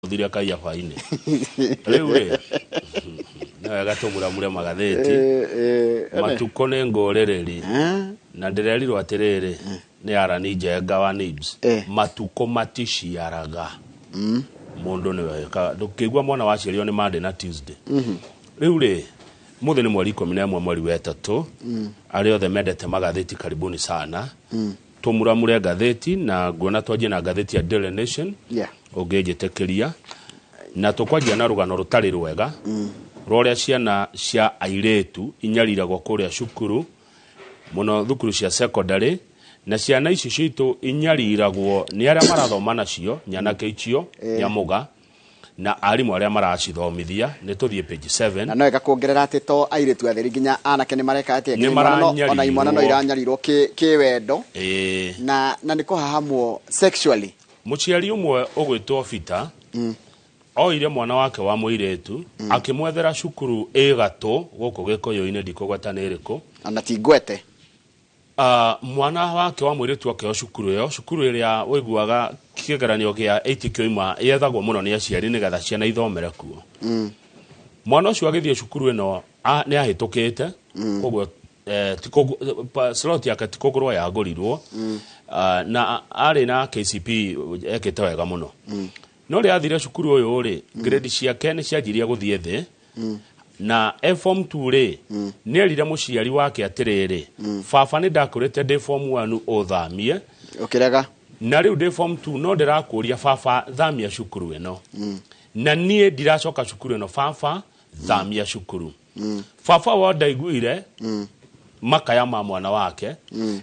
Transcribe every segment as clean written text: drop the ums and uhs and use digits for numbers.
Thire Kaiafa-inĩ. Rĩu rĩ, nĩ wega tũmuramure magathĩti. Matukũ nĩ ngũrĩrĩri. Na ndĩrerirwo atĩrĩrĩ, nĩ Arani Njenga wa Nibs. Matukũ maticiaraga. Mũndũ nĩwe wĩkaga. Ndũkĩigua mwana waciarirwo nĩ Monday na Tuesday. Rĩu rĩ, mũthĩ nĩ mweri 11 mweri wa ĩtatũ. Arĩa othe mendete magathĩti karibuni sana. Tũmuramure ngathĩti na nguona twanjie na ngathĩti ya Daily Nation. Ũngĩnjĩtĩkĩria na tũkwanjia na rũgano rũtarĩ rwega rwa ũrĩa ciana cia airĩtu inyariragwo kũrĩa cukuru mũno thukuru cia secondary na ciana ici citũ inyariragwo nĩ arĩa marathoma nacio nyanake icio nyamũga na arimũ arĩa maracithomithia. Nĩ tũthiĩ page 7. Na no wega kuongerera atĩ to airĩtu atheri, nginya anake nĩ mareka atĩa? Nĩ Nginya imwana ona imwana no maranyarirwo. Iranyarirwo kĩwendo. Na nĩ kũhahamwo sexually. Mũciari ũmwe ũgwĩtwo Peter oire mwana wake wa mũirĩtu akĩmwethera cukuru ĩ gatũ gũkũ Gĩkũyũ-inĩ, ndikũgweta nĩ ĩrĩkũ. Ona ti ngwete. Mwana wake wa mũirĩtu akĩo cukuru ĩyo, cukuru ĩrĩa ũiguaga kĩgeranio gĩa 80 kĩoima yethagwo mũno nĩ aciari nĩgetha ciana ithomere kuo. Mwana ũcio agĩthiĩ cukuru ĩno nĩ ahĩtũkĩte, koguo ti slot yake ti kũgũrwo yagũrirwo. Na arĩ na KCP ekĩte wega mũno, no rĩrĩa athire cukuru ũyũ rĩ, grade ciake nĩ cianjirie gũthiĩ thĩ na e form 2 rĩ, nĩ erire mũciari wake atĩrĩrĩ, "Baba, nĩ ndakũrĩte ndĩ form 1 ũthamie." Ũkĩrega. "Na rĩu ndĩ form 2, no ndĩrakũria baba, thamia cukuru ĩno, na niĩ ndiracoka cukuru ĩno. Baba, thamia cukuru." Baba wao ndaiguire makaya ma mwana wake,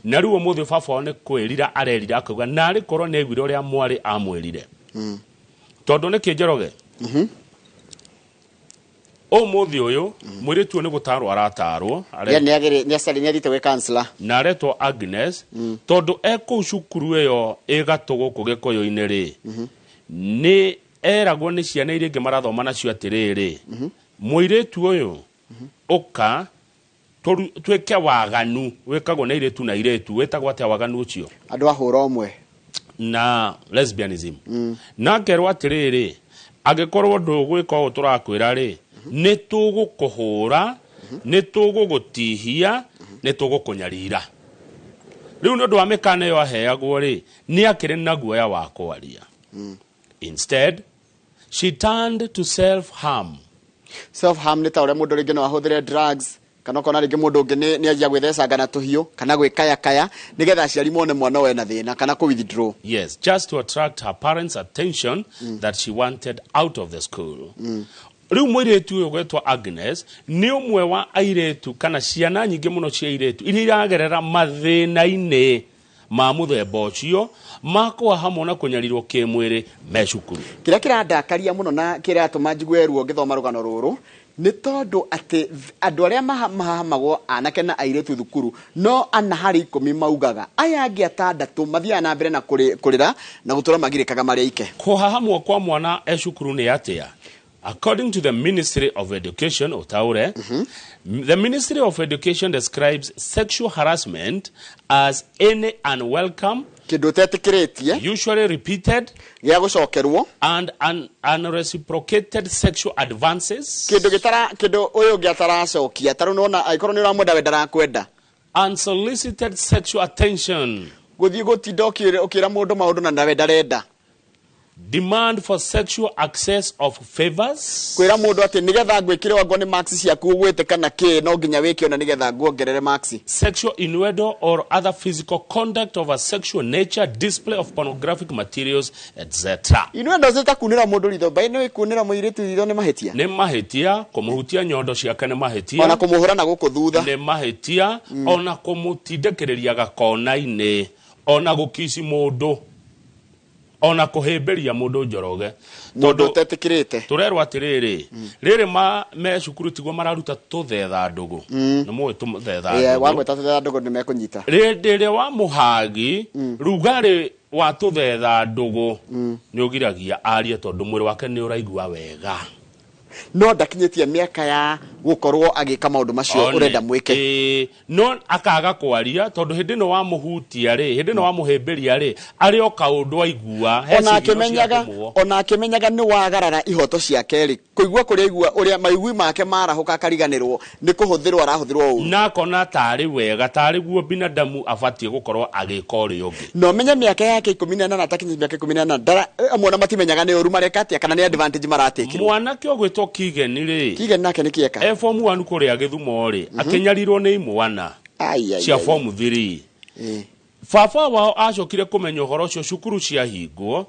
na rĩu ũmũthĩ baba wao nĩ kwĩrira arerira, akauga narĩ korwo nĩ aiguire ũrĩa mwarĩ amwĩrire. Tondũ nĩkĩ, Njoroge, ũmũthĩ ũyũ mũirĩtu ũyũ nĩ gũtarwo aratarwo. Ye nĩ athiĩte gwĩ counselor. Na aretwo Agnes, tondũ e kũu cukuru ĩyo ĩ gatũ gũkũ Gĩkũyũ-inĩ rĩ, nĩ eragwo nĩ ciana iria ingĩ marathoma nacio atĩrĩrĩ, "Mũirĩtu ũyũ, ũka twĩke waganu wĩkagwo nĩ airĩtu na airĩtu." Wĩtagwo atĩa waganu ũcio? Andũ a hũra ũmwe. Na lesbianism. Na akerwo atĩrĩrĩ, "Angĩkorwo ndũgwĩka ũũ tũrakwĩra rĩ, nĩ tũgũkũhũra, nĩ tũgũgũtihia, nĩ tũgũkũnyarira." Rĩu nĩ ũndũ wa mĩkana ĩyo aheagwo rĩ, nĩ akĩrĩ na guoya wa kwaria. Instead, she turned to self harm. Self harm nĩ ta ũrĩa mũndũ rĩngĩ no ahũthĩre drugs, kana ũkona rĩngĩ mũndũ ũngĩ nĩ anjia gwĩthecanga na tũhiũ kana gwĩkayakaya nĩgetha aciari mone mwana ũyũ ena thĩna kana kũ withdraw. Yes, just to attract her parents' attention that she wanted out of the school. Rĩu mũirĩtu ũyũ gwetwo Agnes nĩ ũmwe wa airĩtu kana ciana nyingĩ mũno cia airĩtu iria iragerera mathĩna-inĩ ma mũthemba ũcio ma kũhahamwo na kũnyarirwo kĩmwĩrĩ me cukuru. Kĩrĩa kĩrandakaria mũno na kĩratũma njigue ruo ngĩthoma rũgano rũrũ nĩ tondũ atĩ andũ arĩa mahahamagwo anake na airĩtu thukuru no 4 harĩ 10 maugaga, aya angĩ atandatũ mathiaga na mbere na kũrĩra na gũtũra magirĩkaga marĩ aike. Kũhahamwo kwa mwana e cukuru nĩ atĩa? According to the Ministry of Education, utaure, the Ministry of Education describes sexual harassment as any unwelcome, kĩndũ ũtetĩkĩrĩtie, usually repeated, gĩa gũcokerwo, and unreciprocated sexual advances, kĩndũ gĩtara kĩndũ ũyũ ũngĩ ataracokia. Tarĩu nĩwona angĩkorwo nĩ ũramwenda, we ndarakwenda. Unsolicited sexual attention, gũthiĩ gũtinda ũkĩra mũndũ maũndũ na nawe ndarenda, demand for sexual access of favors, kwĩra mũndũ atĩ nĩgetha ngwĩkĩre wango nĩ marks ciaku ũgwĩte kana kĩ, no nginya wĩke ona nĩgetha nguongerere marks. Sexual innuendo or other physical conduct of a sexual nature, display of pornographic materials, etc. Innuendo cita kunĩra mũndũ ritho mbaĩ, nĩ kunĩra mũirĩtu ritho nĩ mahĩtia. Nĩ mahĩtia, kũmũhutia nyondo ciake nĩ mahĩtia. Ona kũmũhũra na gũkũ thutha. Nĩ mahĩtia, ona kũmũtindĩkĩrĩria gakona-inĩ, ona gũkici mũndũ, ona kũhĩmbĩria mũndũ, Njoroge. Mũndũ Tondũ ũtetĩkĩrĩte. Tũrerwo atĩrĩrĩ, rĩrĩ ma me cukuru tiguo mararuta tũthetha ndũgũ, nĩ mũĩ tũthetha ndũgũ? Wagweta tũthetha ndũgũ nĩ mekũnyita. Rĩndĩ ĩrĩa wa mũhagi rugarĩ wa tũthetha ndũgũ nĩ ũgiragia arie tondũ mwĩrĩ wake nĩ ũraigua wega. No ndakinyĩtie mĩaka ya gũkorwo agĩka maũndũ macio One. ũrenda mwĩke. Ĩĩ, no akaga kwaria tondũ hĩndĩ ĩno wamũhutia rĩ, hĩndĩ ĩno wamũhĩmbĩria rĩ, arĩ o kaũndũ aigua he Ona ciĩgĩro akĩmenyaga, ciatũmwo. ona akĩmenyaga nĩ wagarara ihoto ciake rĩ, kũigua kũrĩa aigua ũrĩa maigui make marahũka akariganĩrwo nĩ kũhũthĩrwo arahũthĩrwo ũru. Na akona tarĩ wega, tarĩ guo binadamu abatiĩ gũkorwo agĩka ũrĩa ũngĩ. Na ũmenye mĩaka yake 18, atakinyĩtie mĩaka 18, ndara amwe ona matimenyaga nĩ ũru mareka atĩa kana nĩ advantage maratĩkĩrwo. Mwanake ũgwĩtwo Kigen rĩ, Kigen nake nĩ kĩeka? E form 1 kũrĩa Gĩthumo rĩ, akĩnyarirwo nĩ imwana Ai, ai, cia ai. form 3. Baba wao acokire kũmenya ũhoro ũcio cukuru ciahingwo.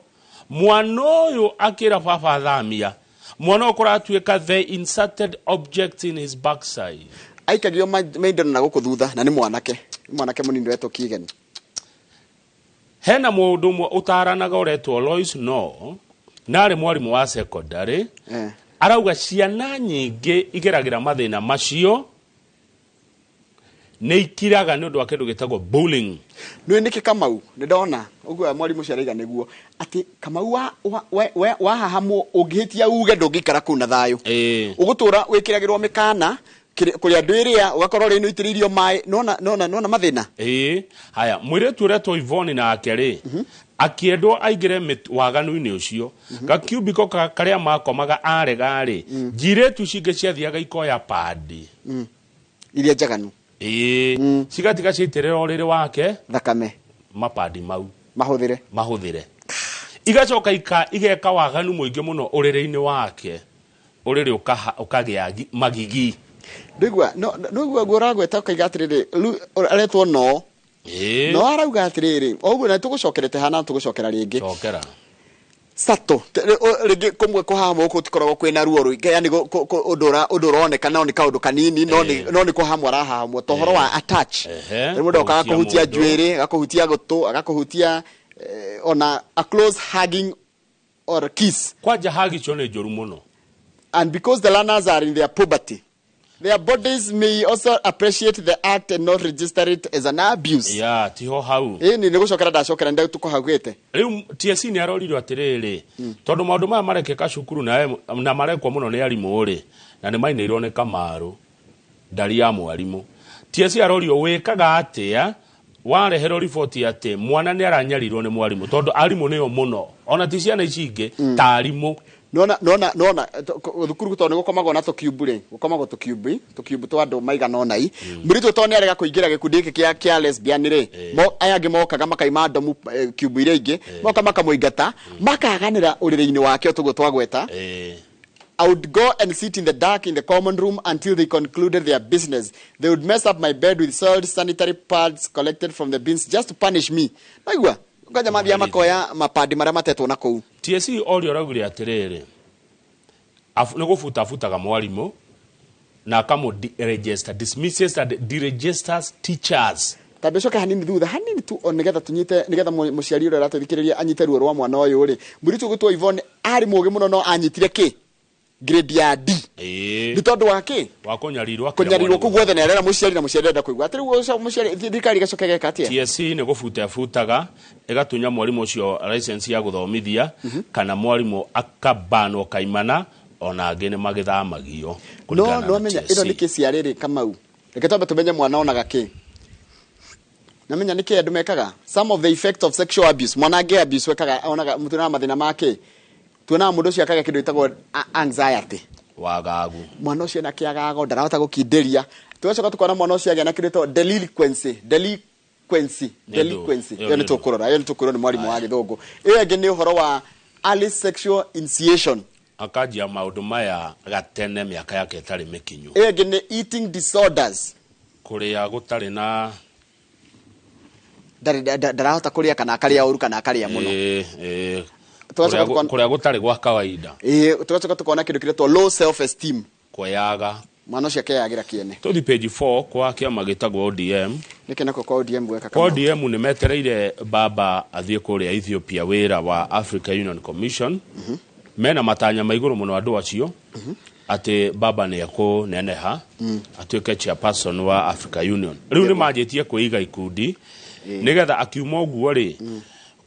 Mwana ũyũ akĩra baba athamia mwana ũyũ kũratuĩka the inserted object in his backside. Aikagio maindano na gũkũ thutha, na nĩ mwanake, nĩ mwanake mũnini wetwo Kigen. Hena mũndũ ũmwe ũtaranaga ũretwo Lois, no narĩ mwarimũ wa secondary. Arauga ciana nyingĩ igeragĩra mathĩna macio nĩ ikiraga nĩ ũndũ wa kĩndũ gĩtagwo bullying. Nĩ nĩkĩ Kamau nĩ ndona ũguo mwarimũ ũcio araiga nĩguo atĩ Kamau wahahamwo ũngĩhĩtia uge ndũngĩikara kũu na thayũ. Ũgũtũra wĩkĩragĩrwo mĩkana kũrĩa andũ ĩrĩa ũgakorwo rĩ nĩ ũitĩrĩirio maĩ, nona nona nona mathĩna. Ĩĩ, haya, mũirĩtu ũretwo Ivoni nake rĩ, akĩendwo aingĩre waganu-inĩ ũcio gakiubiko karĩa makomaga arega rĩ, njirĩtu ici ingĩ ciathiaga ikoya padi iria njaganu. Ĩĩ, cigatiga ciaitĩrĩra ũrĩrĩ wake thakame, mapadi mau mahũthĩre, mahũthĩre, igacoka igeka waganu mũingĩ mũno ũrĩrĩ-inĩ wake, ũrĩrĩ ũkagĩa magigi. Ndũigua no ndũigua guo ũragweta ũkaiga atĩrĩrĩ, aretwo no no arauga atĩrĩrĩ o ũguo na tũgũcokerete hana tũgũcokera rĩngĩ. Cokera. Sato rĩngĩ kũmwe kũhahamwo gũkũ gũtikoragwo kwĩna ruo rũingĩ, yani ũndũ ũroneka no nĩ kaũndũ kanini, no nĩ kũhahamwo arahahamwo, ta ũhoro wa attach. Rĩmwe mũndũ okaga Kũhutia kũhutia mũndũ. njuĩrĩ, agakũhutia gũtũ, agakũhutia, ona a close hugging or kiss. Kwanja hagi icio nĩ njũru mũno. And because the learners are in their puberty, their bodies may also appreciate the act and not register it as an abuse. Ya tiho hau. Ĩĩ, nĩ gũcokera ndacokera nĩ tũkũhaugĩte. Rĩu TSC nĩ arorirwo atĩrĩrĩ, tondũ maũndũ maya marekĩka cukuru na marekwo mũno nĩ arimũ rĩ, na nĩ mainĩirwo nĩ Kamaru ndari ya mwarimũ. TSC arorio wĩkaga atĩa wareherwo riboti atĩ mwana nĩ aranyarirwo nĩ mwarimũ, tondũ arimũ nĩo mũno ona ti ciana ici ingĩ ta arimũ. Nona nona nona thukuru tondũ nĩ gũkomagwo na tũkiumbu rĩ, gũkomagwo tũkiumbu, tũkiumbu twa andũ maigana ũna i. Mũirĩtu tondũ nĩ arega kũingĩra gĩkundi gĩkĩ kĩa lesbian rĩ, aya angĩ mokaga makaima ndomu, kiumbu iria ingĩ, moka makamũingata, makaganĩra ũrĩrĩ-inĩ wake o tũguo twagweta. I would go and sit in the dark in the common room until they concluded their business. They would mess up my bed with soiled sanitary pads collected from the bins just to punish me. Naigua, nganja mathiaga makoya mapadi marĩa matetwo na kũu. TSC orio araugire atĩrĩrĩ, nĩ gũbutabutaga mwarimũ na akamũ register, dismisses and deregisters teachers. Tambe coke hanini thutha, hanini tu, o nĩgetha tũnyite, nĩgetha mũciari ũrĩa ũratũthikĩrĩria anyite ruo rwa mwana ũyũ rĩ. Mũirĩtu ũgwĩtwo Yvonne arĩ mũũgĩ mũno no anyitire kĩ? Grade ya D. Nĩ tondũ wa kĩ? Wa kũnyarirwo akĩra Kũnyarirwo mwarimũ. kũu guothe nĩ arera mũciari na mũciari ndenda kũigua. Atĩ rĩu ũcio mũciari, thirikari ĩgacoka ĩgeka atĩa? TSC nĩ gũbuta ĩbutaga, ĩgatunya mwarimũ ũcio license ya gũthomithia, kana mwarimũ akabanwo kaimana, ona angĩ nĩ magĩthamagio No, kũringana na no menya, TSC. ĩno nĩ kesi ya rĩrĩ Kamau. Reke twambe tũmenye mwana onaga kĩ. Namenya nĩ kĩ andũ mekaga? Some of the effects of sexual abuse. Mwana angĩ abuse wekaga, onaga mũtu na mathĩna ma kĩ? Tuonaga mũndũ ũcio akagĩa kĩndũ gĩtagwo anxiety. Wagagu. Mwana ũcio ena kĩagago, ndarahota gũkindĩria. Tũgacoka tũkona mwana ũcio agĩa na kĩndũ gĩtagwo delinquency. Delinquency. Nĩ ndũ. Delinquency. Ĩyo Ĩyo nĩ nĩ ndũ. tũkũrora, ĩyo nĩ tũkwĩrwo nĩ mwarimũ wa gĩthũngũ. Ĩyo ĩngĩ nĩ ũhoro wa early sexual initiation. Akanjia maũndũ maya gatene mĩaka yake ĩtarĩ mĩkinyu. Ĩyo ĩngĩ nĩ eating disorders. Kũrĩa gũtarĩ na Ndarahota kũrĩa kana akarĩa ũru kana akarĩa mũno. Tũgacoka Kũrĩa gũtarĩ gwa kawaida. Tũgacoka tũkona kĩndũ kĩretwo low self esteem. Kweyaga. Mwana ũcio akeyagĩra kĩene. Tũthiĩ page 4 kwa kĩama gĩtagwo ODM. Nĩkĩ nako kwa ODM gweka Kwa Kamau? ODM nĩ metereire baba athiĩ kũrĩa Ethiopia wĩra wa Africa Union Commission. Mena matanya ma igũrũ mũno andũ acio. Atĩ baba nĩ ekũneneha, atuĩke chairperson wa Africa Union. Rĩu nĩ manjĩtie kwĩiga ikundi nĩgetha akiuma ũguo rĩ,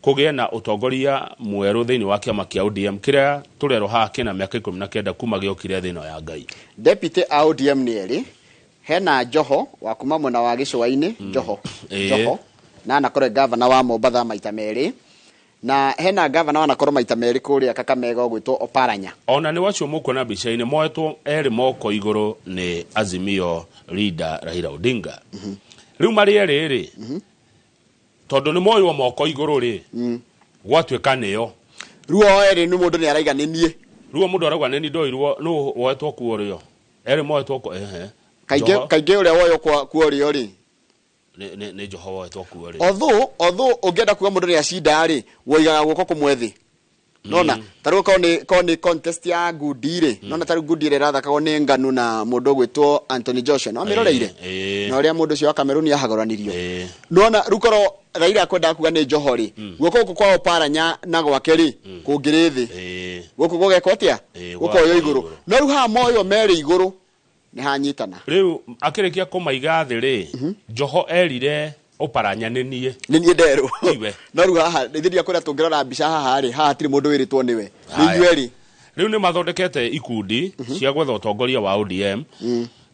Kũgĩe na ũtongoria mwerũ thĩinĩ wa kĩama kĩa ODM kĩrĩa tũrerwo haha kĩna mĩaka 19 kuma gĩokire thĩ ĩno ya Ngai. Deputy a ODM nĩ erĩ. Hena Joho wa kuma mwena wa gĩcũa-inĩ, Joho. Joho na anakorwo e gavana wa Mombatha maita merĩ, na hena gavana wanakorwo maita merĩ kũrĩa Kakamega ũgwĩtwo Oparanya. Ona nĩ wacio mũkuona mbica-inĩ moetwo erĩ moko igũrũ nĩ Azimio leader Raila Odinga. Rĩu marĩ erĩ rĩ, tondũ nĩ moywo moko igũrũ rĩ, gwatuĩka nĩo. Rĩu o erĩ nĩ mũndũ nĩ araiga nĩ niĩ. Rĩu mũndũ arauga nĩ niĩ ndoirwo, nũ woetwo kuo rĩo? Erĩ moetwo kuo, ehe. Kaingĩ kaingĩ ũrĩa woywo kuo rĩo rĩ, Nĩ Joho woetwo kuo rĩ. Although ũngĩenda kuga mũndũ nĩ acinda rĩ, woigaga guoko kũmwe thĩ. Nona ta rĩu korwo nĩ contest ya ngundi rĩ, nona ta rĩu ngundi ĩrĩa ĩrathakagwo nĩ Nganu na mũndũ ũgwĩtwo Anthony Joshua, no mĩroreire na ũrĩa mũndũ ũcio wa Cameroon ahagũranirio. Nona rĩu korwo Raila akwendaga kuga nĩ Joho rĩ, guoko gũkũ kwa Oparanya na gwake rĩ, kũngĩrĩ thĩ. Gũkũ gũgekwo atĩa? Gũkoywo igũrũ. No rĩu haha moywo merĩ igũrũ nĩ hanyitana. Rĩu akĩrĩkia kũmaiga thĩ rĩ, Joho erire Oparanya nĩ niĩ. Nĩ niĩ nderwo. No rĩu haha nĩthiria kũrĩa tũngĩrora mbica haha rĩ, haha hatirĩ mũndũ wĩrĩtwo nĩwe. Nĩ inyuĩ erĩ. Rĩu nĩ mathondekete ikundi cia gwetha ũtongoria wa ODM.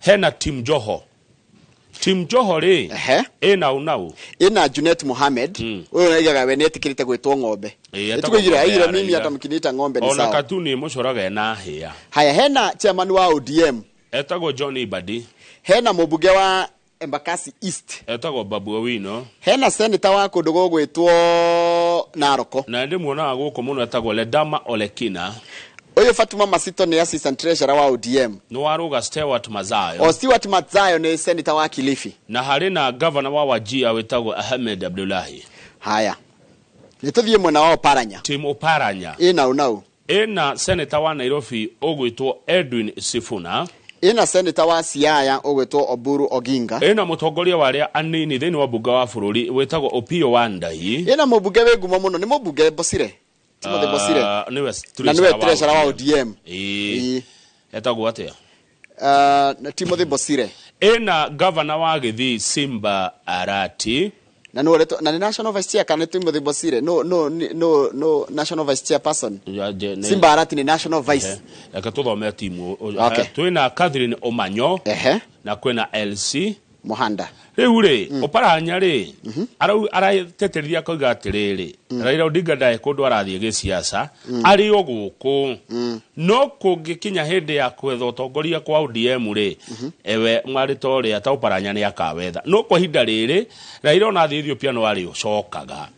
Hena Team Joho. Team Joho rĩ, ĩna unau. Ĩna Junet Mohamed, ũyũ aigaga we nĩetĩkĩrĩte gwĩtwo ng'ombe. Etagwo Aigire mimi hata mkiniita ng'ombe ni sawa. Ona katuni mũcoraga ena hĩa. Haya, hena chairman wa ODM. Etagwo John Ibadi. Hena mũmbunge wa Embakasi East. Etagwo Babu Owino. Hena senator wa kũndũ gũgwĩtwo Naroko. Na ndĩ muonaga gũkũ mũno etagwo Ledama Olekina. Ũyũ Fatuma Masito nĩ assistant treasurer wa ODM. Nĩ warũga Stewart Mazayo. O Stewart Mazayo nĩ senator wa Kilifi. Na harĩ na governor wa Wajir wĩtagwo Ahmed Abdullahi. Haya. Nĩ tũthiĩ mwena wa Oparanya. Team Oparanya. Ĩna unau. Ĩna senator wa Nairobi ũgwĩtwo Edwin Sifuna. Ĩna senator wa Siaya ũgwĩtwo Oburu Oginga. Ĩna mũtongoria wa arĩa anini thĩinĩ wa mbunge wa bũrũri wĩtagwo Opiyo Wandayi. Ĩna mũmbunge wĩ ngumo mũno, nĩ mũmbunge Bosire. Timothy Bosire. Nĩwe Na nĩwe treasurer wa ODM. Etagwo atĩa? Timothy Bosire. Ĩna governor wa Gĩthii Simba Arati. Na no na national vice chair kana Timothy Bosire. No no no no national vice chairperson. Simba Arati ni national vice. Reke tũthome timu. Twĩna Catherine Omanyo. Na kwĩna LC Muhanda. Rĩu rĩ, Oparanya rĩ, arateteria akauga atĩrĩrĩ, Raila Odinga ndarĩ kũndũ arathiĩ gĩciaca, arĩ o gũkũ. No kũngĩkinya hĩndĩ ya kwetha ũtongoria kwa ODM rĩ, ewe mwarĩ ta ũrĩa ta Oparanya nĩ akawetha. No kwa ihinda rĩrĩ, Raila ona athiĩ Ethiopia no arĩ ũcokaga.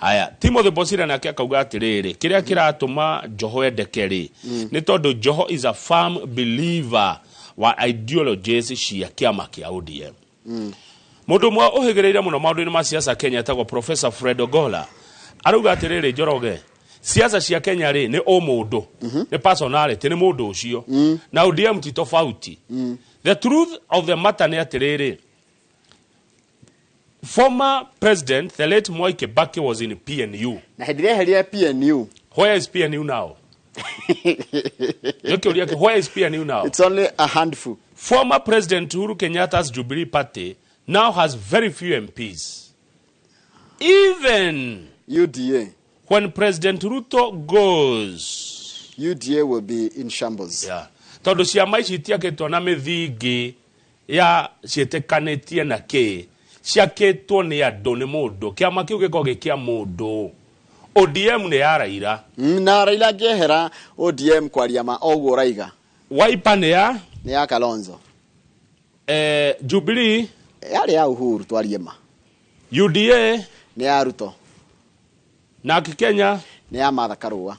Haya, Timothy Bosire nake akauga atĩrĩrĩ, kĩrĩa kĩratũma Joho endeke rĩ, nĩ tondũ Joho is a firm believer wa ideologies cia kĩama kĩa ODM. Mũndũ ũmwe ũhĩgĩrĩire mũno maũndũ-inĩ ma siasa Kenya etagwo Professor Fred Ogola arauga atĩrĩrĩ, Njoroge, siasa cia Kenya rĩ nĩ ũmũndũ, nĩ personality, nĩ mũndũ ũcio. Na ODM ti tofauti. The truth of the matter nĩ atĩrĩrĩ, former president the late Mwai Kibaki was in PNU. Na hĩndĩ ĩrĩa eherire PNU. Where is PNU now? Where is PNU now? It's only a handful. Former President Uhuru Kenyatta's Jubilee Party now has very few MPs. Even UDA. When President Ruto goes, UDA will be in shambles. Yeah. Tondũ ciama ici itiakĩtwo na mĩthingi ya ciĩtĩkanĩtie na kĩ, ciakĩtwo nĩ andũ, nĩ mũndũ. Kĩama kĩu gĩkoragwo gĩ kĩa mũndũ. ODM nĩ ya Raila. Na Raila angĩehera ODM kwaria ma oguo ũraiga. Wiper nĩ ya? Nĩ ya Kalonzo. Jubilee yarĩ ya Uhuru twarie ma. UDA nĩ ya Ruto. Naki Kenya nĩ ya Martha Karua.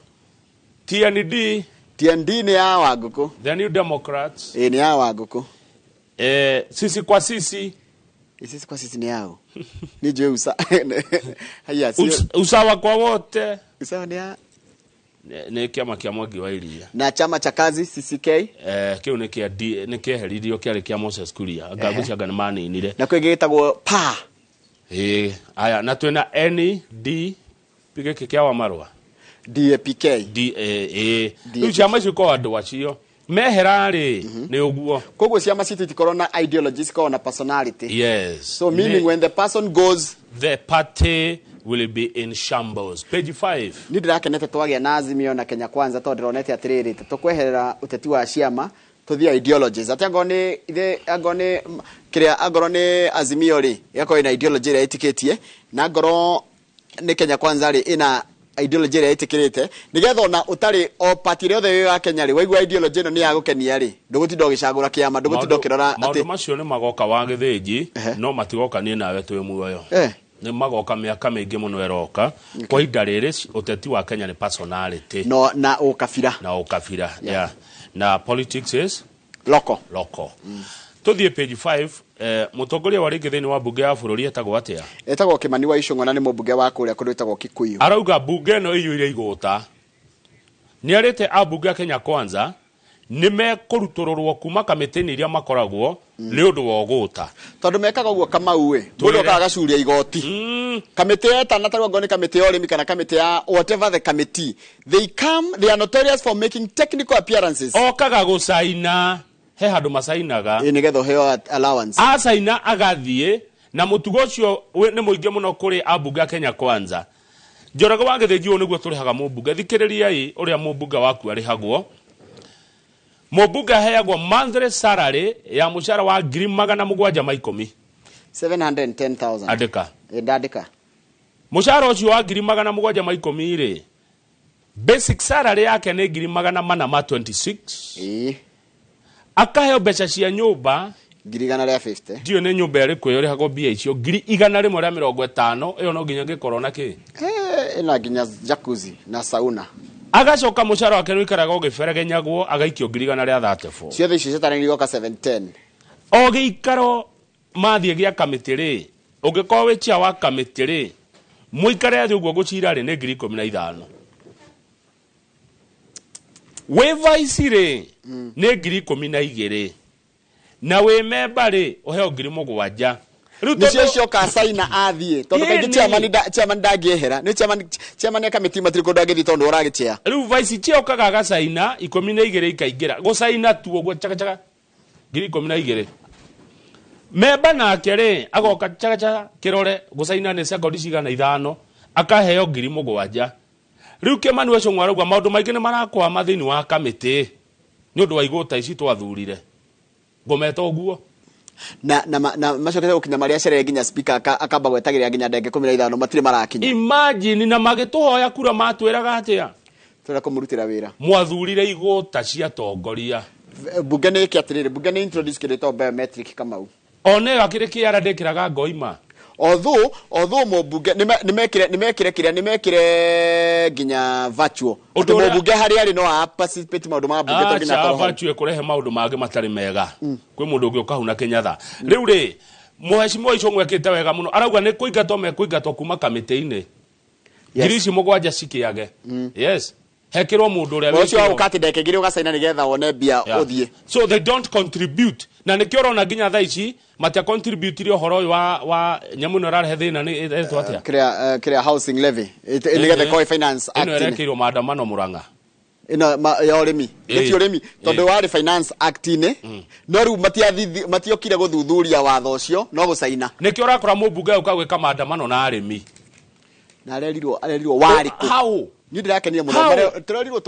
TND TND nĩ ya Wangũkũ. The New Democrats. Nĩ ya Wangũkũ. Sisi kwa sisi. Sisi kwa sisi ni yao. Ni jwe usa. Haya, usawa kwa wote. Usawa ni ya Nĩ kĩama kĩa Mwangi wa Iria. Na chama cha kazi CCK. Kĩu nĩ kĩa D, nĩ kĩeheririo kĩarĩ kĩa Moses Kuria. Ngagwĩciria nĩ maninire. Na kwĩ gĩtagwo PA. Aya, na twĩna ND, gĩkĩ kĩa Wamarũa. DAPK. DAA. Rĩu ciama icio ikoragwo andũ acio. Mehera rĩ, nĩ ũguo. Koguo ciama citũ itikoragwo na ideology, cikoragwo na personality. Yes. So meaning when the person goes, the party Will be in shambles. Page 5. Nĩ ndĩrakenete twagĩa na Azimio na Kenya Kwanza, tondũ ndĩronete atĩrĩrĩ, tũkweherera ũteti wa ciama, tũthiĩ ideologies, atĩ angorwo nĩ ithe, angorwo nĩ kĩrĩa, angorwo nĩ Azimio rĩ, ĩgakorwo ĩna ideology ĩrĩa ĩtĩkĩtie, na angorwo nĩ Kenya Kwanza rĩ, ĩna ideology ĩrĩa ĩtĩkĩrĩte, nĩgetha ona ũtarĩ o party ĩrĩa yothe ya Kenya rĩ, waigua ideology ĩno nĩ yagũkenia rĩ, ndũgũtinda ũgĩcagũra kĩama, ndũgũtinda ũkĩrora Maũndũ atĩ macio nĩ magoka wa gĩthĩnji. No matigoka niĩ nawe twĩ muoyo. Nĩ magoka mĩaka mĩingĩ mũno ĩroka. Kwa ihinda rĩrĩ, ũteti wa Kenya nĩ personality no na ũkabira. Na ũkabira, yeah. Na politics is loko. Local. Tũthiĩ page 5. Mũtongoria wa rĩngĩ thĩinĩ wa mbunge ya bũrũri etagwo atĩa? Etagwo Kimani wa Ichung'wa, na nĩ mũmbunge wa kũrĩa kũndũ ĩtagwo Kikuyu. Arauga mbunge ĩno ĩiyũire igũta. Nĩ arĩte ambunge a Kenya Kwanza nĩ mekũrutũrũrwo kuma kamĩtĩ-inĩ iria makoragwo nĩ ũndũ wa ũgũta. Tondũ mekaga ũguo, Kamau ĩ, mũndũ Twĩre. okaga agacuria igoti kamĩtĩ yetana, tarĩu angorwo nĩ kamĩtĩ ya ũrĩmi kana kamĩtĩ ya whatever the committee, they come, they are notorious for making technical appearances. Okaga gũcaina he handũ macainaga. Ĩ, nĩgetha ũheo allowance. Acaina agathiĩ, na mũtugo ũcio nĩ mũingĩ mũno kũrĩ ambunge a Kenya Kwanza. Njoroge wa Gĩthĩnji, ũyũ nĩguo tũrĩhaga mũmbunge. Thikĩrĩriai ũrĩa mũmbunge waku arĩhagwo. Mũmbunge aheagwo monthly salary ya mũcara wa 710,000. 710,000. Andĩka. Ĩ, ndandĩka. Mũcara ũcio wa 710,000 rĩ, basic salary yake nĩ 426,000. Akaheo mbeca cia nyũmba 150,000. Ndiũĩ nĩ nyũmba ĩrĩkũ ĩyo ĩrĩhagwo mbia icio, 150,000. Ĩyo no nginya ngĩkorwo na kĩ. Eh, ĩna nginya jacuzzi na sauna. Agacoka mũcara wake nĩ ũikaraga ũgĩberegenyagwo, agaikio 134,000. Ciothe icio ciatarĩirio igoka 710. O gĩikaro mathiĩ gĩa kamĩtĩ rĩ, ũngĩkorwo wĩ chair wa kamĩtĩ rĩ, mũikare thĩ ũguo gũcira rĩ, nĩ 15,000. Wĩ vice rĩ, nĩ 12,000, na wĩ memba rĩ, ũheo 7,000. Rĩu nĩcio cioka caina athiĩ, tondũ kaingĩ chairman ndangĩehera, nĩ chairman ya kamĩtĩ matirĩ kũndũ angĩthiĩ tondũ ũragĩchair. Rĩu vice chair okaga agacaina, 12 ikaingĩra, gũcaina tu ũguo chakacha, 12,000. Memba nake rĩ, agoka chakacha, kĩrore gũcaina nĩ sekondi cigana, ithano, akaheo 7,000. Rĩu Kĩmani wa Ichung'wa arauga maũndũ maingĩ nĩ marakwama thĩinĩ wa kamĩtĩ nĩ ũndũ wa igũta ici twathurire, ngũmeta ũguo. Na macokete gũkinya marĩa cerere nginya speaker akamba gwetagĩrĩra nginya ndenge 15 matirĩ marakinya. Imagine, na magĩtũhoya kura matwĩraga atĩa? Tũrenda kũmũrutĩra wĩra. Mwathurire igũta cia tongoria. Bunge nĩ ĩke atĩrĩrĩ, bunge nĩ introduce kĩndũ gĩtagwo biometric, Kamau. Ona ĩyo akĩrĩ kĩara ndĩkĩraga ngoima. Although mũmbunge nĩmekire kĩrĩa nĩmekire nginya virtual, atĩ Ũndũ ũrĩa- mũmbunge harĩa arĩ no a participate maũndũ ma bunge to nginya Acha. akorwo hau. Virtue ĩkũrehe maũndũ mangĩ matarĩ mega kwĩ mũndũ ũngĩ ũkahuna kĩnyatha. Rĩu rĩ, mũhecimiwa Ichung'wa ekĩte wega mũno, arauga nĩ kũingatwo mekũingatwo kuma kamĩtĩ-inĩ. 7,000 cikĩage, yes, hekĩrwo mũndũ ũrĩa Ũcio wa wĩkĩrwo. gũka atĩ ndeke igĩrĩ ũgacaina nĩgetha wone mbia. Ũthiĩ. So they don't contribute, na nĩkĩo ũrona nginya thaa ici matia contribute ũhoro ũyũ wa nyamũ ĩno ĩrarehe thĩna, nĩ ĩretwo atĩa? Kĩrĩa housing levy, nĩgetha ĩkorwo ĩ finance Ĩno act. ĩrekĩirwo maandamano Mũrang'a. Ĩno ya ũrĩmi. Nĩ ti ũrĩmi, tondũ warĩ finance act-inĩ, no rĩu matiokire gũthuthuria watho ũcio, no gũcaina. Nĩkĩo ũrakora mũmbunge ũka gwĩka maandamano na arĩmi. Na arerirwo warĩ kũ? How? Niĩ ndĩrakenire mũno. How? Tũrerirwo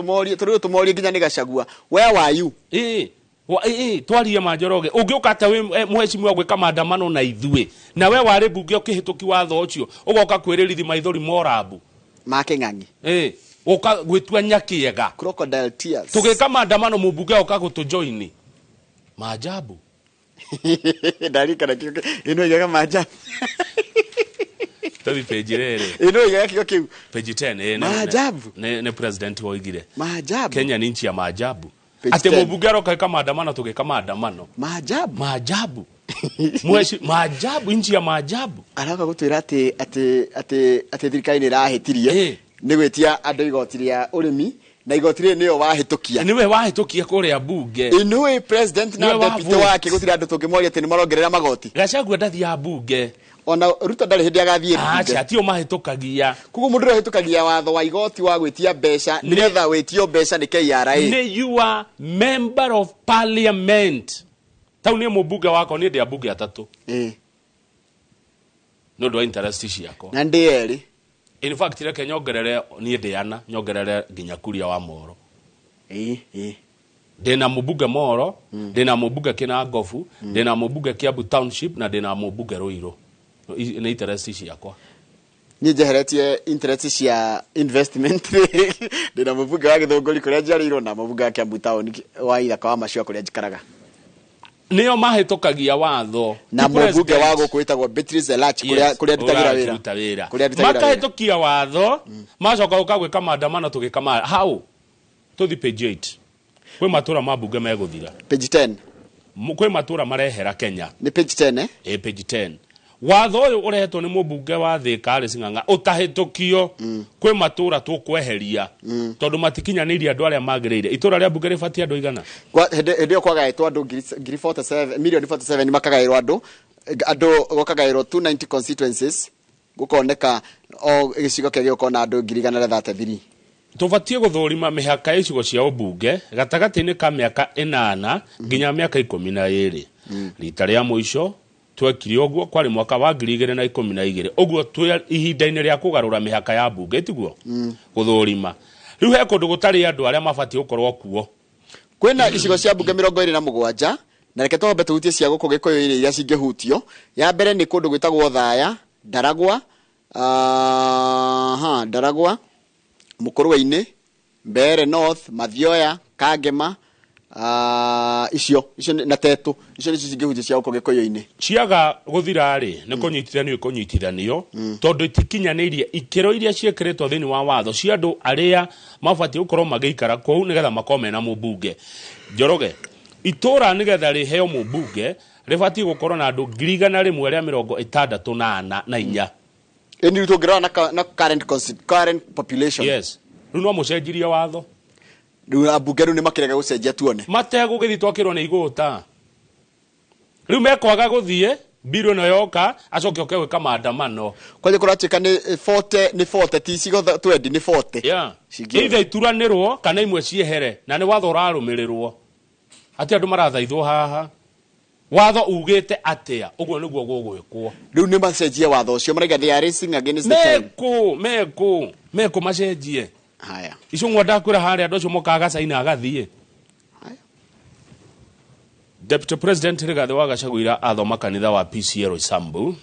tũmorie nginya nĩ Gachagua, where were you? Ĩĩ. Ĩĩ, twarie ma Njoroge, ũngĩũka atĩa wĩ mũhecimiwa gwĩka maandamano na ithuĩ, na we warĩ mbunge ũkĩhĩtũki watho ũcio, ũgoka kwĩrĩrithi maithori morambu make ng'ang'i? Ĩĩ, ũka gwĩtua nyakĩega. Crocodile tears. Tũgĩka maandamano, mũmbunge oka gũtũjoini maajabu. Ndarikana kiugo ĩno igaga maajabu. Tũthi page rĩrĩ. Ĩno igaga kiugo kĩu. Page 10, ĩĩ, Maajabu. nĩ president woigire Maajabu. Kenya ni nchi ya maajabu. Page Atĩ 10. mũmbunge aroka ĩka maandamano, tũgĩka maandamano. Maajabu. Maajabu. Maajabu, nchi ya maajabu. Arauga gũtwĩra atĩ thirikari nĩ ĩrahĩtirie nĩ gwĩtia andũ igoti rĩa ũrĩmi, na igoti rĩrĩ nĩyo wahĩtũkia. Nĩwe wahĩtũkia kũrĩa bunge. Inui president na Nĩwe wa deputy vote. wake, gũtirĩ andũ tũngĩmoria atĩ nĩ marongerera magoti. Gachagua ndathiaga bunge. Ona Ruto ndarĩ hĩndĩ agathiĩ bunge. Aca, tio mahĩtũkagia. Koguo mũndũ ũrĩa ũhĩtũkagia watho wa igoti wa gwĩtia mbeca nĩgetha wĩtio mbeca nĩ KRA. Nĩ you are member of parliament, tau niĩ mũmbunge wakwa, niĩ ndĩ ambunge atatũ nĩ ũndũ wa interest ciakwa. Na ndĩ erĩ. In fact, reke nyongerere, niĩ ndĩ ana nyongerere nginya Kuria wa Moro. Ĩĩ, ĩĩ. Ndĩna mũmbunge Moro, ndĩna mũmbunge Kinangobu, ndĩna mũmbunge Kiambu Township na ndĩna mũmbunge Ruiru. Nĩ interest ciakwa. Niĩ njeheretie interest cia investment. Ndĩna mũmbunge wa Gĩthũngũri kũrĩa njiarĩirwo na mũmbunge wa Kiambu Town wa Ithaka wa Macua kũrĩa njikaraga. Nĩo mahĩtũkagia watho. Na Ti mũmbunge wa president. gũkũ wĩtagwo Beatrice Elach kũrĩa Yes, kũrĩa ndutagĩra wĩra. ũraruta wĩra. Kũrĩa ndutagĩra wĩra. Makahĩtũkia watho, macoka gũka gwĩka maandamano tũgĩka ma hau tũthi page 8. Kwĩ matũra ma mbunge megũthira. Page 10. Kwĩ matũra marehera Kenya. Nĩ page 10, eh? Ĩ page 10. Watho ũyũ ũrehetwo nĩ mũmbunge wa Thĩka Alice Ng'ang'a ũtahĩtũkio, kwĩ matũra tũkweheria tondũ matikinyanĩirie andũ arĩa magĩrĩire. Itũra rĩa mbunge rĩbatiĩ andũ igana? Hĩndĩ ĩyo kwagaĩtwo andũ ngiri 47, milioni 47 makagaĩrwo andũ gũkagaĩrwo 290 constituencies, gũkoneka o gĩcigo kĩrĩa gĩgũkorwo na andũ 133,000. Tũbatiĩ gũthũrima mĩhaka ya icigo cia ũmbunge gatagatĩ-inĩ ka mĩaka 8 nginya mĩaka 12. Rita rĩa mũico twekire ũguo kwarĩ mwaka wa 2012. Ũguo twĩ ihinda-inĩ rĩa kũgarũra mĩhaka ya mbunge, tiguo? Gũthũrima. Rĩu he kũndũ gũtarĩ andũ arĩa mabatiĩ gũkorwo kuo. Kwĩna icigo cia mbunge 27, na reke twambe tũhutie cia gũkũ Gĩkũyũ-inĩ iria cingĩhutio. Ya mbere nĩ kũndũ gwĩtagwo Thaya, Ndaragwa, Ndaragwa, Mũkũrwe-inĩ, Mbeere North, Mathioya, Kangema, icio na Tetu, icio nĩcio cingĩhutio cia gũkũ Gĩkũyũ-inĩ. Ciaga gũthira rĩ, nĩ kũnyitithanio ikũnyitithanio, tondũ itikinyanĩirie ikĩro iria ciĩkĩrĩtwo thĩinĩ wa watho cia andũ arĩa mabatiĩ gũkorwo magĩikara kũu nĩgetha makorwo mena mũmbunge. Njoroge, itũra nĩgetha rĩheo mũmbunge rĩbatiĩ gũkorwo na andũ 164,000. Ĩni rĩu tũngĩrora na current population. Yes. Rĩu no mũcenjirie watho. Rĩu ambunge rĩu nĩ makĩrega gũcenjia tuone. Mategũgĩthiĩ twakĩrwo nĩ igũta. Rĩu mekwaga gũthiĩ, mbiru ĩno yoka, acoke oke gwĩka maandamano. Kwanja kũratuĩka nĩ 40, nĩ 40, ti icigo 20, nĩ 40. Yeah. Cingĩũra. Either ituranĩrwo kana imwe ciehere, na nĩ watho ũrarũmĩrĩrwo. Atĩ andũ marathaithwo haha. Watho ugĩte atĩa? Ũguo nĩguo gũgwĩkwo. Rĩu nĩ macenjie watho ũcio, maraiga they are racing against the time. Mekũ macenjie. Haya. Icio ng'wa ndakwĩra harĩa andũ acio mokaga gacaina agathiĩ. Haya. Deputy President Rigathi wa Gachagua athoma kanitha wa PCEA Roysambu.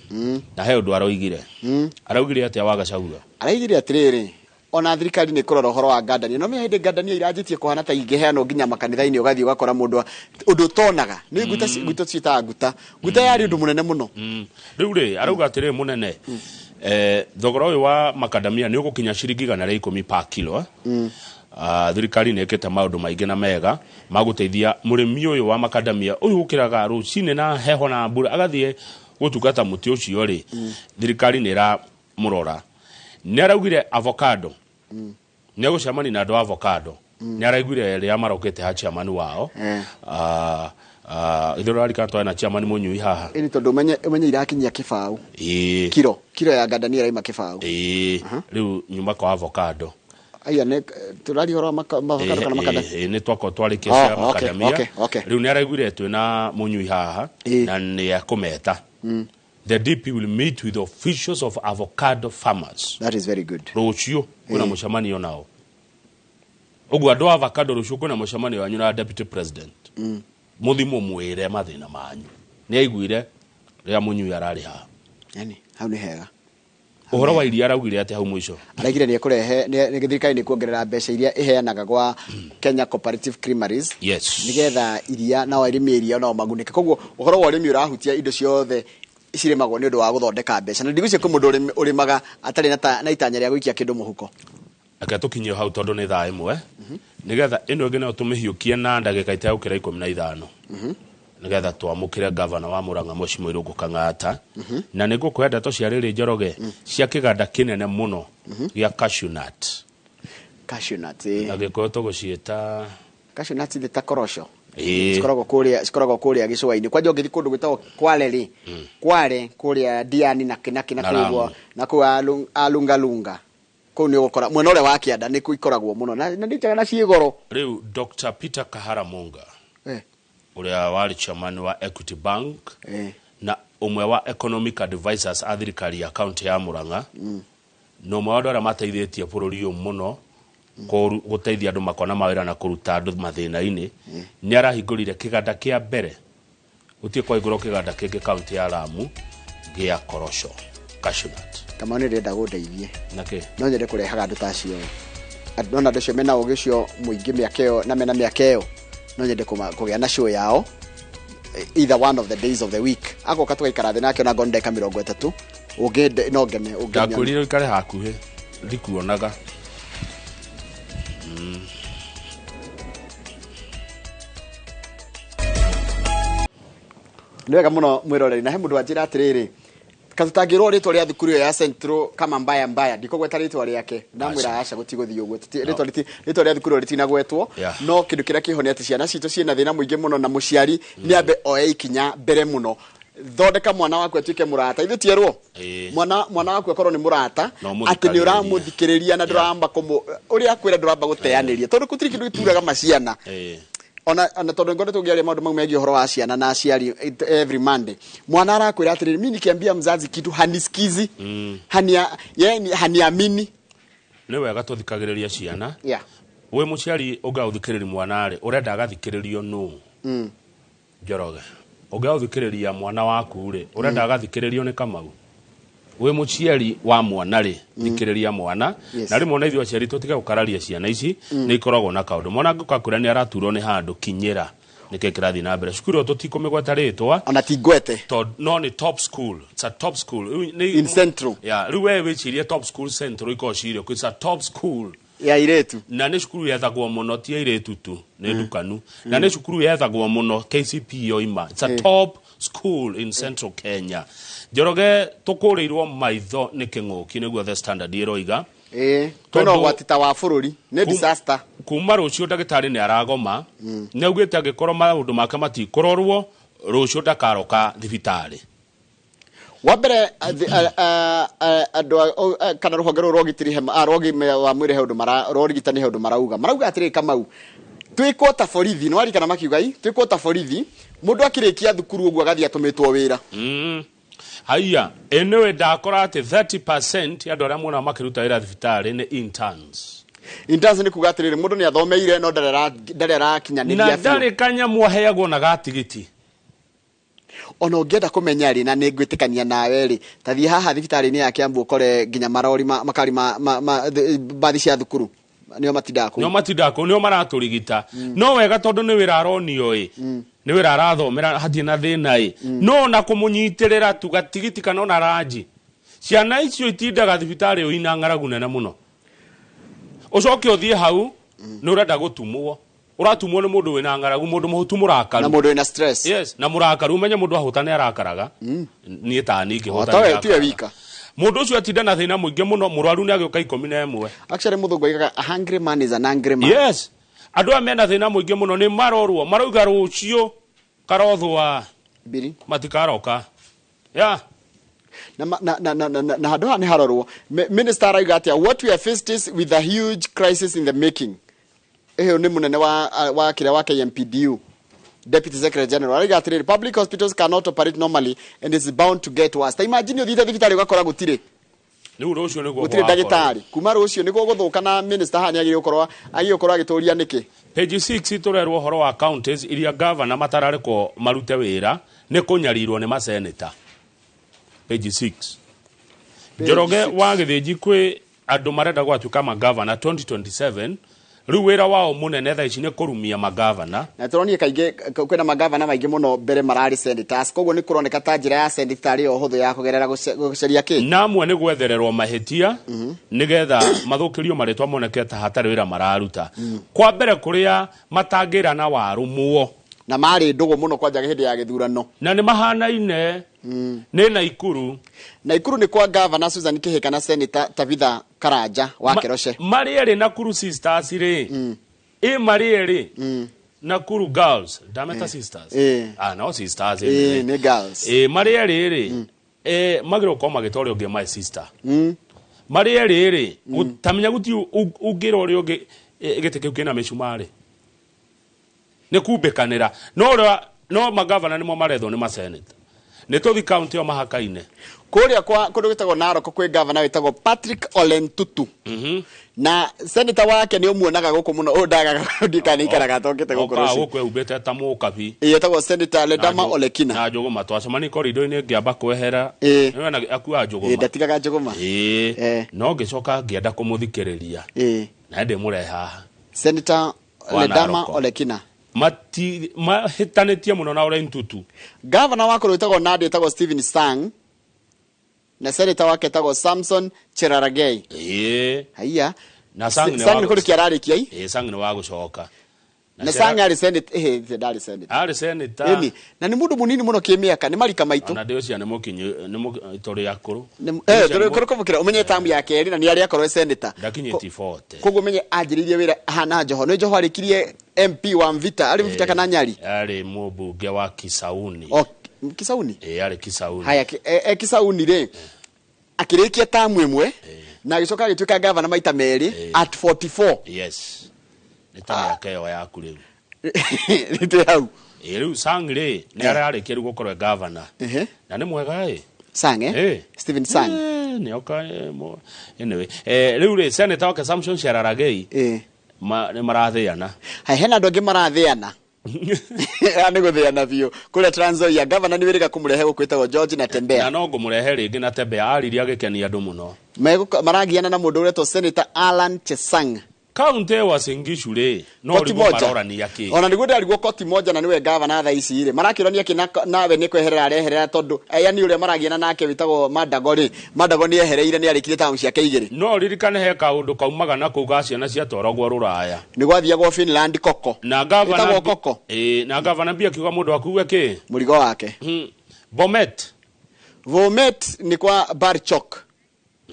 Na he ũndũ aroigire. Araugire atĩa wa Gachagua? Araigire atĩrĩrĩ, ona thirikari nĩ kũrora ũhoro wa ngandania. No menya hĩndĩ ngandania iranjĩtie kũhana ta ingĩheanwo nginya makanitha-inĩ, ũgathiĩ ũgakora mũndũ ũndũ ũtonaga. Nĩ nguta nguta ciĩtaga nguta. Nguta yarĩ ũndũ mũnene mũno. Rĩu rĩ, arauga atĩrĩrĩ mũnene, thogora ũyũ wa makadamia nĩ ũgũkinya ciringi igana rĩa ikũmi per kilo, eh? Thirikari nĩ ĩkĩte maũndũ maingĩ na mega ma gũteithia mũrĩmi ũyũ wa makadamia ũyũ ũkĩraga rũcinĩ na heho na mbura agathiĩ gũtungata mũtĩ ũcio rĩ, thirikari nĩ ĩramũrora. Nĩ araugire avocado. Nĩ egũcemania na andũ a avocado. Nĩ araiguire rĩrĩa marokĩte ha chairman wao. Ithuĩ tũrarikana twarĩ na chairman mũnyui haha. Ĩni tondũ ũmenye irakinyia kĩbaũ. Kiro ya ngandania iraima kĩbaũ. Rĩu nyuma kwa avocado. Aya, nĩ tũraria ũhoro wa avocado kana makadamia? Nĩ twakorwo twarĩkia cia makadamia. Rĩu nĩ araiguire twĩna mũnyui haha na nĩ ekũmeta. The DP will meet with the officials of avocado farmers. That is very good. Rũciũ kwĩna mũcemanio nao. Ũguo andũ a avocado rũciũ kwĩna mũcemanio wanyu na deputy president. Mũthiĩ mũmwĩre mathĩna manyu. Nĩ aiguire rĩrĩa mũnyui ararĩ haha. Yani, hau nĩ hega. Ũhoro wa iria araugire atĩa hau mũico? Araugire nĩ ekũrehe, nĩ thirikari nĩ kuongerera mbeca iria ĩheanaga gwa Kenya Cooperative Creameries. Nĩgetha iria nao arĩmi a iria nao magunĩke. Koguo ũhoro wa ũrĩmi ũrahutia indo ciothe cirĩmagwo nĩ ũndũ wa gũthondeka mbeca. Na ndigwĩciria kwĩ mũndũ ũrĩmaga atarĩ na itanya rĩa gũikia kĩndũ mũhuko. Reke tũkinyie hau tondũ nĩ thaa ĩmwe. Nĩgetha ĩno ĩngĩ nayo tũmĩhiũkie na ndagĩka itegũkĩra ikũmi na ithano. Nĩgetha twamũkĩre gavana wa Murang'a Mheshimiwa Irũngũ Kang'ata. Na nĩ ngũkũhe ndeto cia rĩrĩ Njoroge cia kĩganda kĩnene mũno gĩa cashew nut. Cashew nut, ĩĩ. Na gĩkũyũ tũgũciĩta Cashew nut nĩ ta korosho. Ĩĩ. Cikoragwo kũrĩa gĩcũa-inĩ. Kwanja ũngĩthiĩ kũndũ gwĩtagwo Kwale rĩ, Kwale kũrĩa Diani na kĩ na Na kũu Lamu. ũguo, na kũu Alungalunga. Kũu nĩ ũgũkora mwena ũrĩa wa kĩanda nĩ kuo ikoragwo mũno. Na nĩ njega na ciĩ goro. Rĩu Dr. Peter Kahara Munga, ũrĩa warĩ chairman wa Equity Bank, na ũmwe wa economic advisors a thirikari ya county ya Murang'a, Na ũmwe wa andũ arĩa mateithĩtie bũrũri ũyũ mũno gũteithia andũ makona mawĩra na kũruta andũ mathĩna-inĩ, nĩ arahingũrire kĩganda kĩa mbere gũtirĩ kwahingũrwo kĩganda kĩngĩ kaunti ya Lamu gĩa korosho cashew nut. Kamau, nĩ ndĩrenda gũndeithie. Nakĩ? No nyende kũrehaga andũ ta acio. Nona andũ acio mena ũgĩ ũcio mũingĩ mĩaka ĩyo na mena mĩaka ĩyo, no nyende kũgĩa na show yao either one of the days of the week, agoka tũgaikara thĩ nake ona ngorwo nĩ ndagĩka 30, ũngĩ no ngene ũngĩnyona. Ndakwĩrire ũikare hakuhĩ, ndikuonaga. Nĩ wega mũno mwĩroreri, na he mũndũ wanjĩra atĩrĩrĩ, katũtangĩrwo rĩtwa rĩa thukuru ĩyo ya Central kama mbaya mbaya, ndikũgweta rĩtwa rĩake, ndamwĩra aca, gũtigũthiĩ ũguo. Rĩtwa rĩa thukuru ĩyo rĩtinagwetwo. No kĩndũ kĩrĩa kĩho nĩ atĩ ciana citũ ciĩna thĩna mũingĩ mũno, na mũciari nĩ ambe oe ikinya mbere mũno. Thondeka mwana waku atuĩke mũrata, ithuĩ tierwo. Ĩĩ. Mwana waku akorwo nĩ mũrata, Na atĩ nĩ ũmũthikagĩrĩria. ũramũthikĩrĩria na ndũramba kũmũ ũrĩa akwĩra, ndũramba gũteanĩria, tondũ gũtirĩ kĩndũ gĩturaga maciana. Ona tondũ ngoretwo ngĩaria maũndũ mau megiĩ ũhoro wa ciana na aciari every Monday, mwana arakwĩra atĩrĩrĩ, mi nikiambia mzazi kitu hanisikizi, hania ye haniamini. Nĩ wega tũthikagĩrĩria ciana. Wĩ mũciari, ũngĩaga gũthikĩrĩria mwana rĩ, ũrenda agathikĩrĩrio nũ? Njoroge, ũngĩaga gũthikĩrĩria mwana waku rĩ, ũrenda agathikĩrĩrio nĩ Kamau? Wĩ mũciari wa mwana rĩ, thikĩrĩria mwana. Na rĩmwe ona ithuĩ aciari tũtige gũkararia ciana ici, nĩ ikoragwo na kaũndũ. Mwana angĩũka kwĩra nĩ araturwo nĩ handũ, kinyĩra nĩkĩ kĩrathiĩ na mbere cukuru ĩyo, tũtikũmĩgweta rĩtwa. Ona ti ngwete. Tondũ no nĩ top school, it's a top school. Rĩu In Central. Yeah, rĩu we wĩcirie top school Central ikoragwo cirĩ, it's a top school ya irĩtu. Na nĩ cukuru yethagwo mũno, ti airĩtu tu, nĩ ndukanu, na nĩ cukuru yethagwo mũno KCPE yoima. It's a top school in Central Kenya. Njoroge, tũkũrĩirwo maitho nĩ kĩng'ũki, nĩguo The Standard ĩroiga. Ĩĩ, kwĩna ũgwati ta wa bũrũri nĩ disaster. Kuma rũciũ ndagĩtarĩ nĩ aragoma, nĩ augĩte angĩkorwo maũndũ make matikũrorwo rũciũ, ndakaroka thibitarĩ. Wa mbere, andũ kana rũhonge rũrũ rwa ũgitĩri rwa ũgima wa mwĩrĩ he ũndũ rwa ũrigitani he ũndũ marauga atĩrĩrĩ, Kamau, twĩkwo ta borithi, nĩ warikana makiuga i twĩkwo ta borithi, mũndũ akĩrĩkia thukuru ũguo agathiĩ atũmĩtwo wĩra. Haiya, anyway, ndakora atĩ 30% ya andũ arĩa muona makĩruta wĩra thibitarĩ nĩ interns. Interns nĩ kuga atĩrĩrĩ, mũndũ nĩ athomeire no ndarĩ arakinyanĩria na biũ. Ndarĩ kanyamũ aheagwo na gatigiti. Ona ũngĩenda kũmenya rĩ, na nĩ ngwĩtĩkania nawe rĩ, ta thiĩ haha thibitarĩ-inĩ ya Kiambu ũkore nginya marori makari ma bathi cia thukuru nĩo matindaga kũu. Nĩo matindaga kũu, nĩo maratũrigita. No wega tondũ nĩ wĩra aronio ĩ, nĩ wĩra arathomera, hatirĩ na thĩna ĩ, no ona kũmũnyitĩrĩra tu gatigiti kana ona ranji, ciana icio itindaga thibitarĩ ĩyo ina ng'aragu nene mũno. Ũcoke ũthiĩ hau nĩ ũrenda gũtumwo, ũratumwo nĩ mũndũ wĩna ng'aragu, mũndũ mũhutu, mũrakaru. Na mũndũ wĩna stress. Yes, na mũrakaru. Ũmenye mũndũ ahũta nĩ arakaraga, niĩ ta niĩ ngĩhũta O, tawe nĩ tiwe ndakaraga. wika. Mũndũ ũcio atinda na thĩna mũingĩ mũno, mũrwaru nĩ agĩũka 11. Actually mũthũngũ oigaga, "A hungry man is an angry man." Yes, andũ aya mena thĩna mũingĩ mũno, nĩ marorwo, marauga rũciũ karothwa Mbiri. matikaroka ya. Na handũ haha nĩ harorwo. Minister arauga atĩa? "What we are faced is with a huge crisis in the making." Ĩyo nĩ mũnene wa kĩrĩa wa KMPDU, Deputy Secretary General, arauga atĩrĩrĩ, "Public hospitals cannot operate normally and it's bound to get worse." Ta imagine ũthiĩte thibitarĩ ũgakora gũtirĩ Rĩu rũciũ nĩguo gũtirĩ gũgakorwo. ndagĩtarĩ. Kuma rũciũ nĩguo gũthũka, na minister haha nĩ agĩrĩire gũkorwo agĩtũria nĩkĩ. Page 6 tũrerwo ũhoro wa counties iria governor matararekwo marute wĩra nĩ kũnyarirwo nĩ maseneta. Page 6. Page Njoroge 6. wa Gĩthĩnji, kwĩ andũ marenda gwatuĩka magavana 2027, rĩu wĩra wao mũnene thaa ici nĩ kũrumia magavana. Na tũronire kaingĩ kwĩna magavana maingĩ mũno mbere mararĩ senators, koguo nĩ kũroneka ta njĩra ya senator ĩyo hũthũ ya kũgerera gũceria kĩ. Na amwe nĩ gwethererwo mahĩtia nĩgetha mathũkĩrio marĩtwa, moneke ta hatarĩ wĩra mararuta. Kwa mbere kũrĩa matangĩra na warũmwo. Na marĩ ndũgũ mũno kwanja hĩndĩ ya gĩthurano. Na nĩ mahanaine, nĩ Naikuru. Naikuru nĩ kwa Gavana Susan Kihika na Senator Tabitha Karanja wa Keroche. Marĩ erĩ Nakuru sisters rĩ, ĩ marĩ erĩ Nakuru girls, ndameta sisters. Ah, no sisters. Nĩ girls. Ĩ marĩ erĩ rĩ, magĩrĩirwo gũkorwo magĩta ũrĩa ũngĩ my sister. Marĩ erĩ rĩ, tamenya guti ũngĩra ũrĩa ũngĩ gĩtĩ kĩu kĩna mĩcumarĩ nĩ kumbĩkanĩra, no ũrĩa no magavana nĩmo marethwo nĩ maseneta. Nĩ tũthi kaunti ĩyo mahaka-inĩ. Kũrĩa kwa kũndũ gwĩtagwo Narok kwĩ gavana wĩtagwo Patrick Ole Ntutu. Na senator wake nĩ ũmuonaga gũkũ mũno, ũyũ ndagaga ndikana nĩ ikaraga atokĩte gũkũ Okaga rũciũ. gũkũ ehumbĩte ta mũkabi. Ĩĩ, etagwo Senator Ledama Olekina. Na njũgũma twacemania korido-inĩ ngĩamba kwehera. Nĩwona akuaga njũgũma. Ndatigaga njũgũma. Ĩĩ. No ngĩcoka ngĩenda kũmũthikĩrĩria. Na ndĩmũrehe haha. Senator Wa Ledama Narok. Olekina. Mati mahĩtanĩtie mũno na Ole Ntutu. Gavana wa kũndũ gwĩtagwo Nandi etagwo Stephen Sang na senator wake etagwo Samson Cherargei. Haiya. Na Sang nĩ Sang wa nĩ kũrĩkia ararĩkia i. Ĩĩ, Sang nĩ wa gũcoka. Na Sang arĩ senate, ndarĩ senate. Arĩ senator. Ĩni, na nĩ mũndũ mũnini mũno kĩmĩaka, nĩ marika maitũ. Ona ndĩ ũcio nĩ mũkinyu nĩ tũrĩ akũrũ. Tũrĩ kũmũkĩra ũmenye tamu ya kerĩ na nĩ arĩ akorwo e senator. Ndakinyĩtie 40. Koguo ũmenye anjĩrĩirie wĩra ahana Joho. Nĩ Joho arĩkirie MP wa Mvita, arĩ Mvita kana Nyari? Arĩ mũmbunge wa Kisauni. O, Kisauni? Ĩĩ, arĩ Kisauni. Haya, Kisauni rĩ, akĩrĩkia tamu ĩmwe na agĩcoka agĩtuĩka gavana maita merĩ at 44. Yes. Nĩ ta mĩaka ĩyo yaku rĩu. Nĩ hau. Ĩĩ, rĩu Sang rĩ, nĩ ararĩkia rĩu gũkorwo e gavana. Na nĩ mwega ĩ. Sang, eh? Stephen Sang. Nĩ oka, anyway, rĩu rĩ, senator wake Samson Cherargei nĩ marathĩana. Hai, hena andũ angĩ marathĩana. Nĩ gũthĩana biũ. Kũrĩa Trans Nzoia, gavana nĩ wĩrĩga kũmũrehe gũkũ wĩtagwo George Natembeya. Na no ngũmũrehe rĩngĩ Natembeya, aririe agĩkenia andũ mũno. Maragiana na mũndũ ũretwo Senator Alan Chesang. Kaunti ya Uasin Gishu rĩ, no Koti rĩguo moja. marorania kĩ. Ona nĩguo ndarigwo koti moja na nĩwe gavana thaa ici rĩ, marakĩrania kĩ nawe nĩ kweherera areherera tondũ aya nĩ ũrĩa maragiana nake wĩtagwo Mandago rĩ, Mandago nĩ ehereire nĩ arĩkirie tamu ciake igĩrĩ. No ririkane he kaũndũ kaumaga na kũu ga ciana ciatwaragwo rũraya. Nĩ gwathiagwo Finland koko. Na gavana Ĩtagwo koko. Ĩĩ, na gavana mbia akiuga mũndũ akuwe kĩ? Mũrigo wake. Bomet. Bomet nĩ kwa Barchok.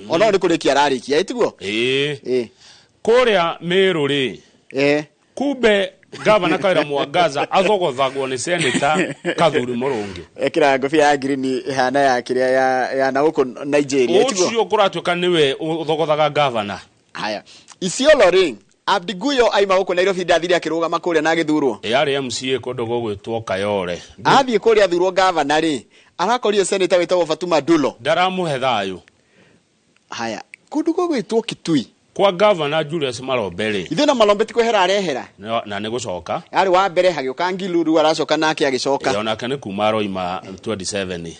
Ona nĩ kũrĩkia ararĩkia, ĩtiguo? Ĩĩ. Kũrĩa Meru rĩ. Kumbe gavana Kawira Mwangaza athogothagwo nĩ senator Kathuri Mũrũngĩ. Ekĩraga ngobia ya green ĩhana ya kĩrĩa ya na gũkũ Nigeria, ĩtiguo? Ũcio kũratuĩka nĩwe ũthogothaga gavana. Haya. Isiolo rĩ, Abdi Guyo aima gũkũ Nairobi ndathire akĩrũgama kũrĩa na agĩthurwo. Ĩ, arĩ MCA kũndũ gũgwĩtwo Kayole. Athiĩ kũrĩa athurwo gavana rĩ, arakorire senator wĩtagwo Fatuma Dulo. Ndaramũhe thayũ. Haya, kũndũ gũgwĩtwo Kitui. Kwa gavana Julius Malombe rĩ. Ithuĩ na Malombe ti kwehera arehera. Na nĩ gũcoka. Arĩ wa mbere hagĩũka Ngilu rĩu aracoka nake agĩcoka. Ĩ, onake nĩ kuma aroima 27.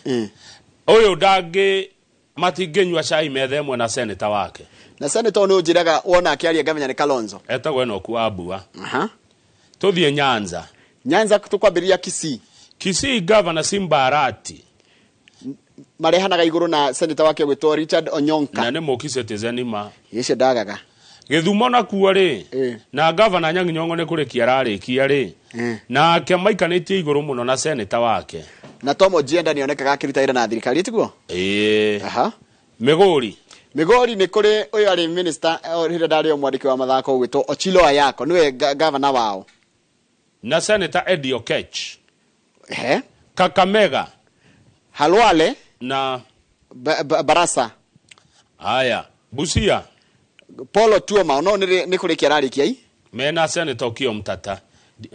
Ũyũ ndangĩ matingĩnyua cai metha ĩmwe na senator wake. Na senator nĩ ũnjĩraga wona akĩaria ngamenya nĩ Kalonzo. Etagwo Enoch Wambua. Tũthiĩ Nyanza. Nyanza tũkwambĩrĩria Kisii. Kisii gavana Simba Arati. Marehanaga igũrũ na senator wake ũgwĩtwo Richard Onyonka. Na nĩ mũki Citizen ma. Icio ndagaga. Gĩthumo nakuo rĩ, na gavana Anyang' Nyong'o nĩ kũrĩkia ararĩkia rĩ, nake maikanĩtie igũrũ mũno na senator wake. Na Tom Ojienda nĩonekaga akĩruta wĩra na thirikari, tiguo? Ĩĩ. Migori. Migori nĩ kũrĩ ũyũ arĩ minister, rĩrĩa ndarĩ o mwandĩki wa mathako ũgwĩtwo Ochilo Ayako, nĩwe gavana wao. Na senator Eddie Okech. Kakamega. Halwale. Na Barasa. Haya, Busia. Paul Otuoma, ono nĩ kũrĩkia ararĩkia i? Mena senator Okiya Omtatah.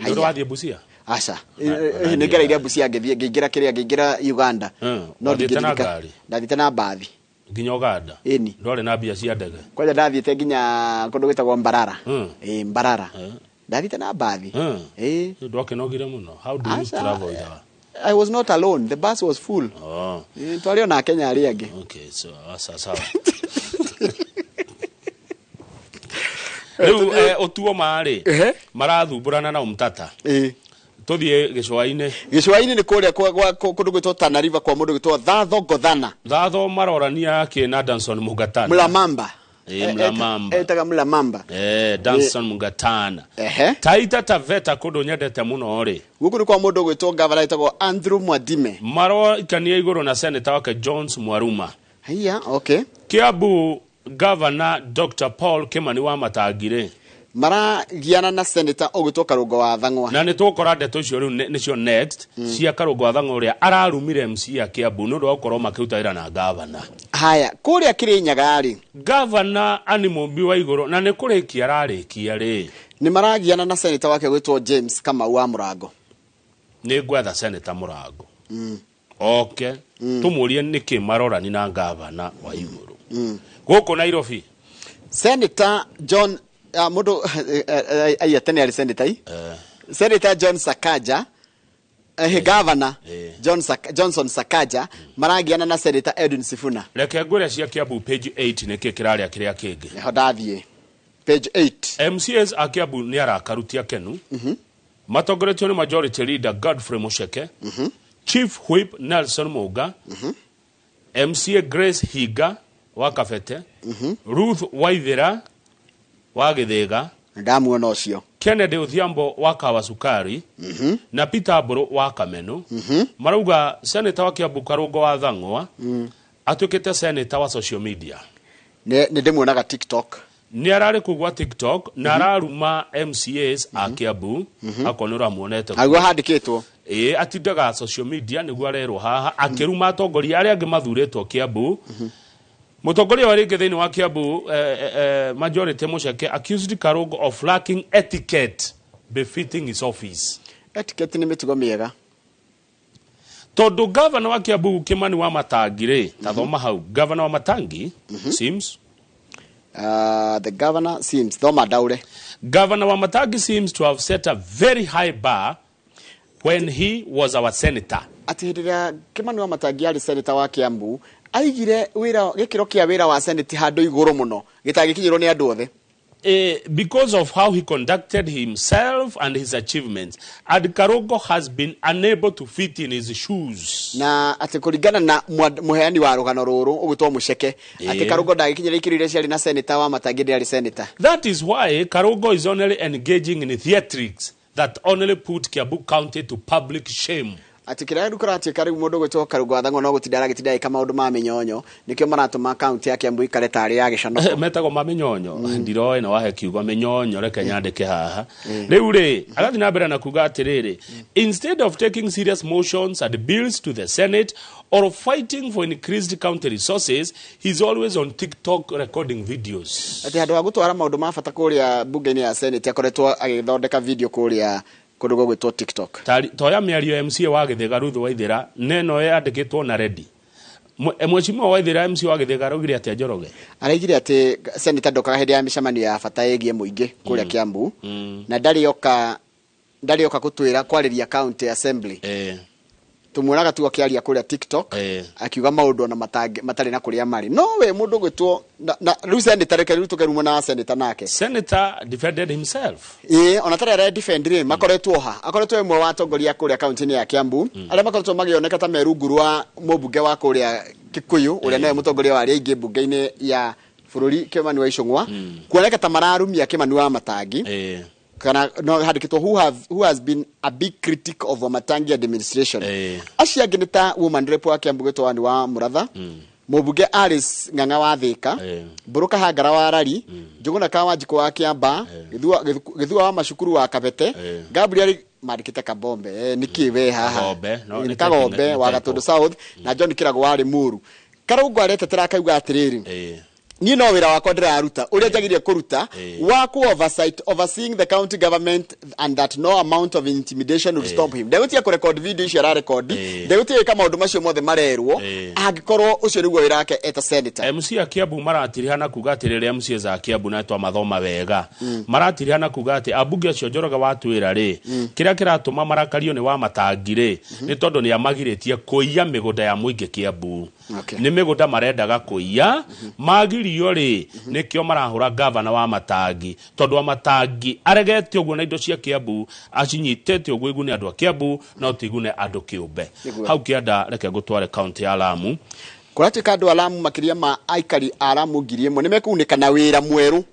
Haya. Nĩ wathiĩ Busia? Aca. Nĩ ngereire Busia ngĩthiĩ, ngĩingĩra kĩrĩa, ngĩingĩra Uganda. No Wathiĩte na ndingĩririkana. ngari? Ndathiĩte na mbathi. Nginya Uganda? Ĩni. Ndwarĩ na mbia cia ndege? Kwanja ndathiĩte nginya kũndũ gwĩtagwo Mbarara. Ĩĩ, Mbarara. Ndathiĩte na mbathi. Ĩĩ. Ndwakĩnogire mũno? How do you Aca. travel with her? I was not alone. The bus was full. Twarĩ ona Kenya arĩa angĩ. Okay, so, sawa. Rĩu, Otuoma rĩ, marathumbũrana na Omtata. Tũthiĩ gĩcũa-inĩ. Gĩcũa-inĩ nĩ kũrĩa kũndũ gwĩtwo Tana River kwa mũndũ gwĩtwo Thatho Gothana. Thatho marorania kĩ na Danson Mungatana. Mlamamba. Ĩĩ, Mlamamba. Etaga Mlamamba. Danson Mungatana. Taita Taveta kũndũ nyendete mũno rĩ. Gũkũ nĩ kwa mũndũ gwĩtwo gavana etagwo Andrew Mwadime. Maroikania igũrũ na senator wake Jones Mwaruma. Haiya, okay. Kiambu gavana Dr. Paul Kimani wa Matangi rĩ. Maragiana na senator ũgwĩtwo Karũngo wa Thang'wa. Na nĩ tũgũkora ndeto icio rĩu nĩcio next cia Karũngo wa Thang'wa ũrĩa ararumire MC ya Kiambu nĩ ũndũ wa gũkorwo makĩruta wĩra na gavana. Haya, kũrĩa Kĩrĩnyaga rĩ. Gavana Anne Mũmbi wa igũrũ na nĩ kũrĩkia ararĩkia rĩ. Nĩ maragiana na senator wake gwĩtwo James Kamau wa Mũrango. Nĩ ngwetha senator Mũrango. Oke tũmũrie nĩkĩ marorani na ngavana wa igũrũ gũkũ Nairobi. Senator John mundu aiya tene ari senator i Senator John Sakaja, governor Johnson Sakaja maragiana na Senator Edwin Sifuna. Reke ngwĩre cia Kiambu page 8 nĩkĩ kĩrarĩa kĩrĩa kĩngĩ. Niho ndathiĩ page 8. MCAs a Kiambu nĩ arakarutia kenu, matongoretio nĩ majority leader Godfrey Mucheke, Chief Whip Nelson Muga, MCA Grace Higa wa Kabete, Ruth Waithera wa Githiga, Ndamuona ũcio. Kennedy Odhiambo wa Kawasukari na Peter Mburu wa Kameno. Marauga senator wa Kiambu Karungo wa Thang'wa atuĩkĩte senator wa social media. Nĩ ndĩmuonaga TikTok. Nĩ ararĩ kũu gwa TikTok na araruma MCAs a Kiambu, akorwo nĩ ũramuonete. Aguo handĩkĩtwo. Ĩĩ, atindaga social media nĩguo arerwo haha akĩruma atongoria arĩa angĩ mathurĩtwo Kiambu. Mũtongoria wa rĩngĩ thĩinĩ wa Kiambu, majority Mucheke, accused Karungo of lacking etiquette befitting his office. Etiquette nĩ mĩtugo mĩega. Tondũ gavana wa Kiambu Kimani wa Matangi rĩ, tathoma hau, gavana wa Matangi seems The governor seems, thoma ndaure. Governor wa Matangi seems to have set a very high bar when he was our senator. Atĩ hĩndĩ ĩrĩa Kimani wa Matangi arĩ senator wa Kiambu, aigire wĩra gĩkĩro kĩa wĩra wa senate handũ igũrũ mũno gĩtangĩkinyĩrwo nĩ andũ othe. Because of how he conducted himself and his achievements, and Karungo has been unable to fit in his shoes. Na atĩ kũringana na mũheani wa rũgano rũrũ ũgwĩtwo Mucheke, atĩ Karungo ndagĩkinyĩra ikĩro iria ciarĩ na senator wa Matangi ndĩ arĩ senator. That is why Karungo is only engaging in theatrics that only put Kiambu County to public shame. Atĩ kĩrĩa rĩu kĩratuĩka rĩu mũndũ ũgwĩtwo Karungo wa Thang'wa no gũtinda aragĩtinda agĩka maũndũ ma mĩnyonyo, nĩkĩo maratũma kaunti ya Kiambu ikare tarĩ ya gĩconoko. Metagwo ma mĩnyonyo, ndiroĩ na wahe kiugo mĩnyonyo, reke nyandĩke haha. Rĩu rĩ, agathiĩ na mbere na kuga atĩrĩrĩ, instead of taking serious motions and bills to the Senate or fighting for increased county resources, he's always on TikTok recording videos. Atĩ handũ ha gũtwara maũndũ ma bata kũrĩa bunge-inĩ ya Senate, akoretwo agĩthondeka video kũrĩa kũndũ gũgwĩtwo TikTok. Toya mĩario ya MCA wa Githiga Ruth Waithera neno yandĩkĩtwo na ready. Mheshimiwa Waithera MCA wa Githiga araugire atĩa Njoroge? Araugire atĩ senator ndokaga hĩndĩ ya mĩcemanio ya bata ĩgiĩ mũingĩ kũrĩa Kiambu, na ndarĩ oka gũtwĩra kwarĩria county assembly. Tumuonaga tu akĩaria kũrĩa TikTok, akiuga maũndũ ona matarĩ na kũrĩa marĩ. No we mũndũ ũgwĩtwo na rĩu senator, reke rĩu tũkerumwo na senator nake. Senator defended himself. Ĩĩ, ona tarĩ arĩa defend rĩ, makoretwo ha? Akoretwo ĩmwe wa atongoria kũrĩa kaunti-inĩ ya Kiambu, arĩa makoretwo magĩoneka ta me rungu rwa mũmbunge wa kũrĩa Kikuyu, ũrĩa nĩwe mũtongoria wa arĩa aingĩ mbunge-inĩ ya bũrũri Kimani wa Ichung'wa, kuoneka ta mararumia Kimani wa Matangi. Kana no handĩkĩtwo who has been a big critic of Wamatangi administration. Acio angĩ nĩ ta woman rep wa Kiambu gwĩtwo Anne wa Mũratha, mũmbunge Alice Ng'ang'a wa Thĩka, Mbũrũ Kahangara wa Rari, Njũgũna ka Wanjikũ wa Kĩamba, Gĩthua wa Macukuru wa Kabete, Gabriel mandĩkĩte Kabombe, nĩkĩ we haha? Nĩ Kagombe wa Gatũndũ South na John Kĩrago wa Limuru. Karungo aretetera akauga atĩrĩrĩ, niĩ no wĩra wakwa ndĩraruta ũrĩa njagĩrĩire kũruta wa ku oversight, overseeing the county government, and that no amount of intimidation will stop him. Ndegũtiga kũrecord video icio ararekondi, ndegũtiga gwĩka maũndũ macio mothe marerwo, angĩkorwo ũcio nĩguo wĩra wake eta senator. MC a Kiambu maratirihana kuga atĩrĩrĩ, MC a Kiambu na twamathoma wega, maratirihana kuga atĩ ambunge acio Njoroge watwĩra rĩ, kĩrĩa kĩratũma marakario nĩ wa Matangi rĩ, nĩ tondũ nĩ amagirĩtie kũiya mĩgũnda ya mũingĩ Kiambu. Nĩ mĩgũnda marendaga kũiya, magirio rĩ, nĩkĩo marahũra gavana wa Matangi, tondũ wa Matangi aregete ũguo na indo cia Kiambu acinyitĩte ũguo igune andũ a Kiambu no ti igune andũ kĩũmbe. Hau kĩanda reke ngũtware kaunti ya Lamu. Kũratuĩka andũ a Lamu makĩria ma aikari a Lamu 1000 nĩmekũgunĩka na wĩra mwerũ,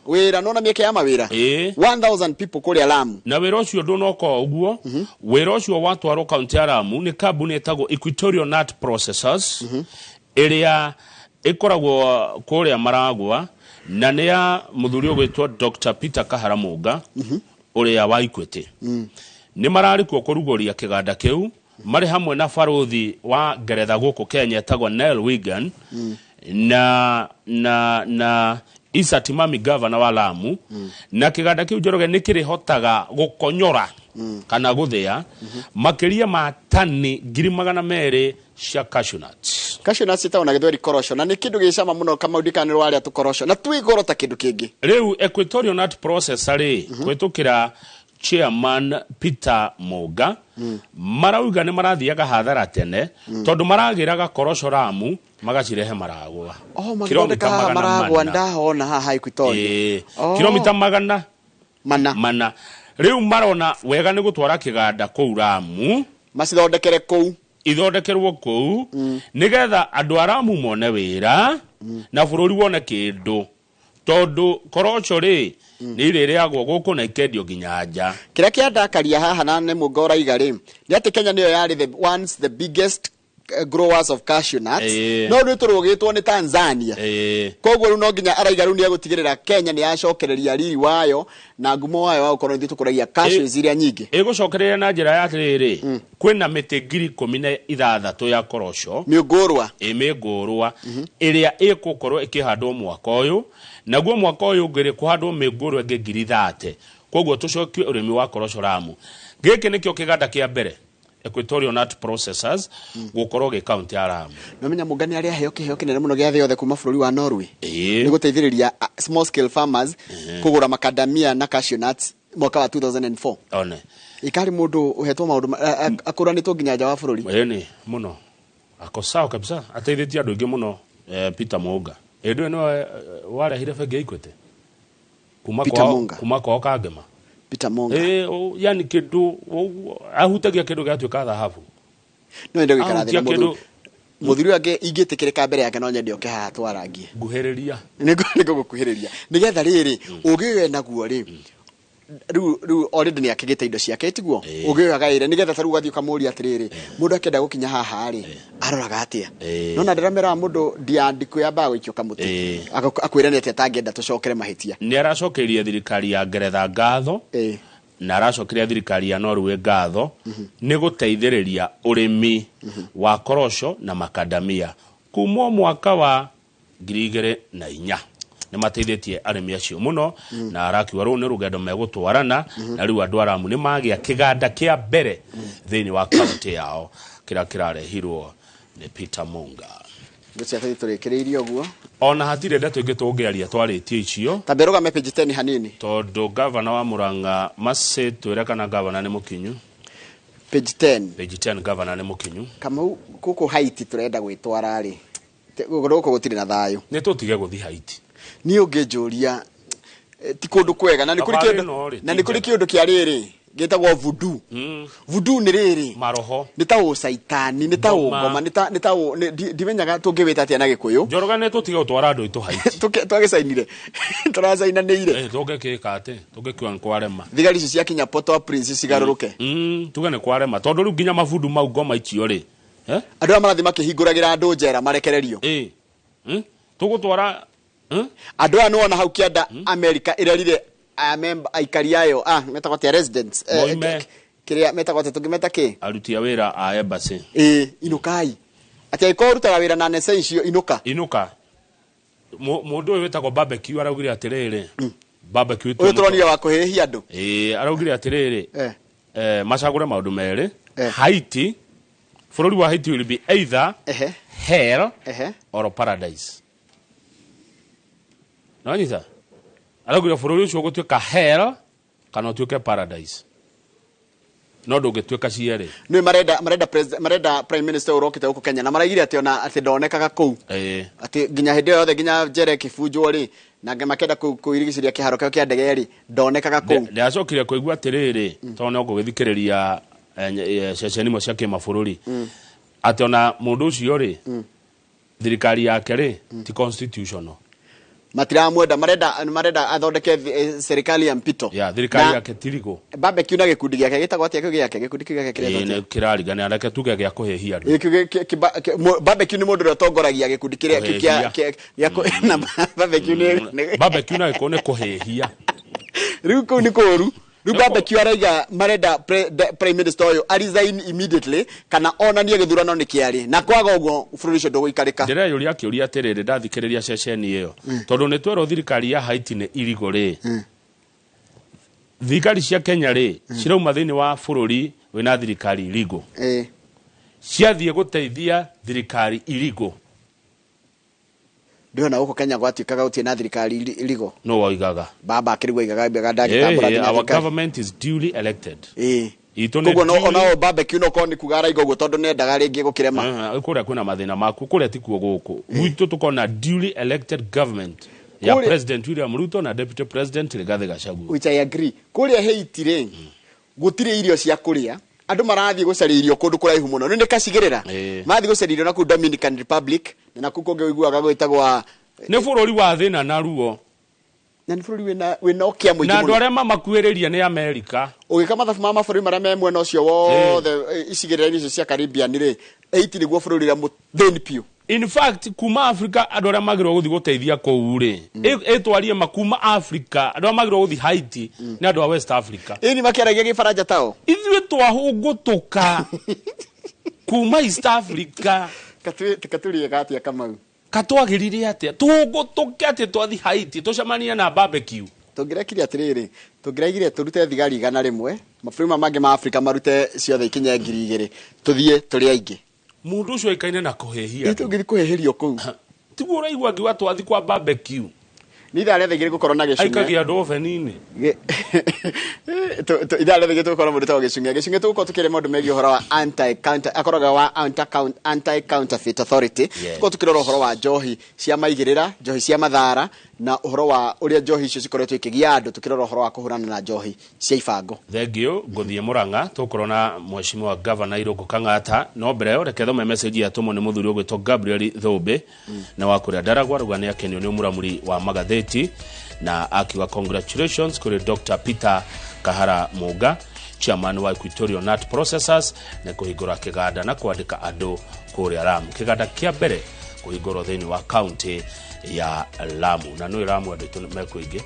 wĩra nona mĩeke ya mawĩra 1000 people kũrĩa Lamu. Na wĩra ũcio ndũnoka ũguo, wĩra ũcio watwarwo kaunti ya Lamu nĩ kambuni ĩtagwo Equatorial Nut Processors, ĩrĩa ĩkoragwo kũrĩa Maragwa, na nĩ ya mũthuri ũgwĩtwo Dr. Peter Kahara Mũnga, ũrĩa wa Equity. Nĩ mararĩ kuo kũrugũria kĩganda kĩu marĩ hamwe na barũthi wa Ngeretha gũkũ Kenya etagwo Neil Wigan, na Issa Timami governor wa Lamu, na kĩganda kĩu Njoroge nĩ kĩrĩhotaga gũkonyora Kana gũthĩa makĩria ma tani 200,000 cia cashew nuts. Cashew nuts ciĩtagwo na gĩthweri korosho, na nĩ kĩndũ gĩ cama mũno. Kamau, ndikanĩrwo warĩa tũkorosho na twĩ goro ta kĩndũ kĩngĩ. Rĩu Equatorial Nut Processor rĩ, kũhĩtũkĩra chairman Peter Mũnga, marauga nĩ marathiaga hathara tene tondũ maragĩraga korosho Ramu magacirehe Maragwa. Oh, magĩthondeka haha Maragwa? Ndahona haha Equatoria. Ĩĩ. Kilomita magana mana. Mana. Rĩu marona wega nĩ gũtwara kĩganda kũu Ramu, macithondekere kũu, ithondekerwo kũu nĩgetha andũ a Ramu mone wĩra na bũrũri wone kĩndũ, tondũ koroco rĩ nĩ irĩrĩagwo gũkũ na ikendio nginya nja. Kĩrĩa kĩandakaria haha na nĩ Mũnga ũraiga rĩ, nĩ atĩ Kenya nĩyo yarĩ the once the biggest growers of cashew nuts, no rĩu tũrũgĩtwo nĩ Tanzania. Koguo rĩu no nginya araiga rĩu nĩ egũtigĩrĩra Kenya nĩ yacokereria riri wayo na ngumo wayo wa gũkorwo ithuĩ tũkũragia cashews iria nyingĩ. Ĩgũcokereria na njĩra ya atĩrĩrĩ, kwĩna mĩtĩ 16,000 ya koroco, mĩũngũrwa, ĩ mĩngũrwa ĩrĩa ĩgũkorwo ĩkĩhandwo mwaka ũyũ, naguo mwaka ũyũ ũngĩ rĩ kũhandwo mĩngũrwa ĩngĩ 30,000. Koguo tũcokie ũrĩmi wa koroco Ramu. Gĩkĩ nĩkĩo kĩganda kĩa mbere Equatorial Nut Processors gũkorwo gĩ kaunti ya Ramu. No menya Mũnga nĩ arĩ aheo kĩheo kĩnene mũno gĩa thĩ yothe kuma bũrũri wa Norway, nĩ gũteithĩrĩria small scale farmers kũgũra macadamia na cashew nuts mwaka wa 2004. One. Ikarĩ mũndũ ũhetwo maũndũ akũranĩtwo nginya nja wa bũrũri. Ĩni mũno, ako sawa kabisa, ateithĩtie andũ aingĩ mũno. Peter Mũnga ĩndũ ĩyo nĩwe warehire bengi ya Equity kuma Peter kwao, Munga. kuma kwao Kangema. Peter Monga. Yani kĩndũ ahutagia kĩndũ gĩgatuĩka thahabu. No nyende gũikara thĩ na Ahutia mũthuri kĩndũ. Mũthuri ũyũ angĩ ingĩtĩkĩrĩka mbere yake, no nyende oke haha twarangie. Nguhĩrĩria. Nĩngũgũkuhĩrĩria nĩgetha rĩrĩ ũgĩ ũyũ enaguo rĩ, rĩu already nĩ akĩgĩte indo ciake, tiguo? Ũgĩ ũyũ agaĩre nĩgetha ta rĩu ũgathiĩ ũkamũria atĩrĩrĩ, mũndũ akĩenda gũkinya haha rĩ, aroraga atĩa? No na ndĩrameraga mũndũ ndia ndikũ yambaga gũikio kamũtĩ. Akwĩra nĩ atĩa atangĩenda tũcokere mahĩtia. Nĩ aracokeirie thirikari ya Ngeretha ngatho na aracokeria thirikari ya Norway ngatho nĩ gũteithĩrĩria ũrĩmi wa korosho na makadamia kuma o mwaka wa 2004. Nĩ mateithĩtie arĩmi acio mũno, na arakiuga rũu nĩ rũgendo megũtwarana na rĩu andũ a Ramu nĩ magĩa kĩganda kĩa mbere thĩinĩ wa kaunti yao kĩrĩa kĩrarehirwo nĩ Peter Munga. Ngwĩciria tũrĩkĩrĩirie ũguo. Ona hatirĩ ndeto ingĩ tũngĩaria twarĩtie icio. Tambe rũgame page 10 hanini. Tondũ gavana wa Murang'a Mercy, twĩre kana gavana nĩ mũkinyu. Page 10. Page 10, gavana nĩ mũkinyu. Kamau, gũkũ Haiti tũrenda gwĩtwara rĩ, gũkũ gũtirĩ na thayũ. Nĩ tũtige gũthiĩ Haiti. Niĩ ũngĩnjũria, ti kũndũ kwega, na nĩ kũrĩ Thabarĩ kĩndũ ĩno rĩ, na ti nĩ kũrĩ njega. kĩũndũ kĩa rĩrĩ gĩtagwo voodoo. Voodoo nĩ rĩrĩ maroho, nĩ ta ũcaitani, nĩ ta Ngoma. ũngoma, nĩ ta ndimenyaga tũngĩwĩta atĩa na Gĩkũyũ. Njoroge, nĩ tũtige gũtwara andũ aitũ Haiti. Twagĩcainire, tũracainanĩire. Tũngĩkĩka atĩ tũngĩkiuga nĩ kwarema. Thigari icio ciakinya Port-au-Prince cigarũrũke. Tuge nĩ kwarema tondũ rĩu nginya mabundu mau ngoma icio rĩ, Andũ arĩa marathiĩ makĩhingũragĩra andũ njera marekererio. Tũgũtwara Andũ aya nĩwona hau kĩanda America ĩrerire aikari ayo, metagwo atĩa, residents, Moime. Kĩrĩa metagwo atĩa, tũngĩmeta kĩ? Aruti a wĩra a embassy. Ĩ, inũkai, atĩ angĩkorwo ũrutaga wĩra na nece icio, inũka. Inũka. Mũndũ ũyũ wĩtagwo Barbecue araugire atĩrĩrĩ, Barbecue Ũyũ tũronire wa kũhĩhia andũ. Ĩ, araugire atĩrĩrĩ, macagũre maũndũ merĩ. Haiti, bũrũri wa Haiti will be either hell or paradise. Nonyita araugire bũrũri ũcio ũgũtuĩka hell kana ũtuĩke paradise, no ndũngĩtuĩka cierĩ. Nĩ marenda prime minister ũrokĩte gũkũ Kenya na maraigire atĩ ona atĩ ndonekaga kũu, atĩ nginya hĩndĩ ĩyo yothe nginya njera ĩkĩbunjwo rĩ, na makenda kũirigicĩria kĩharo kĩao kĩa ndege rĩ, ndonekaga kũu. Ndĩracokire kũigua atĩrĩrĩ, tondũ no ngũgĩthikĩrĩria ceceni imwe cia kĩmabũrũri, atĩ ona mũndũ ũcio rĩ, thirikari yake rĩ ti constitutional. Matiramwenda, marenda athondeke serikali ya mpito. Ya thirikari Na yake tirigũ. Barbecue na gĩkundi gĩake gĩtagwo atĩa? Kĩu gĩake, gĩkundi kĩu gĩake kĩretwo atĩa? Nĩ kĩrarigana, reke tuge gĩa kũhĩhia andũ. Ĩ, kĩu barbecue nĩ mũndũ ũrĩa ũtongoragia gĩkundi kĩrĩa kĩu Kũhĩhia. gĩa na barbecue Barbecue na gĩkũyũ nĩ kũhĩhia. Rĩu kũu nĩ kũũru. Rĩu Nĩ barbecue araiga marenda prime minister ũyũ a resign immediately kana onanie gĩthurano nĩ kĩarĩ, na kwaga ũguo bũrũri ũcio ndũgũikarĩka. Ndĩreyũria kĩũria atĩrĩrĩ, ndathikĩrĩria ceceni ĩyo, tondũ nĩ twerwo thirikari ya Haiti nĩ irigũ rĩ. Thirikari cia Kenya rĩ, cirauma thĩinĩ wa bũrũri wĩna thirikari irigo. Ciathiĩ gũteithia thirikari irigo. Ndĩona gũkũ Kenya gwatuĩkaga gũtirĩ na thirikari irigo. No woigaga. Baba akĩrigwo aigaga mbeca ndangĩtambũra nginya Our thirikari. government is duly elected. Itũ nĩ Koguo no duly- onao barbecue no korwo nĩ kuga araiga ũguo tondũ nendaga rĩngĩ gũkĩrema. Kũrĩa kwĩna mathĩna maku, kũrĩa tikuo gũkũ. Gwitũ tũkona duly elected government ya President William Ruto na Deputy President Rigathi Gachagua. Which I agree. Kũrĩa Haiti rĩ, gũtirĩ irio cia kũrĩa. Andũ marathiĩ gũcaria irio kũndũ kũraihu mũno. Nĩ kacigĩrĩra. Marathiĩ gũcaria irio nakũu Dominican Republic, na nakũu kũngĩ ũiguaga gwĩtagwa Nĩ bũrũri wa thĩna na ruo. Na nĩ bũrũri wĩna ũkĩa mũingĩ Na andũ mũno. arĩa mamakuĩrĩria nĩ Amerika. Ũgĩka mathabu ma mabũrũri marĩa me mwena ũcio wothe, icigĩrĩra-inĩ icio cia Caribbean rĩ, Haiti nĩguo bũrũri ũrĩa mũthĩni biũ. In fact, kuma Africa andũ arĩa magĩrĩirwo gũthiĩ gũteithia kũu rĩ, ĩtwarie ma kuma Africa, andũ arĩa magĩrĩirwo gũthiĩ Haiti nĩ andũ a West Africa. Ĩni makĩaragia gĩbaranja tao. Ithuĩ twahũngũtũka kuma East Africa. Katũriega atĩa Kamau? Katwagĩrire atĩa? Tũhũngũtũke atĩ twathiĩ Haiti tũcemanie na barbecue. Tũngĩrekire atĩrĩrĩ, tũngĩraigire tũrute thigari 100, mabũrũri maya mangĩ ma Afrika marute ciothe ikinye 2000, tũthiĩ tũrĩ aingĩ. Mũndũ ũcio oĩkaine na kũhĩhia. Ĩ tũngĩthiĩ kũhĩhĩrio kũu. Tiguo ũraigua ngiuga twathiĩ kwa barbecue. Nĩ ithaa rĩa thaa igĩrĩ gũkorwo na gĩcung'e. Aikagia andũ oven-inĩ. Ithaa rĩa thaa igĩrĩ tũgũkorwo mũndũ wĩtagwo Gĩcung'e. Gĩcung'e tũgũkorwo tũkĩaria maũndũ megiĩ ũhoro wa anti-counter, akoragwo wa anti-counterfeit authority. Tũgũkorwo tũkĩrora ũhoro wa njohi cia maigĩrĩra, njohi cia mathara, na ũhoro wa ũrĩa njohi icio cikoretwo ikĩgia andũ, tũkĩrora ũhoro wa kũhũrana na njohi cia ibango. Thank you. Ngũthiĩ Mũrang'a, tũgũkorwo na Mheshimiwa Governor Irũngũ Kang'ata. No mbere ĩyo, reke thome message yatũmwo nĩ mũthuri ũgwĩtwo Gabriel Thũmbĩ, na wa kũrĩa Ndaragwa, arauga nĩ akenio nĩ ũmũramuri wa magathĩti, na akiuga congratulations kũrĩ Dr. Peter Kahara Mũnga, chairman wa Equatorial Nut Processors, nĩ kũhingũra kĩganda na kwandĩka andũ kũrĩa Lamu. Kĩganda kĩa mbere kũhingũrwo thĩinĩ wa kaunti ya Lamu. Na nĩ Lamu andũ aitũ mekũingĩ.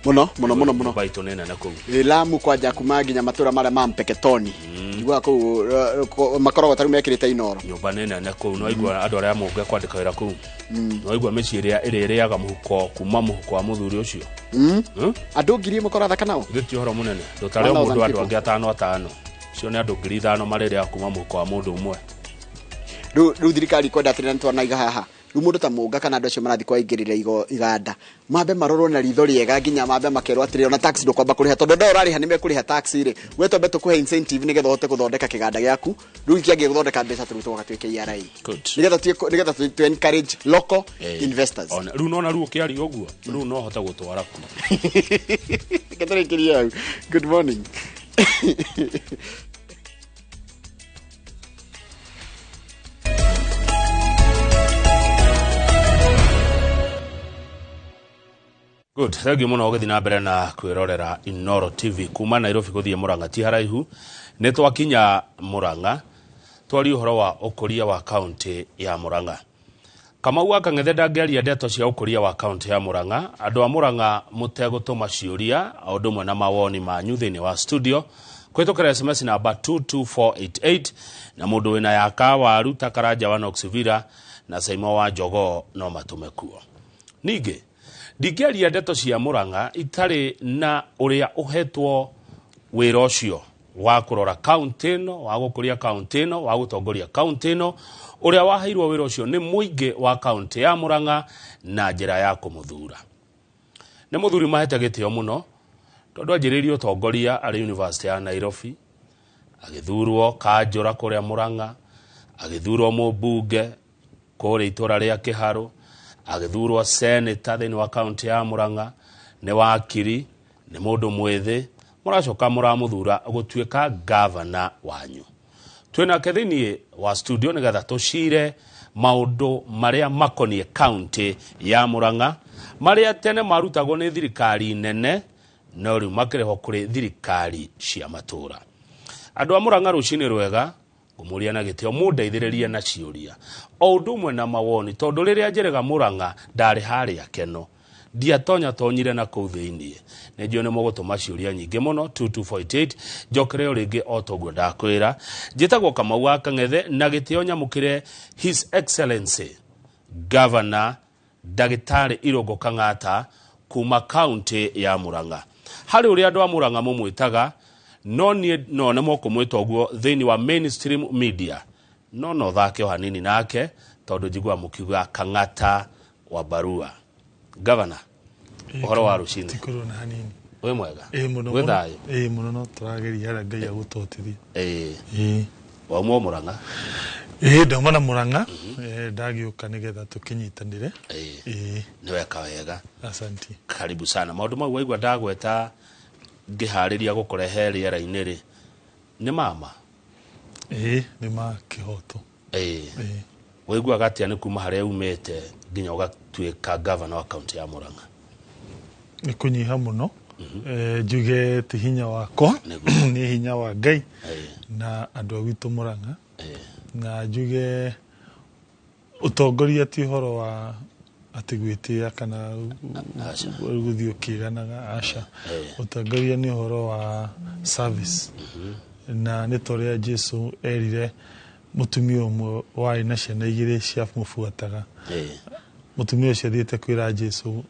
Mũno, mũno, mũno, mũno. Nyũmba itũ nĩ nene kũu. Lamu kwanja kuma nginya matũra marĩa ma Mpeketoni. Njiguaga kũu, makoragwo tarĩu mekĩrĩte inoro. Nyũmba nĩ nene kũu. Nĩ waigua andũ arĩa mũnge kwandĩka wĩra kũu. Nĩ waigua mĩciĩ ĩrĩa ĩrĩa ĩrĩaga mũhuko kuma mũhuko wa mũthuri ũcio. Andũ 1000 korathaka nao? Githĩ ti ũhoro mũnene? Ndũtare o One mũndũ thousand andũ people. angĩ atano atano. Ũcio nĩ andũ 5,000 marĩrĩaga kuma mũhuko wa mũndũ ũmwe. Rĩu thirikari kwenda atĩrĩ na nĩtwanaiga haha. Rĩu mũndũ ta Mũnga kana andũ acio marathiĩ kwaingĩrĩra iganda, mambe marorwo na ritho rĩega nginya mambe makerwo atĩrĩ ona tax ndũkwamba kũrĩha tondũ ndoo ũrarĩha nĩ mekũrĩha tax rĩ, we twambe tũkũhe incentive nĩgetha ũhote gũthondeka kĩganda gĩaku, rĩu kĩangĩ gũthondeka mbeca tũrĩ tũgoka twĩ KRA. Good. Nĩgetha tu encourage local investors. Ona, rĩu nona rĩu ũkĩaria ũguo, rĩu no hote gũtwara ku. Reke tũrĩkĩrie hau. Good morning. Good. Thank you mũno ũgĩthiĩ na mbere na kwĩrorera Inooro TV kuma Nairobi gũthiĩ Murang'a ti haraihu. Nĩ twakinya Murang'a, twarie ũhoro wa ũkũria wa kaunti ya Murang'a. Kamau wa Kang'ethe ndangĩaria ndeto cia ũkũria wa kaunti ya Murang'a. Andũ a Murang'a mũtegũtũma ciũria o ũndũ ũmwe na mawoni manyu thĩinĩ wa studio kũhĩtũkĩra SMS namba 22488 na mũndũ wĩna yaka waru ta Karanja wa Knoxville na Saimo wa Jogoo no matũme kuo. Ningĩ ndingĩaria ndeto cia Murang'a itarĩ na ũrĩa ũhetwo wĩra ũcio wa kũrora kaunti ĩno, wa gũkũria kaunti ĩno, wa gũtongoria kaunti ĩno, ũrĩa waheirwo wĩra ũcio nĩ mũingĩ wa kaunti ya Murang'a na njĩra ya kũmũthura. Nĩ mũthuri mahete gĩtĩo mũno tondũ anjĩrĩirie ũtongoria arĩ University ya Nairobi, agĩthurwo kanjũra kũrĩa Murang'a, agĩthurwo mũmbunge kũrĩa itũra rĩa Kĩharũ, agĩthurwo senator thĩinĩ wa kaunti ya Murang'a, nĩ wakiri, nĩ mũndũ mwĩthĩ, mũracoka mũramũthura gũtuĩka gavana wanyu. Twĩnake thĩinĩ wa studio nĩgetha tũcire maũndũ marĩa makoniĩ kaunti ya Murang'a, marĩa tene marutagwo nĩ thirikari nene, no rĩu makĩrĩhwo kũrĩ thirikari cia matũũra. Andũ a Murang'a rũcinĩ rwega, ngũmũria na gĩtĩo mũndeithĩrĩrie na ciũria o ũndũ ũmwe na mawoni, tondũ rĩrĩa njĩrĩga Murang'a ndarĩ harĩa Keno, ndiatonya tonyire na kũu thĩinĩ. Nĩ njũĩ nĩ mũgũtũma ciũria nyingĩ mũno 2248 njokere o rĩngĩ o toguo ndakwĩra. Njĩtagwo Kamau wa Kang'ethe na gĩtĩo nyamũkĩre His Excellency Governor Ndagĩtarĩ Irũngũ Kang'ata kuma kaunti ya Murang'a. Harĩ ũrĩa andũ a Murang'a mũmwĩtaga, no niĩ no nemwo kũmwĩta ũguo thĩinĩ wa mainstream media. No no thake o hanini nake, tondũ njiguaga mũkiuga Kang'ata wa Barua. Gavana, ũhoro wa rũcinĩ? Ti kũrwo na hanini. Wĩ mwega? Ĩĩ mũno Wĩ mũno. thayũ? Ĩĩ mũno, no tũrageria harĩa Ngai agũtũhotithia. Ĩĩ. Ĩĩ. Wauma o Murang'a? Ĩĩ, ndauma na Murang'a, ndagĩũka nĩgetha tũkĩnyitanĩre. Ĩĩ. Ĩĩ. Nĩ weka wega. Asanti. Karibu sana. Maũndũ mau waigua ndagweta ngĩharĩria gũkũrehe rĩera-inĩ rĩ, nĩ mama? Ĩĩ, nĩ ma kĩhoto. Ĩĩ. Ĩĩ. Waiguaga atĩa nĩ kuma harĩa umĩte nginya ũgatuĩka gavana wa kaunti ya Murang'a? Nĩ kũnyiha mũno. Njuge ti hinya wakwa, Nĩguo. nĩ hinya wa Ngai Ĩĩ. na andũ a gwitũ Murang'a. Ĩĩ. Na njuge ũtongoria ti ũhoro wa atĩ gwĩtĩa kana Aca. gũthiĩ ũkĩganaga, aca. Ĩĩ. Ũtongoria nĩ ũhoro wa service. Na nĩ ta ũrĩa Jesu erire mũtumia ũmwe warĩ na ciana igĩrĩ ciamũbuataga. Ĩĩ. Mũtumia ũcio athiĩte kwĩra Jesu,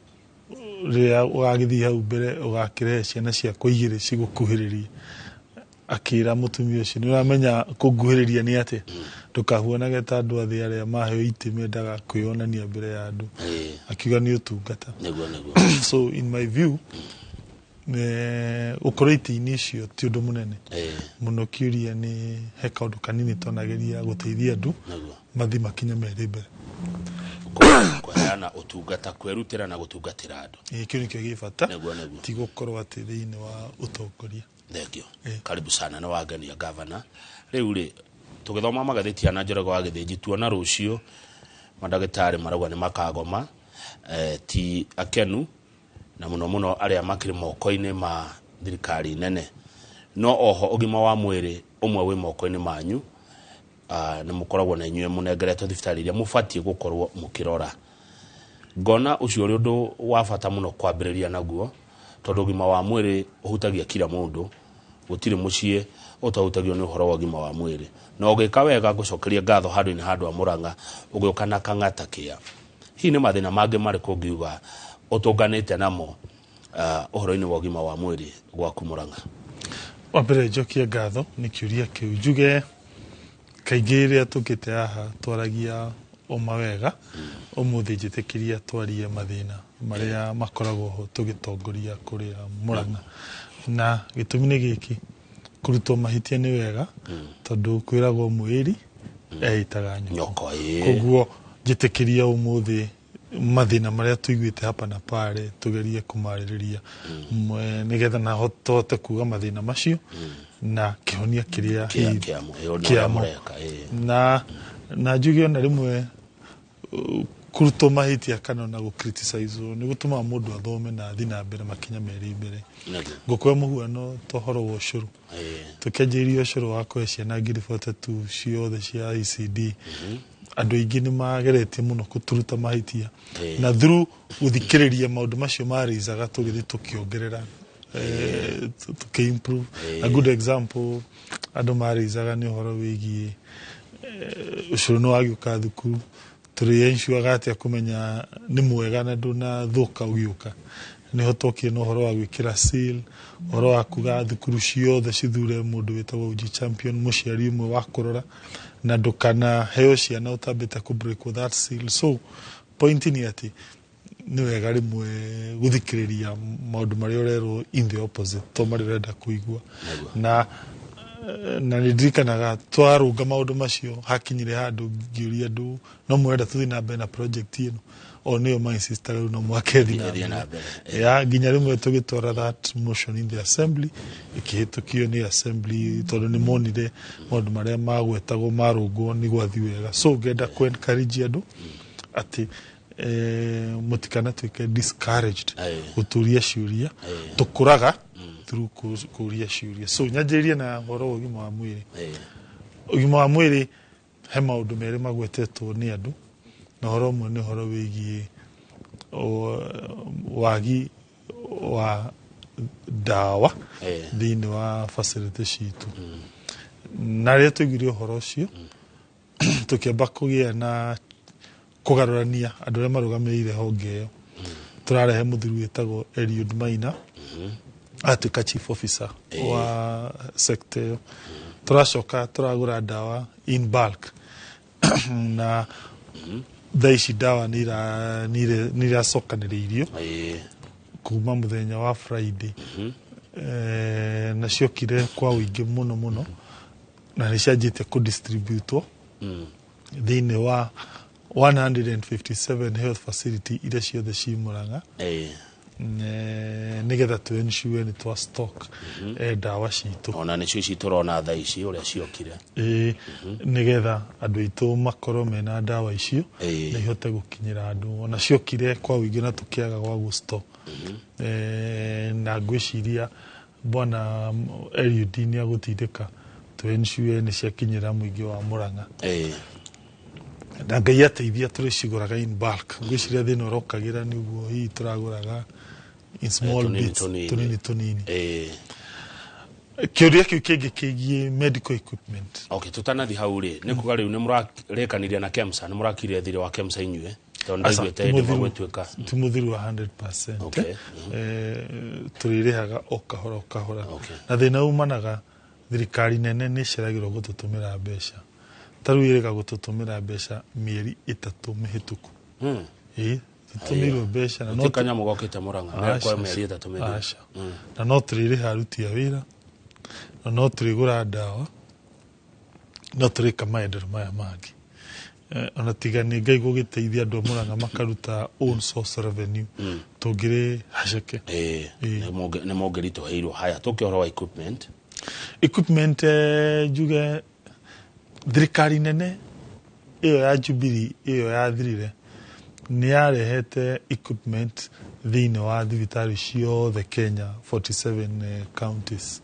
rĩrĩa ũgagĩthiĩ hau mbere ũgakĩrehe ciana ciakwa igĩrĩ cigũkuhĩrĩrie. Akĩra mũtumia ũcio, nĩ ũramenya kũnguhĩrĩria nĩ atĩa? Ndũkahuanage ta andũ a thĩ arĩa maheo itĩ mendaga kwĩyonania mbere ya andũ. Ĩĩ. Akiuga nĩ ũtungata. Nĩguo, nĩguo. So in my view, gũkorwo itĩ-inĩ icio ti ũndũ mũnene. Ĩĩ. Mũno kĩũria nĩ he kaũndũ kanini twanageria gũteithia andũ Nĩguo. mathiĩ makinya merĩ mbere. Kũheana ũtungata, kwĩrutĩra na gũtungatĩra andũ. Ĩĩ, kĩu nĩkĩo gĩ bata. Nĩguo, nĩguo. Ti gũkorwo atĩ thĩinĩ wa ũtongoria. Thank you. Ĩĩ. Karibu sana, nĩ wangenia gavana. Rĩu rĩ, tũgĩthoma magathĩti ya na Njoroge wa Gĩthĩnji, tuona rũciũ mandagĩtarĩ marauga nĩ makagoma, ti akenu, na mũno mũno arĩa makĩrĩ moko-inĩ ma thirikari nene. No oho ũgima wa mwĩrĩ ũmwe wĩ moko-inĩ manyu, nĩ mũkoragwo na inyuĩ mũnengeretwo thibitarĩ iria mũbatiĩ gũkorwo mũkĩrora. Ngona ũcio ũrĩ ũndũ wa bata mũno kwambĩrĩria naguo, tondũ ũgima wa mwĩrĩ ũhutagia kila mũndũ, gũtirĩ mũciĩ ũtahutagio nĩ ũhoro wa ũgima wa mwĩrĩ. Na ũgĩka wega ngũcokeria ngatho handũ-inĩ ha andũ a Murang'a, ũgĩũka na Kang'ata kĩa. Hihi nĩ mathĩna mangĩ marĩkũ ũngiuga ũtũnganĩte namo ũhoro-inĩ wa ũgima wa mwĩrĩ gwaku Murang'a? Wa mbere njokie ngatho nĩ kĩũria kĩu. Njuge kaingĩ rĩrĩa tũkĩte haha twaragia o mawega, ũmũthĩ njĩtĩkĩria twarie mathĩna marĩa makoragwo ho tũgĩtongoria kũrĩa Murang'a. Na gĩtũmi nĩ gĩkĩ, kũrutwo mahĩtia nĩ wega, tondũ kwĩragwo mwĩri eĩtaga nyoko. Nyoko, ĩĩ. Koguo njĩtĩkĩria ũmũthĩ mathĩna marĩa tũiguĩte hapa na pale tũgerie kũmarĩrĩria nĩgetha na tũhote kuga mathĩna macio na kĩhonia kĩrĩa Kĩa- hihi kĩamo, ĩĩ, ũrĩa kĩamo. mũreka, ĩĩ. Na njuge ona rĩmwe kũrutwo mahĩtia kana ona gũ-criticize-wo nĩ gũtũmaga mũndũ athome na athiĩ na mbere makinya merĩ mbere. Nĩguo. Ngũkũhe mũhuano ta ũhoro wa ũcũrũ. Ĩĩ. Tũkĩanjĩrĩria ũcũrũ wa kũhe ciana ngiri 42 ciothe cia ECD, andũ aingĩ nĩ mageretie mũno kũtũruta mahĩtia. Ĩĩ. Na through gũthikĩrĩria maũndũ macio marĩicaga tũgĩthiĩ tũkĩongerera, tũkĩ-improve. A good example andũ marĩicaga nĩ ũhoro wĩgiĩ ũcũrũ nĩ wagĩũka thukuru, tũrĩ ensure atĩa kũmenya nĩ mwega na ndũnathũka ũgĩũka. Nĩho twokire na ũhoro wa gwĩkĩra seal, ũhoro wa kuga thukuru ciothe cithure mũndũ wĩtagwo uji champion, mũciari ũmwe wa kũrora, na ndũkanaheo ciana ũtambĩte kũ break that seal. So point nĩ atĩ nĩ wega rĩmwe gũthikĩrĩria maũndũ marĩa ũrerwo in the opposite to marĩa ũrenda kũigua. Na nĩ ndirikanaga twarũnga maũndũ macio hakinyire handũ ngĩũria andũ no mũrenda tũthiĩ na mbere na project ĩno, o nĩyo ma insistaga rĩu no mũhaka ĩthiĩ na Ĩthiĩ na mbere. mbere. Ya nginya rĩmwe tũgĩtwara that motion in the assembly, ĩkĩhĩtũkio nĩ assembly tondũ nĩ monire maũndũ marĩa magwetagwo marũngwo nĩ gwathiĩ wega. So ngenda kũ encourage andũ atĩ mũtikanatuĩke discouraged Aye. gũtũria ciũria. Aye. Tũkũraga through kũria ciũria. So nyanjĩrĩrie na ũhoro wa ũgima wa mwĩrĩ. Ĩĩ. Ũgima wa mwĩrĩ he maũndũ merĩ magwetetwo nĩ andũ, na ũhoro ũmwe nĩ ũhoro wĩgiĩ wagi wa ndawa Ĩĩ. thĩinĩ wa facility citũ. Na rĩrĩa twaiguire ũhoro ũcio, tũkĩamba kũgĩa na kũgarũrania andũ arĩa marũgamĩrĩire honge ĩyo. Tũrarehe mũthuri wĩtagwo Eliud Maina. Atuĩka chief officer wa sector ĩyo. Tũracoka tũragũra ndawa in bulk, na thaa ici ndawa nĩ iracokanĩrĩirio kuma mũthenya wa Friday, na ciokire kwa ũingĩ mũno mũno, na nĩ cianjĩtie kũdistributwo thĩinĩ wa 157 health facility iria ciothe ci Murang'a, nĩgetha tũ ensure nĩ twa stock ndawa citũ. Ona nĩcio ici tũrona thaa ici ũrĩa ciokire. Ĩĩ, nĩgetha andũ aitũ makorwo mena ndawa icio na ihote gũkinyĩra andũ. Ona ciokire kwa ũingĩ na tũkĩaga gwa gũ-store. Na ngwĩciria bwana Eliud nĩ agũtindĩka tũ ensure nĩ ciakinyĩra mũingĩ wa Murang'a, na Ngai ateithia tũrĩcigũraga in bulk. Ngwĩciria thĩna ũrokagĩra nĩguo hihi tũragũraga in small tũnini, bits, tũnini. Tũnini tũnini. Kĩũria kĩu kĩngĩ kĩgiĩ medical equipment. Okay, tutanathi hau rĩ, nĩ kuga rĩu nĩ mũrarĩkanirie na KEMSA, nĩ mũrakire thirĩ wa KEMSA inyuĩ, tondũ Aca, ndaiguĩte hĩndĩ ĩmwe gwĩtuĩka ti mũthiru wa 100%. Tũrĩrĩhaga o kahora o kahora, na thĩna umanaga thirikari nene nĩ ĩceragĩrwo gũtũtũmĩra mbeca. Ta rĩu ĩrĩga gũtũtũmĩra mbeca mĩeri 3 mĩhĩtũku. Ĩĩ, tũtũmĩirwo mbeca na no Gũtirĩ kanyamũ gokĩte Murang'a Aca, kwa mĩeri 3 mĩthiru. Aca. Na no tũrĩrĩha aruti a wĩra, na no tũrĩgũra ndawa, no tũrĩka maendereo maya mangĩ. Ona tiga nĩ Ngai gũgĩteithia andũ a Murang'a makaruta own source revenue, tũngĩrĩ haceke. Nĩ mũngĩritũhĩirwo. Haya, tũke ũhoro wa equipment. Equipment, njuge thirikari nene ĩyo ya Jubilee ĩyo yathirire nĩ yarehete equipment thĩinĩ wa thibitarĩ ciothe Kenya, 47 counties.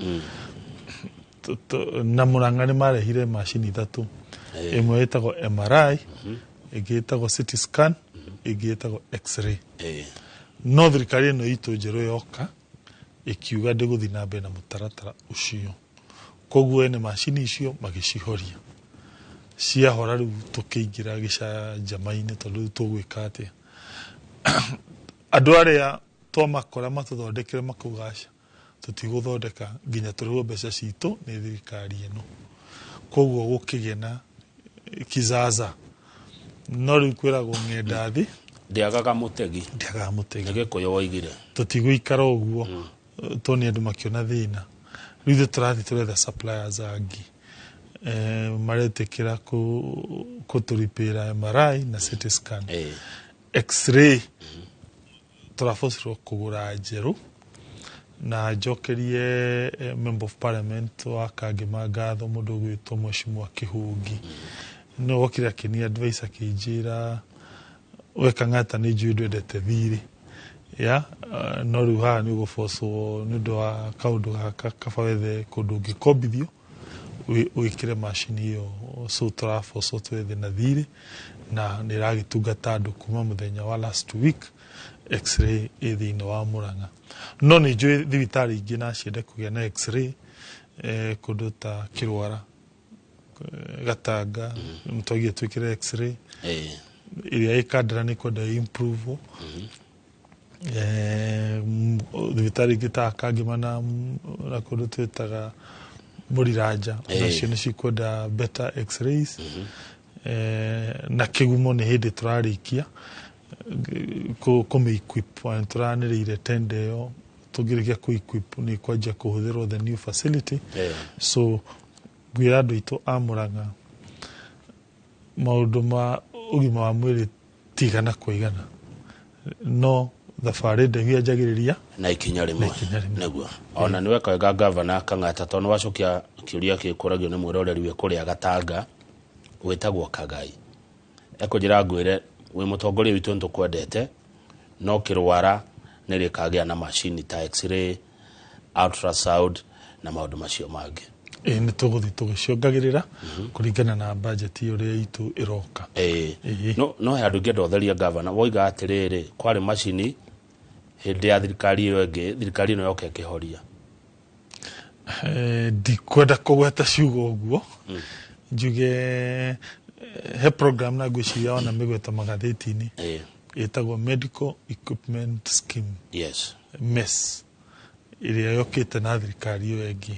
Na Murang'a nĩ marehire macini ithatũ. Ĩmwe ĩtagwo MRI, ĩngĩ ĩtagwo CT scan, ĩngĩ ĩtagwo X-ray. No thirikari ĩno itũ njerũ yoka ĩkiuga ndĩgũthiĩ na mbere na mũtaratara ũcio, koguo ene macini icio magĩcihoria. Ciahora rĩu tũkĩingĩra gĩcanjama-inĩ, tondũ rĩu tũgwĩka atĩa? Andũ arĩa twamakora matũthondekere makauga aca, tũtigũthondeka nginya tũrĩhwo mbeca citũ nĩ thirikari ĩno. Koguo gũkĩgĩa na kizaza, no rĩu kwĩragwo ng'enda thĩ Ndĩagaga mũtegi. Ndĩagaga mũtegi. Nĩ Gĩkũyũ woigire. Tũtigũikara ũguo tondũ andũ makĩona thĩna. Rĩu ithuĩ tũrathiĩ tũretha suppliers angĩ maretĩkĩra kũtũripĩra MRI na CT scan. X-ray tũrabocirwo kũgũra njerũ, na njokerie member of parliament wa Kangema ngatho, mũndũ ũgwĩtwo Mheshimiwa Kĩhũngi. No wokire akĩni advice, akĩnjĩra, "We Kang'ata, nĩ njũĩ ndwendete thirĩ ya, no rĩu haha nĩ ũgũbocwo nĩ ũndũ wa kaũndũ gaka, kaba wethe kũndũ ũngĩkombithio wĩkĩre macini ĩyo." So tũrabocwo twethe na thirĩ, na nĩ ĩragĩtungata andũ kuma mũthenya wa last week. X-ray ĩ thĩinĩ wa Murang'a, no nĩ njũĩ thibitarĩ ingĩ na ciende kũgĩa na X-ray, kũndũ ta Kĩrwara, Gatanga nĩtwaigire twĩkĩre X-ray. Ĩrĩa ĩkandara nĩ kwenda improve. Thibitarĩ ingĩ ta Kangema na kũndũ twĩtaga Mũriranja, nacio nĩ cikwenda better X-rays. Na Kĩgumo nĩ hĩndĩ tũrarĩkia kũmĩ equip, na tũranĩrĩire tender ĩyo. Tũngĩrĩkia kũ equip nĩ kwanjia kũhũthĩrwo the new facility. So ngwĩra andũ aitũ a Murang'a, maũndũ ma ũgima wa mwĩrĩ tigana kwa igana, no thabarĩ ndaihu yanjagĩrĩria na ikinya na rĩmwe. Ikinya rĩmwe. Nĩguo ona nĩ weka wega, gavana Kang'ata, tondũ nĩ wacokia kĩũria gĩkũragio nĩ mwĩroreri wĩ kũrĩa Gatanga wĩtagwo Kagai. Ekũnjĩra ngwĩre wĩ mũtongoria witũ nĩ tũkwendete, no kĩrwara nĩ rĩkagĩa na macini ta X-ray, ultrasound na maũndũ macio mangĩ. Ĩĩ, nĩ tũgũthiĩ tũgĩciongagĩrĩra kũringana na budget ũrĩa itũ ĩroka. Ĩĩ. No he andũ ingĩenda ũtherie, gavana. Woiga atĩrĩrĩ, kwarĩ macini hĩndĩ ya thirikari ĩyo ĩngĩ, thirikari ĩno yoka ĩkĩhoria. Ndikwenda kũgweta ciugo ũguo, njuge he program na ngwĩciria ona mĩgweta magathĩti-inĩ, ĩtagwo Medical Equipment Scheme, MES. Ĩrĩa yokĩte na thirikari ĩyo ĩngĩ,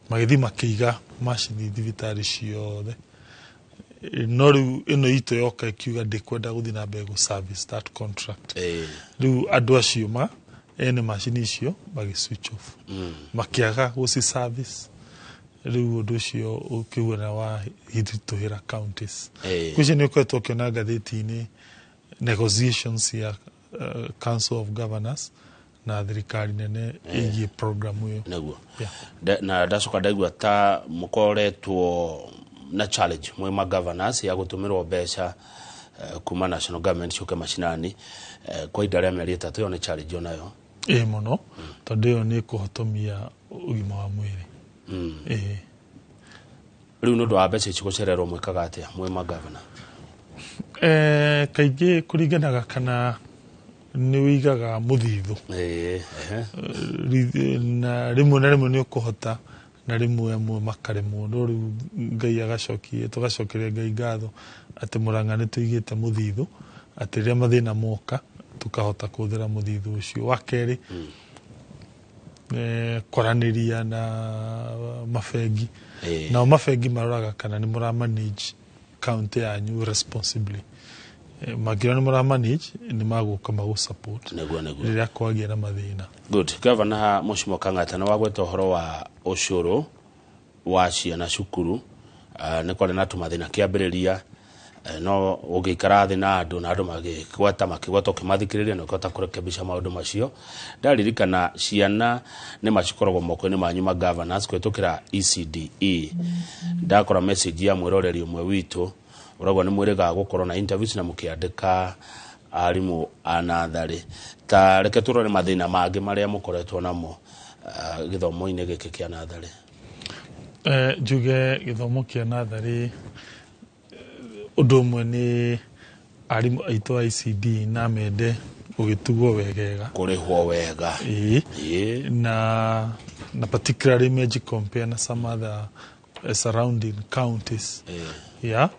magĩthiĩ makĩiga macini thibitarĩ ciothe. No rĩu ĩno itũ yoka ĩkiuga ndĩkwenda gũthiĩ na mbere gũ service that contract. Rĩu andũ acio ma ene macini icio magĩ switch off, makĩaga gũci service. Rĩu ũndũ ũcio ũkĩhuana wa ritũhĩra counties. Kwicio nĩ ũkoretwo ũkĩona ngathĩti-inĩ negotiations ya Council of Governors na thirikari nene ĩgiĩ program ĩyo. Nĩguo. Yeah. Na ndacoka ndaigua ta mũkoretwo na challenge mwĩ ma governors ya gũtũmĩrwo mbeca kuma national government ciũke macinani kwa ihinda rĩa mĩeri 3. Ĩyo nĩ challenge onayo? Ĩ, mũno, tondũ ĩyo nĩ ĩkũhotomia ũgima wa mwĩrĩ. Ĩ. Rĩu nĩ ũndũ wa mbeca ici gũcererwo, mwĩkaga atĩa mwĩ ma governor? Kaingĩ kũringanaga kana nĩ ũigaga mũthithũ. Ĩĩ, ehe. Na rĩmwe na rĩmwe nĩ ũkũhota, na rĩmwe amwe makaremwo, no rĩu Ngai agacokia, tũgacokeria Ngai ngatho atĩ Mũrang'a nĩ tũigĩte mũthithũ, atĩ rĩrĩa mathĩna moka tũkahota kũhũthĩra mũthithũ ũcio. Wa kerĩ, kwaranĩria na mabengi. Nao mabengi maroraga kana nĩ mũra manage county yanyu responsibly. Mangĩona nĩ mũra manage, nĩ magũka magũ support Nĩguo. rĩrĩa kwagĩa na mathĩna. Good. Governor Mũcimo Kang'ata, nĩ wagweta ũhoro wa ũcũrũ wa ciana cukuru. Nĩ kwarĩ na tũmathĩna kĩambĩrĩria, no ũgĩikara thĩ na andũ, na andũ magĩgweta makĩgweta, ũkĩmathikĩrĩria na ũkĩhota kũrekebisha maũndũ macio. Ndaririkana ciana nĩ macikoragwo moko-inĩ manyu ma governors kũhĩtũkĩra ECDE. Ndakora message ya mwĩroreri ũmwe witũ ũrauga nĩ mwĩrĩgaga gũkorwo na interviews na mũkĩandĩka arimũ a natharĩ. Ta reke tũrore mathĩna mangĩ marĩa mũkoretwo namo gĩthomo-inĩ gĩkĩ kĩa natharĩ. Njuge gĩthomo kĩa natharĩ, ũndũ ũmwe nĩ arimũ aitũ a ECD na mende gũgĩtugwo wegega. Kũrĩhwo wega. Ĩĩ. Na particularly meji compare na some other surrounding counties. Yeah.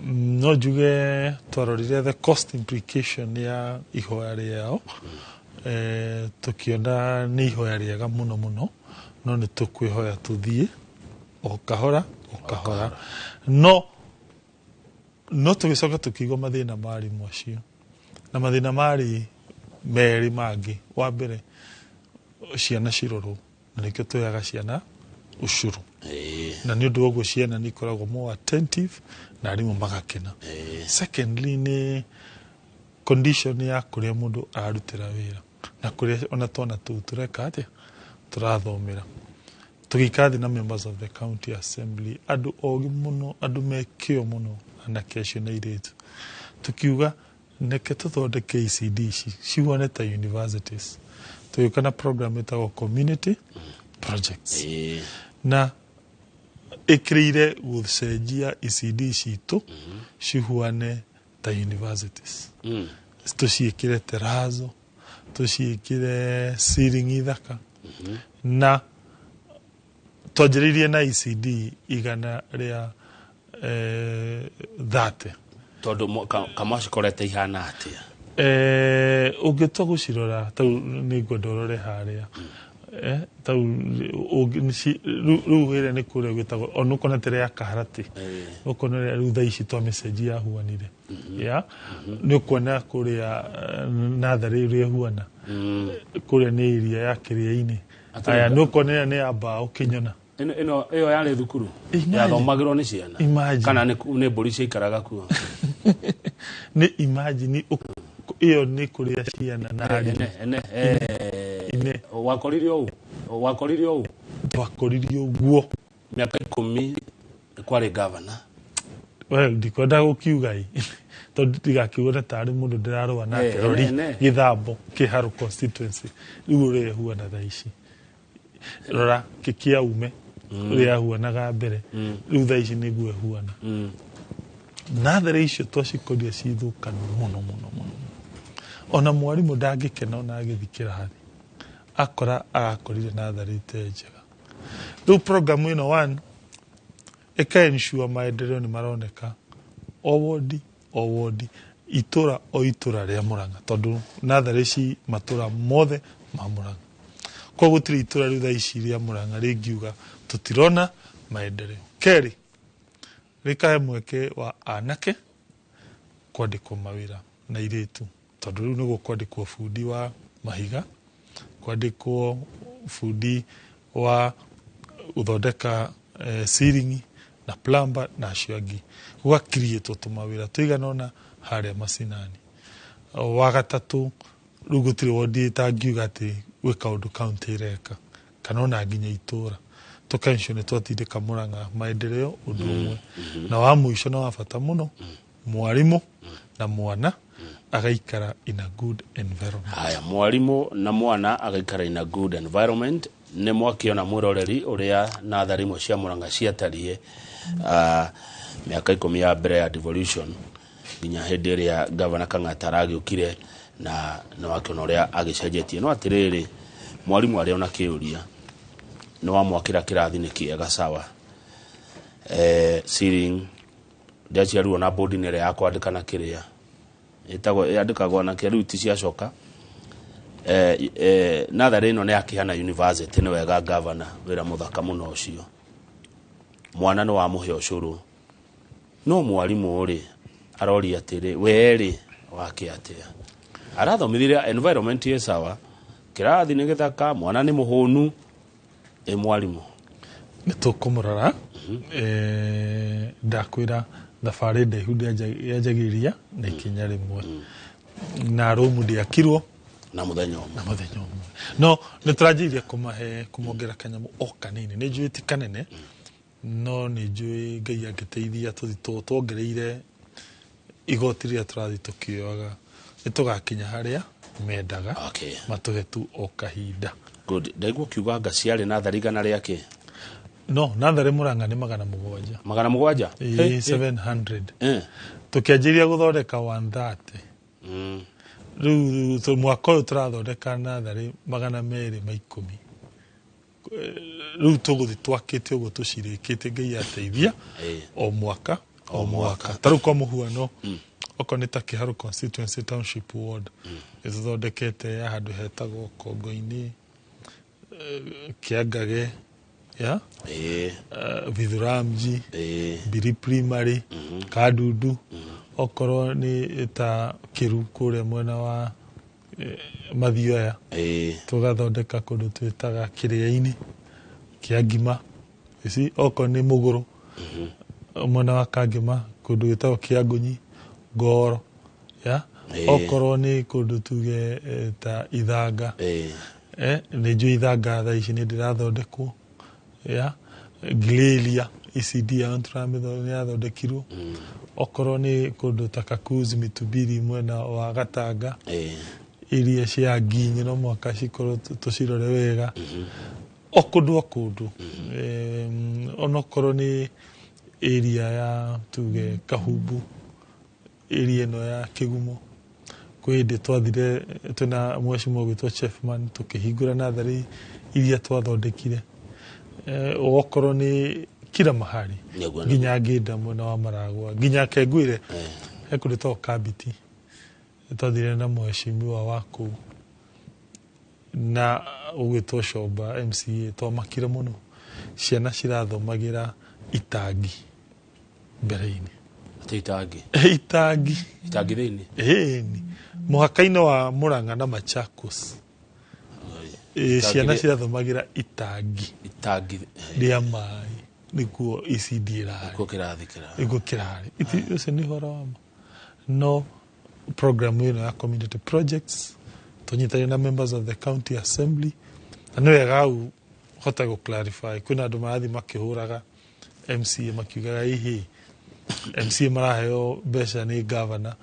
No njuge twarorire the cost implication ya ihoya rĩao, tũkĩona nĩ ihoya rĩega mũno mũno, no nĩ tũkwĩhoya tũthiĩ o kahora o kahora, no tũgĩcoka tũkĩigua mathĩna ma arimũ acio, na mathĩna marĩ merĩ mangĩ. Wa mbere, ciana cirorwo, na nĩkĩo tũheaga ciana ũcũrũ, na nĩ ũndũ wa ũguo ciana nĩ ikoragwo more attentive na arimũ magakena. Secondly, nĩ condition ya kũrĩa mũndũ ararutĩra wĩra na kũrĩa ona twana tũu tũreka atĩa, tũrathomera. Tũgĩikara thĩ na members of the county assembly, andũ ogĩ mũno, andũ me kĩo mũno, anake acio na airĩtu, tukiuga neke tũthondeke ECD ici cihuane ta universities. Tũgĩũka na program ĩtagwo community projects, na ĩkĩrĩire gũcenjia ECD citũ cihuane ta universities. Tũciĩkĩre terazo, tũciĩkĩre ceiling ithaka, na twanjĩrĩirie na ECD 130. Tondũ kamacikorete ihana atĩa? Ũngĩtua gũcirora tau, nĩ ngwenda ũrore harĩa. Tau rĩu ĩrĩa nĩ kũrĩa gwĩtagwo ona ũkona tĩrĩa ya Kaharati, ũkona ũrĩa rĩu thaa ici twamĩcenjia yahuanire, ya nĩ ũkuona kũrĩa natharĩ ũrĩa ĩhuana. Kũrĩa nĩ area ya Kĩrĩa-inĩ. Aya, nĩ ũkuona ĩrĩa nĩ ya mbaũ kĩnyona. Ĩno ĩyo yarĩ thukuru? Imagine. Yathomagĩrwo nĩ ciana? Imagine. Kana nĩ mbũri ciaikaraga kuo? Nĩ imagine, ĩyo nĩ kũrĩa ciana na arimũ. Ene, ene, Ine. Wakorire ũũ, wakorire ũũ. Twakoririe ũguo. Mĩaka 10 kwarĩ governor. Well, ndikwenda gũkiuga ĩ, tondũ ndigakiuga tarĩ mũndũ ndĩrarũa nake. Rori gĩthambo kĩharu constituency rĩu ũrĩa ĩhuana thaa ici, rora kĩkiaume ũrĩa yahuanaga mbere, rĩu thaa ici nĩguo ĩhuana. Natharĩ icio twacikoria cithũkanu mũno mũno mũno, ona mwarimũ ndangĩkena ona agĩthiĩ kĩrathi akora arakorire natharĩ ĩtarĩ njega. Rĩu program ĩno, one, ĩka ensure maendeleo nĩ maroneka o wodi o wodi, itũra o itũra rĩa Mũrang'a, tondũ natharĩ ci matũra mothe ma Mũrang'a. Koguo gũtirĩ itũra rĩu thaa ici rĩa Murang'a rĩngiuga tũtirona maendeleo. Kerĩ, rĩkahe mweke wa anake kwandĩkwo mawĩra na airĩtu, tondũ rĩu nĩguo kwandĩkwo bundi wa mahiga, kwandĩkwo bundi wa gũthondeka ceiling na plumber na acio angĩ, gũgakiriĩtwo tũmawĩra tũigana ũna harĩa macinani. Wa gatatũ, rĩu gũtirĩ wondi ĩtangiuga atĩ gwĩ kaũndũ kaunti ĩreka kana ona nginya itũra, tũkencio nĩ twatindĩka Murang'a maendeleo ũndũ ũmwe. Na wa mũico na wa bata mũno, mwarimũ na mwana agaikara in a good environment. Haya, mwarimũ na mwana agaikara in a good environment. Nĩ mwakĩona, mwĩroreri, ũrĩa nathari imwe cia Murang'a ciatariĩ mĩaka 10 ya mbere ya devolution nginya hĩndĩ ĩrĩa Gavana Kang'ata aragĩũkire, na nĩ wakĩona ũrĩa agĩcenjetie. No atĩrĩrĩ, mwarimũ arĩ ona kĩũria, nĩ wamwakĩra kĩrathi nĩ kĩega sawa, ceiling ndiaciarirwo na bodi-inĩ ĩrĩa ya kwandĩka na kĩrĩa ĩtagwo yandĩkagwo na kĩa rĩu ti ciacoka. Natharĩ ĩno nĩ yakĩhana university. Nĩ wega, gavana, wĩra mũthaka mũno ũcio. Mwana nĩ wamũhe ũcũrũ, no mwarimũ rĩ aroria atĩrĩ, we rĩ wake atĩa arathomithirie? Environment ĩ sawa, kĩrathi nĩ gĩthaka, mwana nĩ mũhũnu, ĩ mwarimũ? Nĩ tũkũmũrora. Ndakwĩra thabarĩ ndaihu yanjagĩrĩria na ikinya rĩmwe, na rũmu ndĩakirwo na mũthenya ũmwe. Na mũthenya ũmwe. No nĩ tũranjĩrĩria kũmahe, kũmongera kanyamũ o kanini. Nĩ njũĩ ti kanene, no nĩ njũĩ Ngai angĩteithia tũthi tuongereire igoti rĩrĩa tũrathiĩ tũkĩoyaga, nĩ tũgakinya harĩa mendaga. Matũhe tu o kahinda. Good. Ndaigua ũkiuga anga ciarĩ natharĩ igana rĩake. No natharĩ Mũrang'a nĩ 700. 700? Ĩĩ, 700. Tũkĩanjĩrĩria gũthondeka 130. Rĩu mwaka ũyũ tũrathondeka natharĩ 210. Rĩu tũgũthiĩ twakĩte ũguo tũcirĩkĩte, Ngai ateithia, o mwaka o mwaka. Ta rĩu kwa mũhuano, okorwo nĩ ta Kĩharũ constituency township ward, nĩ tũthondekete ya handũ hetagwo Kongo-inĩ, Kĩangage ya Vithuramji, Biri Primary, Kadundu. Okorwo nĩ ta Kĩru kũrĩa mwena wa Mathioya, tũgathondeka kũndũ twĩtaga Kĩrĩa-inĩ kĩa Ngima. You see, okorwo nĩ Mũgũrũ mwena wa Kangema, kũndũ gwĩtagwo Kĩangũnyi Ngoro ya. Okorwo nĩ kũndũ tuge ta Ithanga, nĩ njũĩ Ithanga thaa ici nĩ ndĩrathondekwo ya Ngilĩria ECD yayo nĩ yathondekirwo. Okorwo nĩ kũndũ ta Kakuzi Mitubiri mwena wa Gatanga, iria cia nginyi no mũhaka cikorwo tũcirore wega o kũndũ o kũndũ. Onokorwo nĩ area ya tuge Kahumbu, area ĩno ya Kĩgumo, kwĩ hĩndĩ twathire twĩna mheshimiwa gwĩtwo Chefman, tũkĩhingũra natharĩ iria twathondekire. Okorwo nĩ kila mahali, nginya ngĩnda mwena wa Maragwa, nginya Kengwire, he kũndũ gwĩtagwo Kabiti, twathire na mheshimiwa wa kũu na ũgwĩtwo Comba MCA. Twamakire mũno, ciana cirathomagĩra itangi mbere-inĩ. Atĩ itangi? Itangi. Itangi thĩinĩ? Ĩni, mũhaka-inĩ wa Murang'a na Machakos. Ĩ, Itangi. Ciana cirathomagĩra itangi itangi rĩa maĩ, nĩkuo ECD ĩrarĩ. Nĩkuo kĩrathi kĩrarĩ. Nĩkuo kĩrarĩ. Ũcio nĩ ũhoro wa ma. No program ĩno ya community projects tũnyitanĩire na members of the county assembly, na nĩ wega hau hote gũ clarify, kwĩna andũ marathiĩ makĩhũraga MCA makiugaga ĩhĩ MCA maraheo mbeca nĩ governor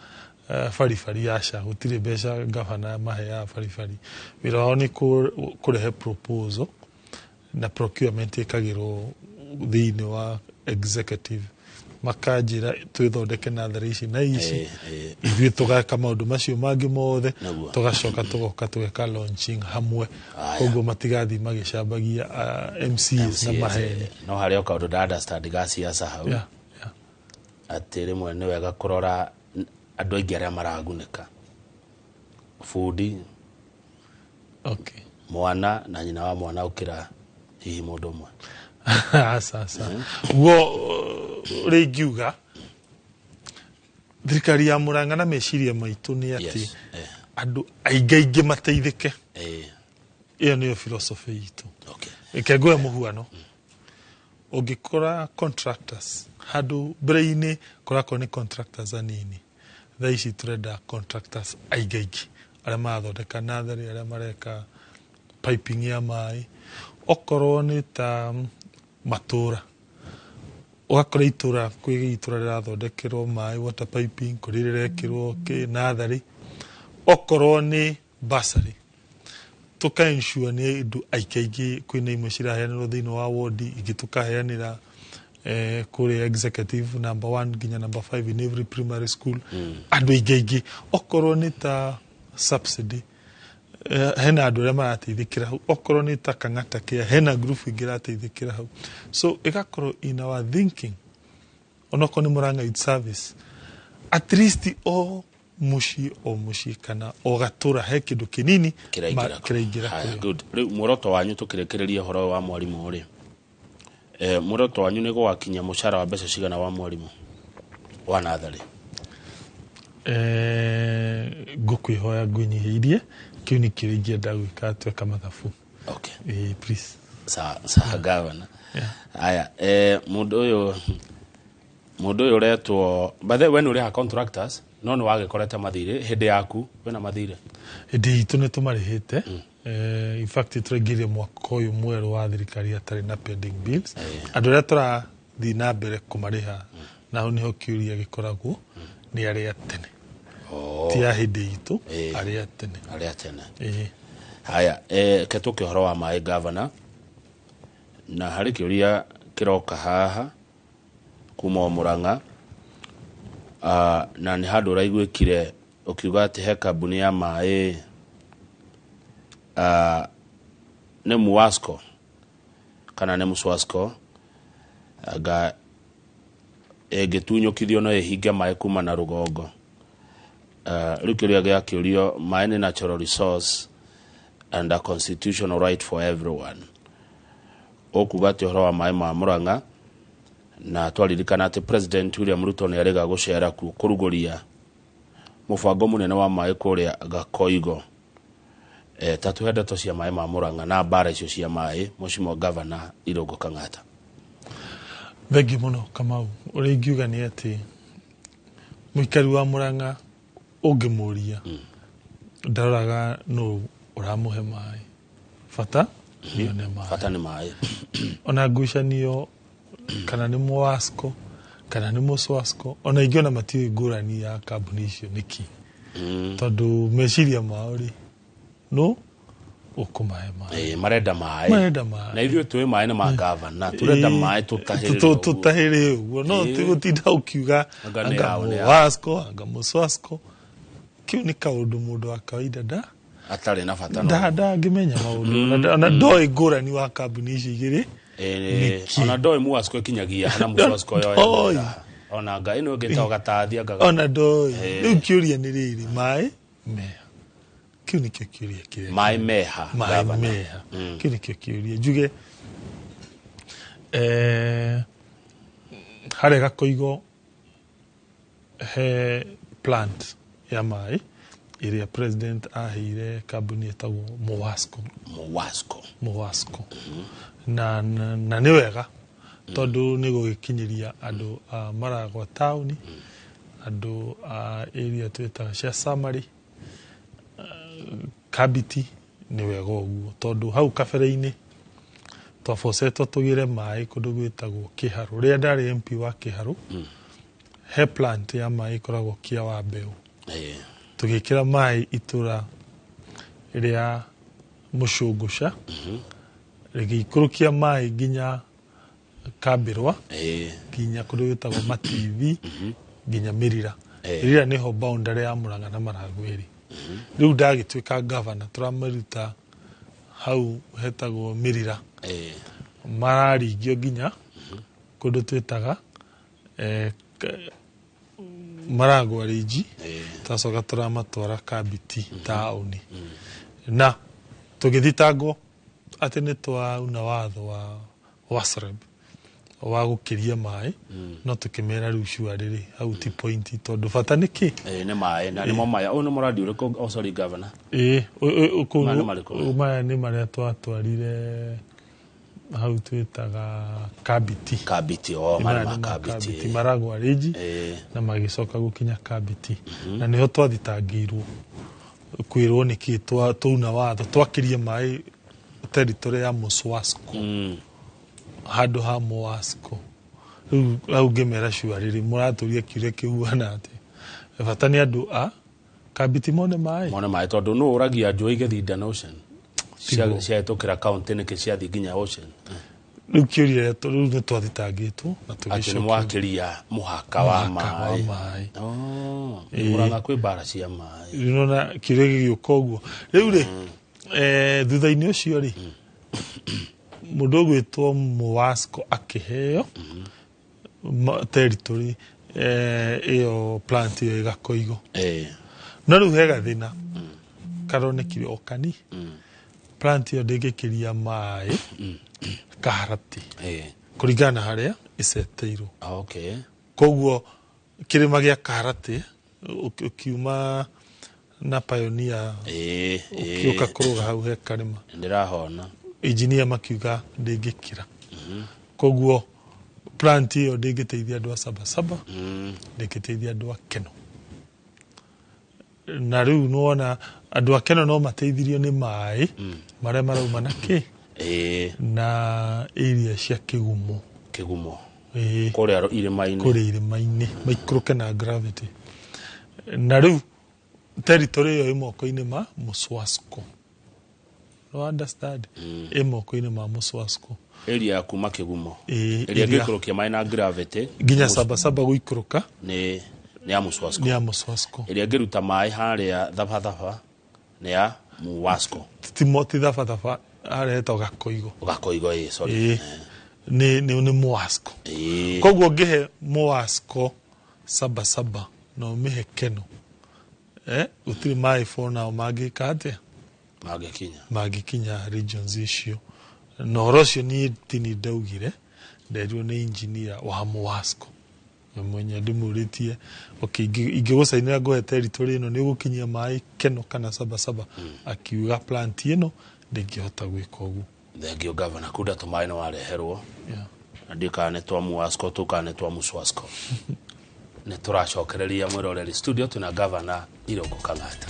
baribari. Aca, gũtirĩ mbeca governor maheaga baribari. Wĩra wao nĩ kũrehe proposal, na procurement ĩkagĩrwo thĩinĩ wa executive, makanjĩra twĩthondeke natharĩ ici na ici. Ithuĩ tũgeka maũndũ macio mangĩ mothe. Tũgacoka tũgoka tũgeka launching hamwe. Koguo matigathiĩ magĩcambagia MCAs na MCAs, maheni. No harĩ o kaũndũ nda understand ga siasa hau, atĩ rĩmwe nĩ wega kũrora andũ aingĩ arĩa maragunĩka, bundi. Mwana na nyina wa mwana ũkĩra hihi mũndũ ũmwe. Aca, aca, guo ũrĩa ingiuga thirikari ya Murang'a na meciria maitũ nĩ atĩ andũ aingĩ aingĩ mateithĩke. Ĩyo nĩyo philosophy itũ. Reke ngũhe mũhuano. Ũngĩkora contractors handũ mbere-inĩ kũrakorwo nĩ contractors anini, thaa ici tũrenda contractors aingĩ aingĩ arĩa marathondeka natharĩ, arĩa mareka piping ya maĩ. Okorwo nĩ ta matũra, ũgakora itũra kwĩ itũra rĩrathondekerwo maĩ, water piping, kũrĩ rĩrekĩrwo kĩ natharĩ. Okorwo nĩ bursary, tũka ensure nĩ andũ aingĩ aingĩ. Kwĩna imwe ciraheanĩrwo thĩinĩ wa wodi, ingĩ tũkaheanĩra kũrĩa executive number 1 nginya number 5 in every primary school, andũ aingĩ aingĩ. Okorwo nĩ ta subsidy, hena andũ arĩa marateithĩkĩra hau. Okorwo nĩ ta Kang'ata Care, hena group ĩngĩ ĩrateithĩkĩra hau. So ĩgakorwo in our thinking, onokorwo nĩ Murang'a Youth Service, at least o mũciĩ o mũciĩ kana o gatũra he kĩndũ kĩnini kĩraingĩra. Kĩraingĩra Haya, kũrĩ o. Good. Rĩu muoroto wanyu, tũkĩrĩkĩrĩria ũhoro ũyũ wa mwarimũ rĩ, muoroto wanyu nĩ gũgakinya mũcara wa mbeca cigana wa mwarimũ wa natharĩ? Ngũkwĩhoya ngwĩnyihĩirie, kĩu nĩ kĩrĩa ingĩenda gwĩka tweka mathabu. Please. Sawa sawa, gavana. Haya, mũndũ ũyũ ũretwo, by the way, we nĩ ũrĩha contractors, no nĩ wagĩkorete mathirĩ hĩndĩ yaku? Wĩna mathirĩ? Hĩndĩ itũ nĩ tũmarĩhĩte. In fact, tũraingĩrire mwaka ũyũ mwerũ wa thirikari atarĩ na pending bills. Andũ arĩa tũrathiĩ na mbere kũmarĩha, na hau nĩho kĩũria gĩkoragwo, nĩ arĩa tene, ti a hĩndĩ itũ, arĩa tene. Arĩa tene. Ĩĩ. Haya, ke tũke ũhoro wa maĩ, gavana, na harĩ kĩũria kĩroka haha kuma o Mũrang'a. Na nĩ handũ ũraiguĩkire ũkiuga atĩ he kambuni ya maĩ, nĩ Muwasco kana nĩ Muswasco, anga ĩngĩtunyũkithio no ĩhinge maĩ kuma na rũgongo. Rĩu kĩũria gĩa kĩũrio, maĩ nĩ natural resource and a constitutional right for everyone. Ũkuga atĩ ũhoro wa maĩ ma Mũrang'a, na twaririkana atĩ President William Ruto nĩ arĩga gũcera kuo kũrugũria mũbango mũnene wa maĩ kũrĩa Gakoigo, ta tũhe ndeto cia maĩ ma Mũrang'a na mbara icio cia maĩ, Mheshimiwa Governor Irũngũ Kang'ata. Thengiũ mũno, Kamau. Ũrĩa ingiuga nĩ atĩ mũikari wa Mũrang'a ũngĩmũria, ndaroraga nũ ũramũhe maĩ, bata nĩone maĩ. Bata nĩ maĩ. Ona ngucanio kana nĩ Mwasco kana nĩ Mũswasco, ona ingĩ ona matiũĩ ngũrani ya kambuni icio nĩkĩ, tondũ meciria mao rĩ, nũ ũkũmahe maĩ. Marenda maĩ. Marenda maĩ. Na ithuĩ tũĩ maĩ nĩ ma gavana, turenda maĩ tũtahĩrĩre ũguo. Tũtahĩrĩ ũguo, no ti gũtinda ũkiuga Anga nĩ anga yao, nĩ yao. Mũwasco anga Mũswasco. Kĩu nĩ kaũndũ mũndũ wa kawaida nda atarĩ na bata. Ndangĩmenya maũndũ ona ndoĩ ngũrani wa kambuni icio igĩrĩ. Nĩkĩ? Ona ndoĩ Muwasco ĩkinyagia na Muswasco yoya Ndoĩ. wĩra. Ona nga ĩno ĩngĩ ĩtagwo gatathi anga Ona ndoĩ. Rĩu kĩũria nĩ rĩrĩ, maĩ meha? Kĩu nĩkĩo kĩũria kĩrĩa. Maĩ meha? Maĩ Gavana? meha? Kĩu nĩkĩo kĩũria. Njuge harĩa Gakoigo he plant ya maĩ ĩrĩa president aheire kambuni ĩtagwo Muwasco. Muwasco. Muwasco. Na nĩ wega tondũ nĩ gũgĩkinyĩria andũ a Maragwa taũni, andũ a area twĩtaga cia Samari, Kabiti. Nĩ wega ũguo tondũ hau kabere-inĩ twabocetwo tũgĩre maĩ kũndũ gwĩtagwo Kĩharũ. Rĩrĩa ndarĩ MP wa Kĩharũ, he plant ya maĩ ĩkoragwo Kia wa Mbeũ, tũgĩkĩra maĩ itũra rĩa Mũcũngũca, rĩgĩikũrũkia maĩ nginya Kambĩrwa, nginya kũndũ gwĩtagwo Matithi, nginya Mĩrira. Mĩrira nĩho boundary ya Mũrang'a na Maragwa ĩrĩ. Rĩu ndagĩtuĩka gavana, tũramĩruta hau hetagwo Mĩrira, mararingio nginya kũndũ twĩtaga Maragwa Rĩnji, twacoka tũramatwara Kabiti taũni. Na Tũgĩthitangwo atĩ nĩ twauna watho wa WASREB wa gũkĩria maĩ, no tũkĩmera rĩu cua rĩrĩ hau ti point, tondũ bata nĩ kĩ? Ĩĩ, nĩ maĩ na nĩmo maya. Ũyũ nĩ mũradi ũrĩkũ? Oh, sorry, governor. Ĩĩ, kũu. Maya nĩ marĩkũ? Maya nĩ marĩa twatwarire hau twĩtaga Kabiti. Kabiti, o Maya marĩ ma nĩ ma Kabiti. Kabiti maragwa rĩnji na magĩcoka gũkinya Kabiti, na nĩho twathitangĩirwo kwĩrwo nĩkĩ twauna watho twakĩrie maĩ territory ya Muswasco handũ ha Moasco. Rĩu hau ngĩmera cua rĩrĩ mũratũria kĩũria kĩhuana atĩ bata nĩ andũ a Kabiti mone maĩ. Mone maĩ, tondũ nũ ũragia njũĩ igĩthiĩ Indian Ocean? Tiguo. Ciahĩtũkĩra kaunti nĩkĩ ciathiĩ nginya ocean? Rĩu kĩũria rĩu nĩ twathitangĩtwo na Atĩ nĩ tũgĩcokia mwakĩria mũhaka wa mũhaka wa maĩ. maĩ. Oh, Mũrang'a kwĩ mbara cia maĩ. Rĩu nona kĩũria gĩgĩũka ũguo rĩu rĩ, thutha-inĩ ũcio rĩ, mũndũ ũgwĩtwo Muwasco akĩheo territory ĩyo, plant ĩyo ĩgakoigo. No rĩu he gathĩna karonekire o kani plant ĩyo ndĩngĩkĩria maĩ Kaharati kũringana na harĩa ĩceteirwo. Koguo kĩrĩma gĩa Kaharati ũkiuma na Pioneer ũkĩũka kũrũga hau he karĩma. Ndĩrahona. Engineer makiuga ndĩngĩkĩra, koguo plant ĩyo ndĩngĩteithia andũ a Sabasaba, ndĩngĩteithia andũ a Keno. Na rĩu nĩwona andũ a Keno no mateithirio nĩ maĩ marĩa marauma na kĩ na area cia Kĩgumo. Kĩgumo. Ĩĩ. Kũrĩa irĩma-inĩ. Kũrĩa irĩma-inĩ maikũrũke na gravity. Na rĩu territory ĩyo ĩ moko-inĩ ma Muswasco, no understand, ĩ moko-inĩ ma Muswasco. Area ya kuma Kĩgumo. Ĩĩ, ĩrĩa area- ĩngĩikũrũkia maĩ na gravity nginya Sabasaba gũikũrũka. Nĩ ya Muswasco. Nĩ ya Muswasco. Ĩrĩa ĩngĩruta maĩ harĩa Thabathaba nĩ ya Muwasco. Ti Thabathaba, harĩa hetagwo Gakoigo. Gakoigo, ĩĩ, sorry. Ĩĩ, nĩ Muwasco. Koguo ngĩhe Muwasco Sabasaba na ũmĩhe Keno, gũtirĩ maĩ for now mangĩka atĩa? Mangĩkinya. Mangĩkinya regions icio. Na ũhoro ũcio niĩ tini ndaugire, nderirwo nĩ engineer wa Muwasco we mwenye. Ndĩmũrĩtie, okay, ingĩgũcainĩra ngũhe territory ĩno, nĩ ũgũkinyia maĩ Keno kana Sabasaba? Akiuga plant ĩno ndĩngĩhota gwĩka ũguo. Thank you, governor. Kunda tũmaĩ nĩ wareherwo. Na ndiũ kana nĩ twa Muwasco tu kana nĩ twa Muswasco. Nĩ tũracokereria mwĩroreri studio, twĩna governor Irũngũ Kang'ata.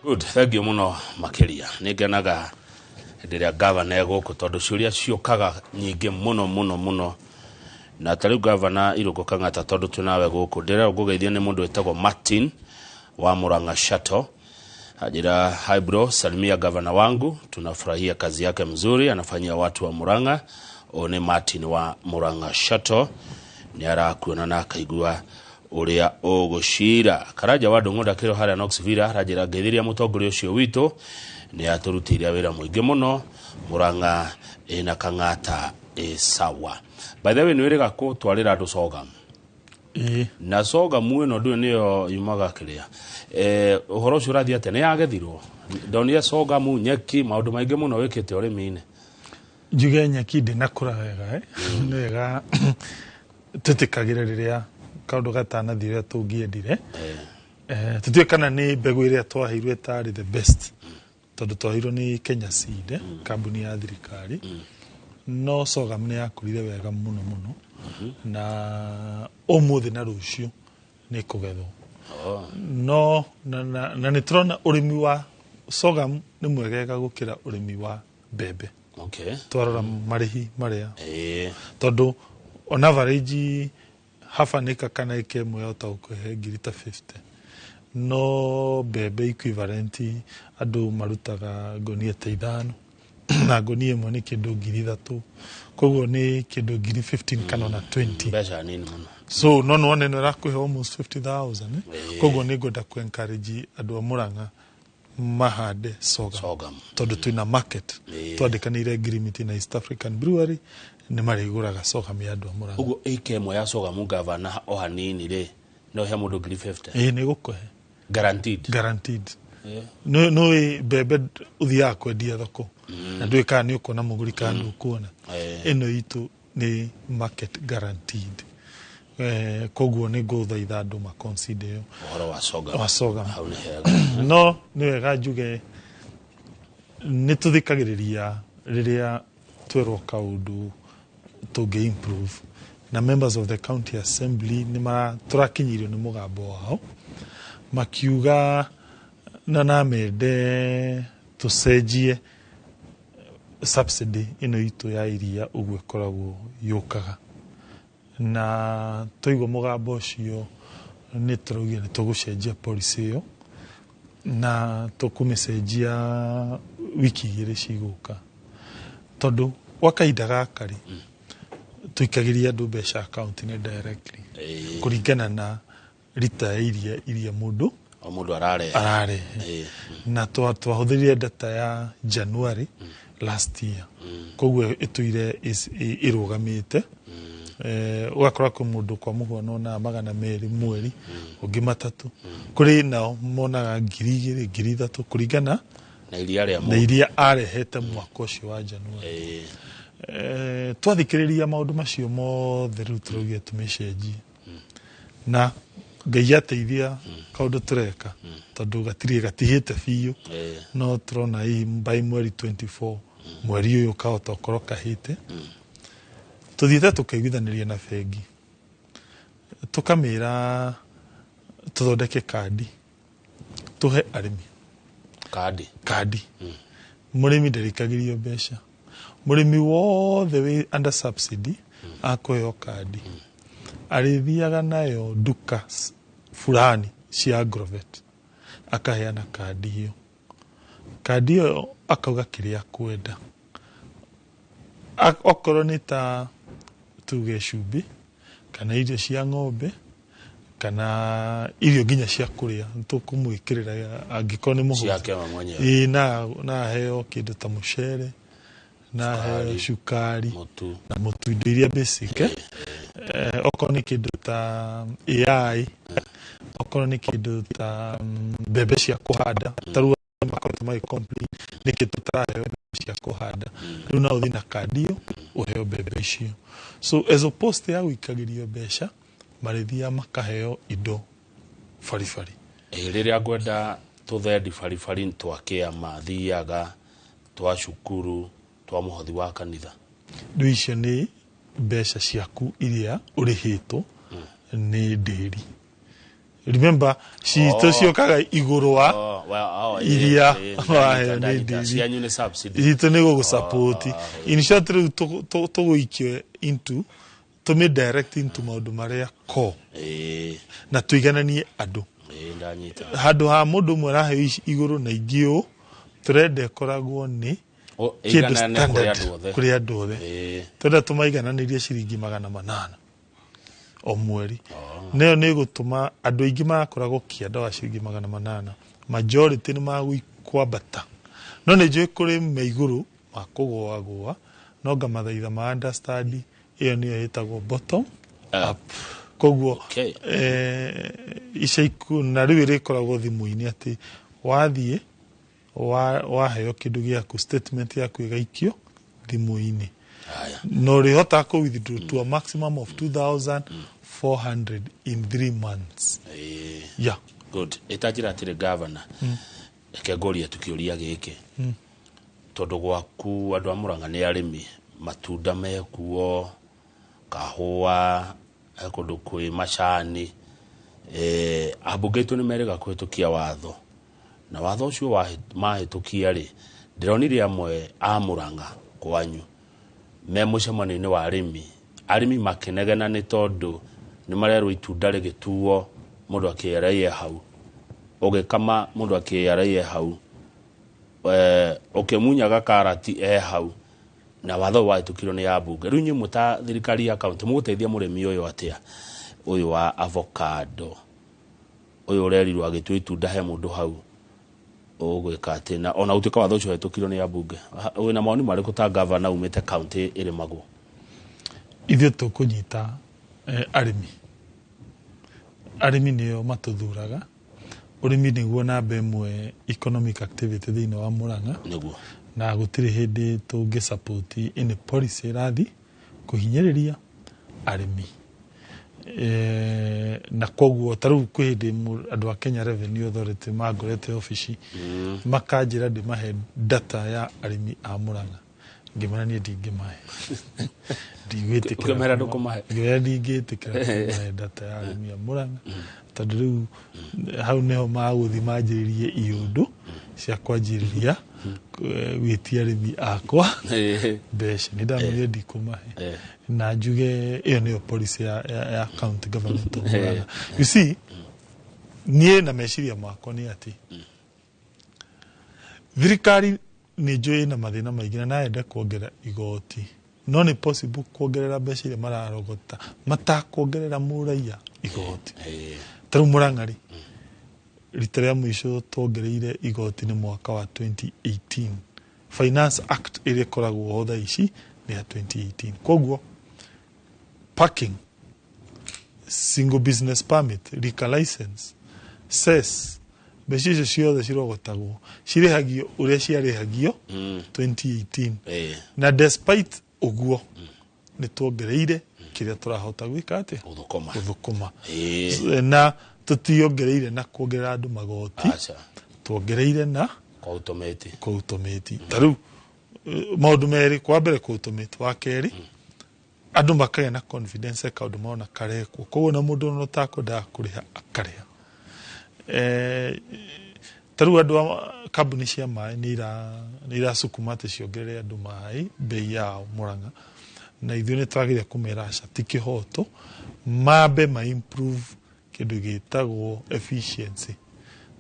Good, thank you mũno makĩria. Nĩ ngenaga hĩndĩ ĩrĩa gavana egũkũ, tondũ ciũria ciũkaga nyingĩ mũno mũno mũno. Na ta rĩu, gavana Irũngũ Kang'ata, tondũ twĩnawe gũkũ, ndĩrerwo ngũgeithio nĩ mũndũ wĩtagwo Martin wa Murang'a Shuttle. Ajira, hi bro, salimia gavana wangu, tunafurahia kazi yake mzuri anafanyia watu wa Murang'a. Ũyũ nĩ Martin wa Murang'a Shuttle, nĩ arakuona na akaigua ũrĩa ũgũcira. Karanja wa Ndũng'ũ ndakĩrwo harĩa Knoxville aranjĩra ngeithĩria mũtongoria ũcio witũ, nĩ atũrutĩire wĩra mũingĩ mũno. Murang'a ĩna Kang'ata ĩ sawa. By the way, nĩ wĩrĩga kũtwarĩra andũ sorghum? Ĩĩ. Na sorghum ĩno ndũĩ nĩyo yumaga kĩrĩa, ũhoro ũcio ũrathiĩ atĩa? Nĩ yagethirwo? Ndonire sorghum, nyeki, maũndũ maingĩ mũno wĩkĩte ũrĩmi-inĩ. Njuge nyeki ndĩnakũra wega, eh? Nĩ wega twĩtĩkagĩre rĩrĩa kaũndũ gatanathiĩ ũrĩa tũngĩendire. Tũtiũĩ kana nĩ mbegũ ĩrĩa twaheirwo ĩtarĩ the best, tondũ twaheirwo nĩ Kenya Seed, kambuni ya thirikari. No sorghum nĩ yakũrire wega mũno mũno, na ũmũthĩ na rũciũ nĩ kũgethwo. No na nĩ tũrona ũrĩmi wa sorghum nĩ mwegega gũkĩra ũrĩmi wa mbembe. Twarora marĩhi marĩa, tondũ on average half an acre kana ĩka ĩmwe yahota gũkũhe ngiri ta 50, no mbembe equivalent andũ marutaga ngonia ta 5, na ngonia ĩmwe nĩ kĩndũ 3000, koguo nĩ kĩndũ ngiri 15 kana ona 20. Mbeca nini mũno. So no nĩwone ĩno ĩrakũhe almost 50,000, eh? Ĩĩ. Koguo nĩ ngwenda ku encourage andũ a Murang'a. Mahande sorghum. Sorghum. Tondũ twĩna market. Twandĩkanĩire agreement na East African Brewery, nĩ marĩgũraga sorghum ya andũ a Mũrang'a. Ũguo ĩka ĩmwe ya sorghum, gavana, o hanini rĩ, no he mũndũ 50,000? Ĩĩ, nĩ gũkũhe. Guaranteed? Guaranteed. Nĩ mbembe ũthiaga kwendia thoko na ndũĩ kana nĩ ũkuona mũgũri kana ndũkuona. Ĩno itũ nĩ market guaranteed. Koguo nĩ ngũthaitha andũ maconsider ĩyo. Ũhoro wa sorghum. Wa sorghum. Hau nĩ hega. No nĩ wega njuge nĩ tũthikagĩrĩria rĩrĩa twerwo kaũndũ tũngĩ improve, na members of the county assembly nĩ tũrakinyĩirio nĩ mũgambo wao makiuga na namende tũcenjie subsidy ĩno itũ ya iria ũguo ĩkoragwo yũkaga, na twaigua mũgambo ũcio nĩ tũraugire nĩ tũgũcenjia policy ĩyo na tũkũmĩcenjia wiki 2 cigũka, tondũ gwa kahinda gaka rĩ, tũikagĩria andũ mbeca account-inĩ directly kũringana na rita ya iria iria mũndũ o mũndũ ararehe. Ararehe. Na twahũthĩrire data ya January last year, koguo ĩtũire ĩrũgamĩte. Ũgakora kwĩ mũndũ kwa mũhuano onaga 200 mweri, ũngĩ 300, kũrĩ nao monaga 2,000, 3,000, kũringana na iria rĩa na mũndũ. Iria arehete mwaka ũcio wa January. Twathikĩrĩria maũndũ macio mothe, rĩu tũraugire tũmĩcenjie, na Ngai ateithia kaũndũ tũreka, tondũ gatirĩ gatihĩte biũ. No tũrona hihi by mweri 24 mweri ũyũ kahota gũkorwo kahĩte. Tũthiĩte tũkaiguithanĩria na bengi, tũkamĩra tũthondeke kandi tũhe arĩmi. Kandi? Kandi. Mũrĩmi ndarĩkagĩrio mbeca. Mũrĩmi wothe wĩ under subsidy akũheo kandi, arĩthiaga nayo nduka fulani cia agrovet, akaheana kandi ĩyo. Kandi ĩyo akauga kĩrĩa akwenda. Okorwo nĩ ta tuge cumbĩ kana irio cia ng'ombe kana irio nginya cia kũrĩa, tũkũmwĩkĩrĩra angĩkorwo nĩ mũhũthũ. Ciake we mwenyewe. Ĩĩ, na aheo kĩndũ ta mũcere, na aheo cukari mũtu na mũtu, indo iria basic, eh? Okorwo nĩ kĩndũ ta AI, okorwo nĩ kĩndũ ta mbembe cia kũhanda, ta rĩu andũ makoretwo magĩ complain nĩkĩ tũtaraheo mbembe cia kũhanda. Rĩu no ũthiĩ na kandi ĩyo ũheo mbembe icio. So as opposed ya gũikagĩrio mbeca, marĩthiaga makaheo indo baribari. Rĩrĩa ngwenda tũthendi baribari twa kĩama, thiaga twa cukuru, twa mũhothi wa kanitha. Rĩu icio nĩ mbeca ciaku iria ũrĩhĩtwo nĩ ndĩri. Remember, citũ ciokaga igũrũ wa Oh, well, oh, iria waheo nĩ ndanyita. ndĩri. Cianyu nĩ subsidy. Itũ nĩ gũgũsupport. In short, rĩu tũgũikio into, tũmĩ direct into maũndũ marĩa core na tũigananie andũ. Ndanyita. Handũ ha mũndũ ũmwe araheo ici igũrũ na ingĩ ũũ, tũrenda ĩkoragwo nĩ O, kĩndũ ĩiganane kũrĩ standard andũ othe. Kũrĩ andũ othe. Tũrenda tũmaigananĩrie ciringi 800 o mweri. Nayo nĩ ĩgũtũma andũ aingĩ marakoragwo kĩanda wa ciringi 800, majority nĩ magũkwambata, no nĩ njũĩ kũrĩ me igũrũ makũgũagũa, no ngamathaitha ma understand ĩyo nĩyo ĩtagwo bottom up. Koguo ica ikuhĩ na rĩu ĩrĩkoragwo thimũ-inĩ, atĩ wathiĩ waheo kĩndũ gĩaku, statement yaku ĩgaikio thimũ-inĩ, Haya. na ũrĩhotaga kũ withdraw to a maximum of 2400 in 3 months. Yeah. Good. Ĩtanjĩra atĩrĩ, governor, reke ngũrie tukĩũria gĩkĩ, tondũ gwaku andũ a Mũrang'a nĩ arĩmi, matunda mekuo, kahũa, he kũndũ kwĩ macani. Ambunge aitũ nĩ merĩga kũhĩtũkia watho, na watho ũcio mahĩtũkia rĩ, ndĩronire amwe a Mũrang'a kwanyu me mũcemanio-inĩ wa arĩmi, arĩmi makĩnegena nĩ tondũ nĩ marerwo itunda rĩgĩtuo mũndũ akĩaraie hau, ũgĩkama mũndũ akĩaraie hau, ũkĩmunyaga karati e hau, na watho ũyũ wahĩtũkirio nĩ ambunge. Rĩu inyuĩ mũta thirikari ya kaunti mũgũteithia mũrĩmi ũyũ atĩa, ũyũ wa avocado, ũyũ ũrerirwo agĩtua itunda he mũndũ hau? Ũgwĩka atĩ na ona gũtuĩka watho ũcio wahĩtũkirio nĩ ambunge, wĩna mawoni marĩkũ ta gavana umĩte kaunti ĩrĩmagwo? Ithuĩ tũkũnyita arĩmi. Arĩmi nĩo matũthuraga. Ũrĩmi nĩguo namba ĩmwe economic activity thĩinĩ wa Murang'a. Nĩguo. Na gũtirĩ hĩndĩ tũngĩ support any policy ĩrathiĩ kũhinyĩrĩria arĩmi. Na koguo ta rĩu kwĩ hĩndĩ andũ a Kenya Revenue Authority mangorete obici, makanjĩra ndĩmahe data ya arĩmi a Murang'a. Ngĩmera niĩ ndingĩmahe, ndigwĩtĩkĩra. Ũkĩmera ndũkũmahe? Ngĩmera ndingĩtĩkĩra kũmahe data ya arĩmi a Murang'a, tondũ rĩu hau nĩho magũthiĩ manjĩrĩrie iũndũ cia kwanjĩrĩria gwĩtia arĩmi akwa mbeca. Nĩ ndamwĩrire ndikũmahe. Na njuge ĩyo nĩyo policy ya county government of Murang'a. You see, niĩ na meciria makwa nĩ atĩ thirikari nĩ njũĩ ĩna mathĩna maingĩ na nayende kuongerera igoti, no nĩ possible kuongerera mbeca iria mararogota matakuongerera mũraia igoti. Ta rĩu Murang'a rĩ, rita rĩa mũico tuongereire igoti nĩ mwaka wa 2018. Finance Act ĩrĩa ĩkoragwo ho thaa ici nĩ ya 2018. Koguo parking, single business permit, liquor license, cess, mbeca icio ciothe cirogotagwo cirĩhagio ũrĩa ciarĩhagio 2018. Na despite ũguo nĩ tuongereire kĩrĩa tũrahota gwĩka atĩa? Gũthũkũma. Gũthũkũma. Na tũtiongereire na kuongerera andũ magoti. Aca. Tuongereire na Kwa automate. Kũ automate. Ta rĩu maũndũ merĩ: kwa mbere kũ automate, wa kerĩ andũ makagĩa na confidence kaũndũ marona karekwo, koguo na mũndũ ona ũtakwendaga kũrĩha akarĩha. Ta rĩu andũ a kambuni cia maĩ nĩ iracukuma atĩ ciongerere andũ maĩ bei yao Murang'a, na ithuĩ nĩ twagĩrĩire kũmera aca, ti kĩhoto, mambe ma improve kĩndũ gĩtagwo efficiency,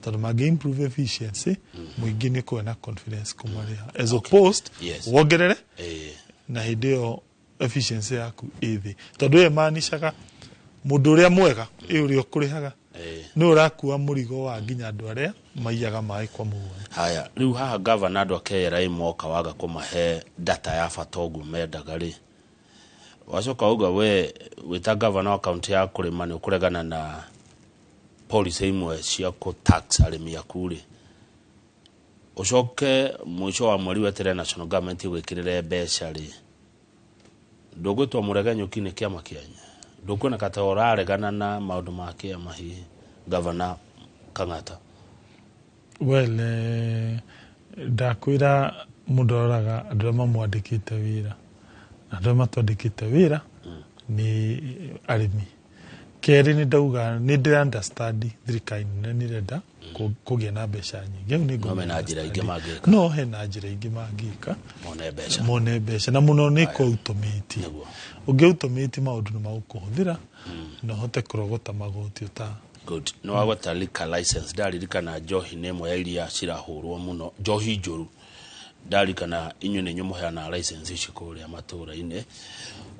tondũ mangĩ improve efficiency mũingĩ nĩ kũgĩa na confidence kũmarĩha, as opposed wongerere na hĩndĩ ĩyo efficiency yaku ĩ thĩ, tondũ ĩyo ĩmaanishaga mũndũ ũrĩa mwega ĩ ũrĩa ũkũrĩhaga nĩ ũrakua mũrigo wa nginya andũ arĩa maiyaga maĩ kwa mũhuano. Haya, rĩu haha gavana, andũ a KRA moka waga kũmahe data ya bata ũguo mendaga rĩ, wacoka uga we wĩta gavana wa kaunti ya kũrĩma nĩ ũkũregana na policy imwe cia kũ tax arĩmi aku rĩ, ũcoke mũico wa mweri weterere national government ĩgwĩkĩrĩre mbeca rĩ, ndũgwĩtwo mũregenyũki nĩ kĩama kĩanyu? Ndũkuoneka ta ũraregana na maũndũ ma kĩama hihi, gavana Kang'ata? Well, ndakwĩra mũndũ aroraga andũ arĩa mamwandĩkĩte wĩra, na andũ arĩa matwandĩkĩte wĩra nĩ arĩmi. Kerĩ, nĩ ndauga nĩ ndĩra understand thirikari nene nĩ ĩrenda kũgĩa na mbeca nyingĩ. Hau nĩ No mena njĩra ingĩ ngũmĩ mangĩka. No hena njĩra ingĩ mangĩka mone mbeca. Mone mbeca, na mũno nĩ kũ automate. Ũngĩ automate maũndũ nĩ magũkũhũthĩra na ũhote kũrogota magoti ũta Good. Nĩ wagweta liquor license, ndaririkana njohi nĩ ĩmwe ya iria cirahũrwo mũno, njohi njũru. Ndarikana inyuĩ nĩ inyuĩ mũheanaga license ici kũrĩa matũũra-inĩ.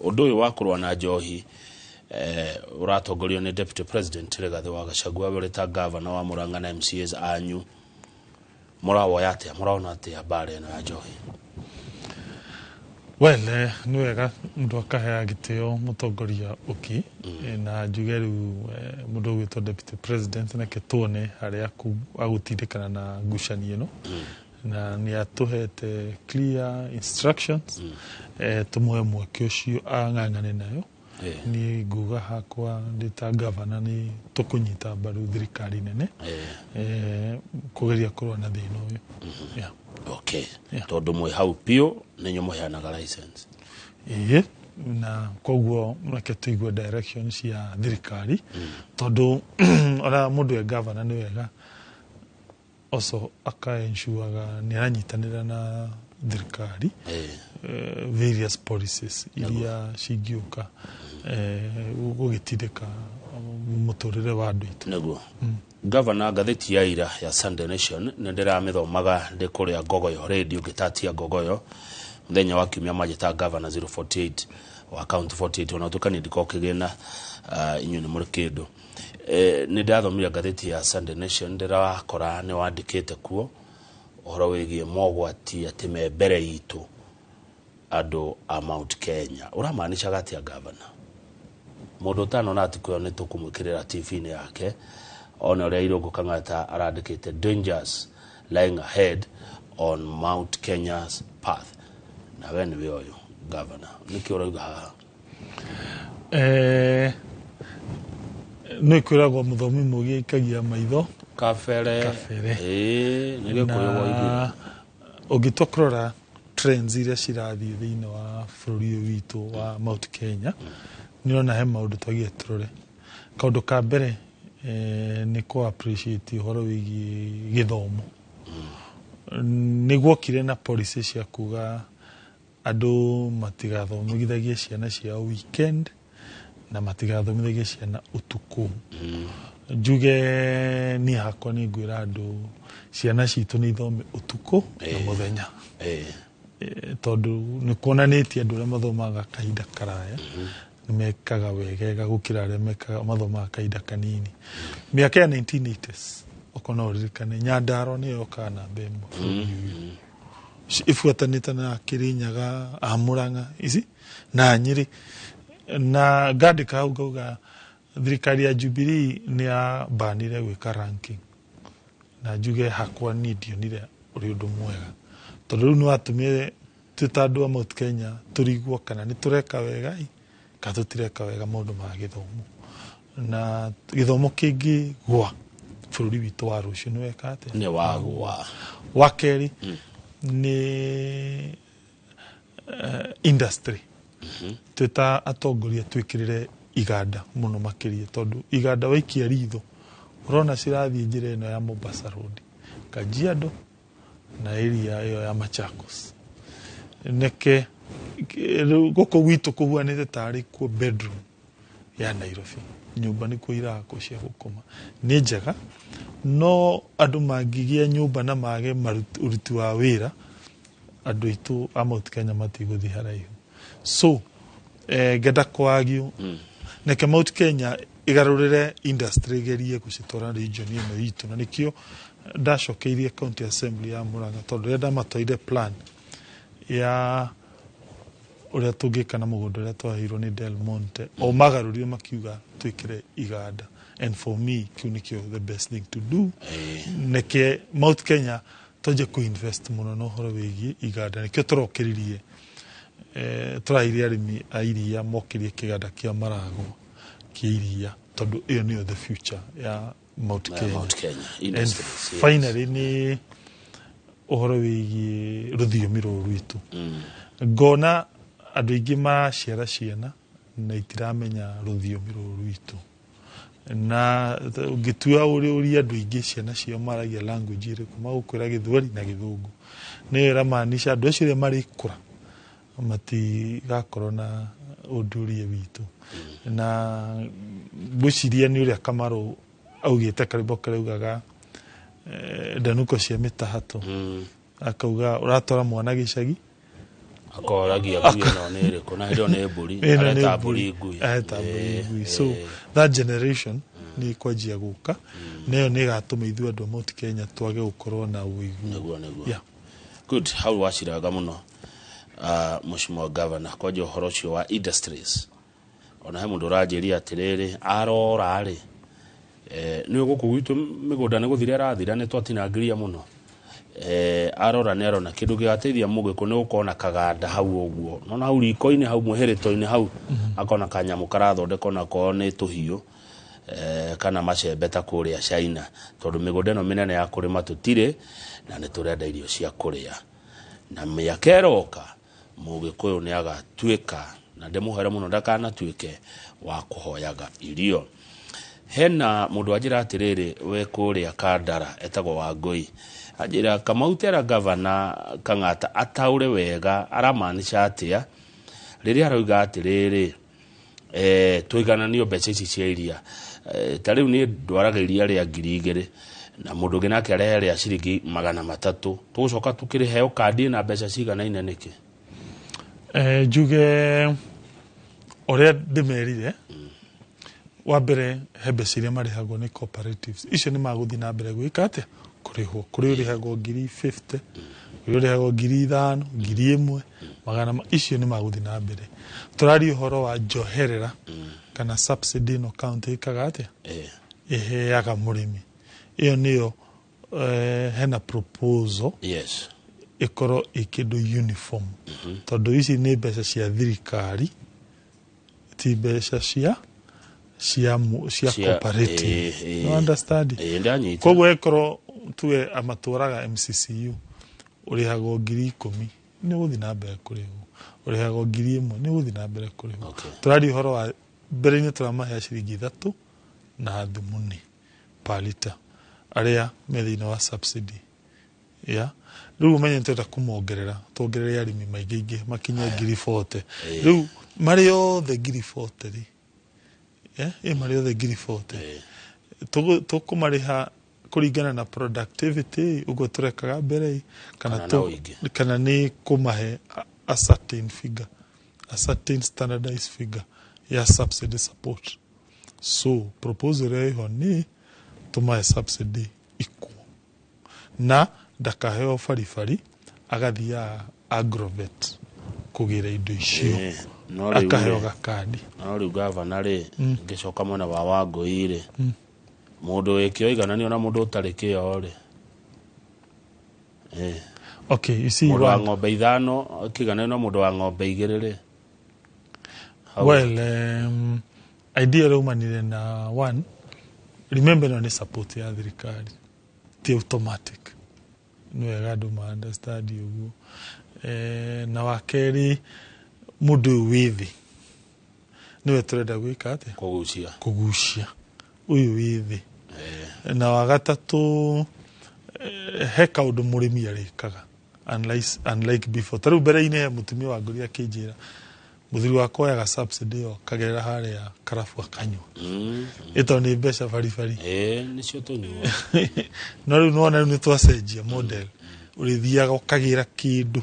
Ũndũ ũyũ wa kũrũa na njohi ũratongorio nĩ Deputy President Rigathĩ wa Gachagua. We ũrĩ ta gavana wa Murang'a na MCAs anyu mũrawoya atĩa, mũraona atĩa mbara ĩno ya njohi? Well, nĩ wega mũndũ akaheaga gĩtĩo mũtongoria ũngĩ. Na njuge rĩu mũndũ ũgwĩtwo Deputy President, nake tuone harĩa agũtindĩkana na ngucanio ĩno, na nĩ atũhete clear instructions. Tũmũhe mweke ũcio ang'ang'ane nayo. Niĩ nguga hakwa ndĩ ta gavana nĩ tũkũnyita mbaru thirikari nene kũgeria kũrũa na thĩna ũyũ. Yeah. Okay. Yeah. Tondũ mwĩ hau biũ nĩ inyuĩ mũheanaga license. Ĩĩ, na koguo reke tũigue direction cia thirikari, tondũ ona mũndũ e gavana nĩ wega also akaensuraga nĩ aranyitanĩra na thirikari various policies iria cingĩũka gũgĩtindĩka mũtũrĩre wa andũ aitũ. Nĩguo gavana, ngathĩti ya ira ya Sunday Nation nĩ ndĩramĩthomaga ndĩ kũrĩa Ngogoyo radio ngĩtatia Ngogoyo mũthenya wa kiumia, manjĩta gavana 048 wa county 48, ona ũtuĩka niĩ ndikoragwo kĩgĩna, inyuĩ nĩ mũrĩ kĩndũ. Nĩ ndathomire ngathĩti ya Sunday Nation, ndĩrakora nĩ wandĩkĩte kuo. Ũhoro wĩgiĩ mogwati atĩ me mbere itũ andũ a Mount Kenya. Ũramaanishaga atĩa, governor? Mũndũ ũtanona article ĩyo nĩ tũkũmwĩkĩrĩra TV-inĩ yake one ũrĩa Irũngũ Kang'ata arandĩkĩte dangers lying ahead on Mount Kenya's path. Na we nĩwe ũyũ governor, nĩkĩ ũrauga haha? Nĩ kwĩragwo mũthomi mũgĩ aikagia maitho kabere. Kabere. Ĩĩ, nĩ Gĩkũyũ woigire. Na ũngĩtua kũrora trends iria cirathiĩ thĩinĩ wa bũrũri ũyũ witũ wa Mount Kenya, nĩ ũrona he maũndũ twagire tũrore. Kaũndũ ka mbere, nĩ kũ appreciate ũhoro wĩgiĩ gĩthomo. Nĩ guokire na policy cia kuga andũ matigathomithagie ciana ciao weekend na matigathomithagie ciana ũtukũ. Njuge niĩ hakwa nĩ ngwĩra andũ ciana citũ nĩ ithome ũtukũ na mũthenya. Tondũ nĩ kuonanĩtie andũ arĩa mathomaga kahinda karaya nĩ mekaga wegega gũkĩra arĩa mekaga mathomaga kahinda kanini. Mĩaka ya 1980s, okorwo no ũririkane, Nyandarua nĩyo yokaga namba 1 bũrũri ũyũ, ibuatanĩte na Kĩrĩnyaga, a Murang'a ici na Nyĩrĩ. Na ngandĩka hau ngauga thirikari ya Jubilee nĩ yabanire gwĩka ranking, na njuge hakwa niĩ ndionire ũrĩ ũndũ mwega, tondũ rĩu nĩ watũmire twĩ ta andũ a Mount Kenya tũrigwo kana nĩ tũreka wega ĩ kana tũtireka wega maũndũ ma gĩthomo. Na gĩthomo kĩngĩgwa, bũrũri witũ wa rũciũ nĩ weka atĩa? Nĩ wagwa. Wa kerĩ nĩ industry. Twĩ ta atongoria twĩkĩrĩre iganda mũno makĩria, tondũ iganda waikia ritho ũrona cirathiĩ njĩra ĩno ya Mombasa Road, Kajiado na area ĩyo ya Machakos. Neke rĩu gũkũ gwitũ kũhuanĩte tarĩ kuo bedroom ya Nairobi. Nyũmba nĩkuo irakwo cia gũkoma, nĩ njega, no andũ mangĩgĩa nyũmba na mage ũruti wa wĩra, andũ aitũ a Mount Kenya matigũthiĩ haraihu. So ngenda kwagio neke Mount Kenya ĩgarũrĩre industry, ĩgerie gũcitwara region ĩno itũ. Na nĩkĩo ndacokeirie county assembly ya Murang'a, tondũ rĩrĩa ndamatwarire plan ya ũrĩa tũngĩka na mũgũnda ũrĩa twaheirwo nĩ Del Monte, o magarũrire makiuga twĩkĩre iganda, and for me kĩu nĩkĩo the best thing to do. Neke Mount Kenya twanjie kũ-invest mũno na ũhoro wĩgiĩ iganda. Nĩkĩo tũrokĩririe, tũraheire arĩmi a iria mokĩrie kĩganda kĩa Maragwa kĩa iria, tondũ ĩyo nĩyo the future ya Mount Ya Kenya. Mount Kenya And industries, yes. finally nĩ ũhoro wĩgiĩ rũthiomi rũrũ rwitũ. Ngona andũ aingĩ maraciara ciana na itiramenya rũthiomi rũrũ rwitũ, na ũngĩtua ũrĩ ũrie andũ aingĩ ciana ciao maragia language ĩrĩkũ, magũkwĩra Gĩthweri na Gĩthũngũ. Nĩyo ĩramaanisha andũ acio rĩrĩa marĩkũra matigakorwo na ũndũire witũ. Na ngwĩciria nĩ ũrĩa Kamarũ augĩte karĩmbo karaugaga, ndanũko cia mĩtahato, akauga ũratwara mwana gĩcagi, Akoragia ngui ĩno nĩ ĩrĩkũ, na hĩndĩ ĩyo nĩ mbũri. Ĩno nĩ Areta mbũri. mbũri ngui. Areta mbũri ngui. So that generation nĩ kwanjia gũka, na ĩyo nĩ ĩgatũma ithuĩ andũ a Mount Kenya twage gũkorwo na ũiguo. Nĩguo. Yeah. Good, hau waciraga mũno, Mheshimiwa Governor, kwanja ũhoro ũcio wa industries. Ona he mũndũ ũranjĩria atĩrĩrĩ, arora rĩ, nĩ gũkũ gwitũ mĩgũnda nĩ gũthira ĩrathira, nĩ twatinangĩria mũno. Arora nĩ arona kĩndũ gĩgateithia mũgĩkũ nĩ gũkorwo na kaganda hau ũguo, nona hau riko-inĩ, hau mwĩhĩrĩto-inĩ hau, akona kanyamũ karathondekwo nako nĩ tũhiũ, kana macembe ta kũrĩa China, tondũ mĩgũnda ĩno mĩnene ya kũrĩma tũtirĩ, na nĩ tũrenda irio cia kũrĩa. Na mĩaka ĩroka mũgĩkũyũ nĩ agatuĩka, na ndĩmũhere mũno ndakanatuĩke wa kũhoyaga irio. Hena mũndũ wanjĩra atĩrĩrĩ, we kũrĩa Kandara etagwo Wangũi, anjĩra Kamau tera gavana Kang'ata ataũre wega aramaanisha atĩa rĩrĩa arauga atĩrĩrĩ, tũigananio mbeca ici cia iria. Ta rĩu niĩ ndwaraga iria rĩa 2000 na mũndũ ũngĩ nake arehe rĩa ciringi 300, tũgũcoka tũkĩrĩheo kandi na mbeca ciganaine nĩkĩ? Njuge ũrĩa ndĩmerire, wa mbere he mbeca iria marĩhagwo nĩ cooperatives icio, nĩ magũthiĩ na mbere gwĩka atĩa? Kũrĩhwo kũrĩ ũrĩhagwo 50,000, kũrĩ ũrĩhagwo 5,000, 1,000, magana icio nĩ magũthiĩ na mbere. Tũraria ũhoro wa njoherera kana subsidy ĩno county ĩkaga atĩa, ĩheaga mũrĩmi. Ĩyo nĩyo hena proposal ĩkorwo ĩ kĩndũ uniform, tondũ ici nĩ mbeca cia thirikari, ti mbeca cia cooperative. No understand? Ĩĩ, ndanyita. Koguo ĩkorwo tuge amatwaraga MCCU, ũrĩhagwo 10,000, nĩ ũgũthiĩ na mbere kũrĩhwo. Ũrĩhagwo 1,000, nĩ ũgũthiĩ na mbere kũrĩhwo. Tũraria ũhoro wa mbere-inĩ tũramahea ciringi 3 na thumuni per liter arĩa me thĩinĩ wa subsidy ya rĩu. Ũmenye nĩ tũrenda kũmongerera, tuongerere arĩmi maingĩ ingĩ makinye 40,000. Rĩu marĩ othe 40,000 rĩ, ĩ marĩ othe 40,000, tũkũmarĩha kũringana na productivity ũguo tũrekaga mbere ĩ, kana Kana na ũingĩ. Kana nĩ kũmahe a certain figure, a certain standardized figure ya subsidy support. So proposal ĩrĩa ĩho nĩ tũmahe subsidy equal na ndakaheo baribari, agathiaga agrovet kũgĩra indo icio. No rĩu akaheo rĩ, gakandi. No rĩu gavana rĩ, ngĩcoka mwena wa Wangũi rĩ, mũndũ wĩ kĩo igananio na mũndũ ũtarĩ kĩo rĩ? Okay, you see, Mũndũ wa one, ng'ombe 5 kĩigananio na mũndũ wa ng'ombe 2 rĩ? Well, idea ĩraumanire na one, remember, ĩno nĩ support ya thirikari, ti automatic. Nĩ wega andũ ma understand ũguo. Na wa kerĩ, mũndũ ũyũ wĩ thĩ nĩwe tũrenda gwĩka atĩa? Kũgucia. Kũgucia ũyũ wĩ thĩ. Na wa gatatũ, he kaũndũ mũrĩmi arĩkaga unlike before. Ta rĩu mbere-inĩ he mũtumia wangũria akĩnjĩra, mũthuri wakwa oyaga subsidy ĩyo akagerera harĩa karabu akanyua, ĩtondũ nĩ mbeca baribari. Ĩĩ, nĩcio tũnyua. No rĩu nĩwona rĩu nĩ twacenjia model, ũrĩthiaga ũkagĩra kĩndũ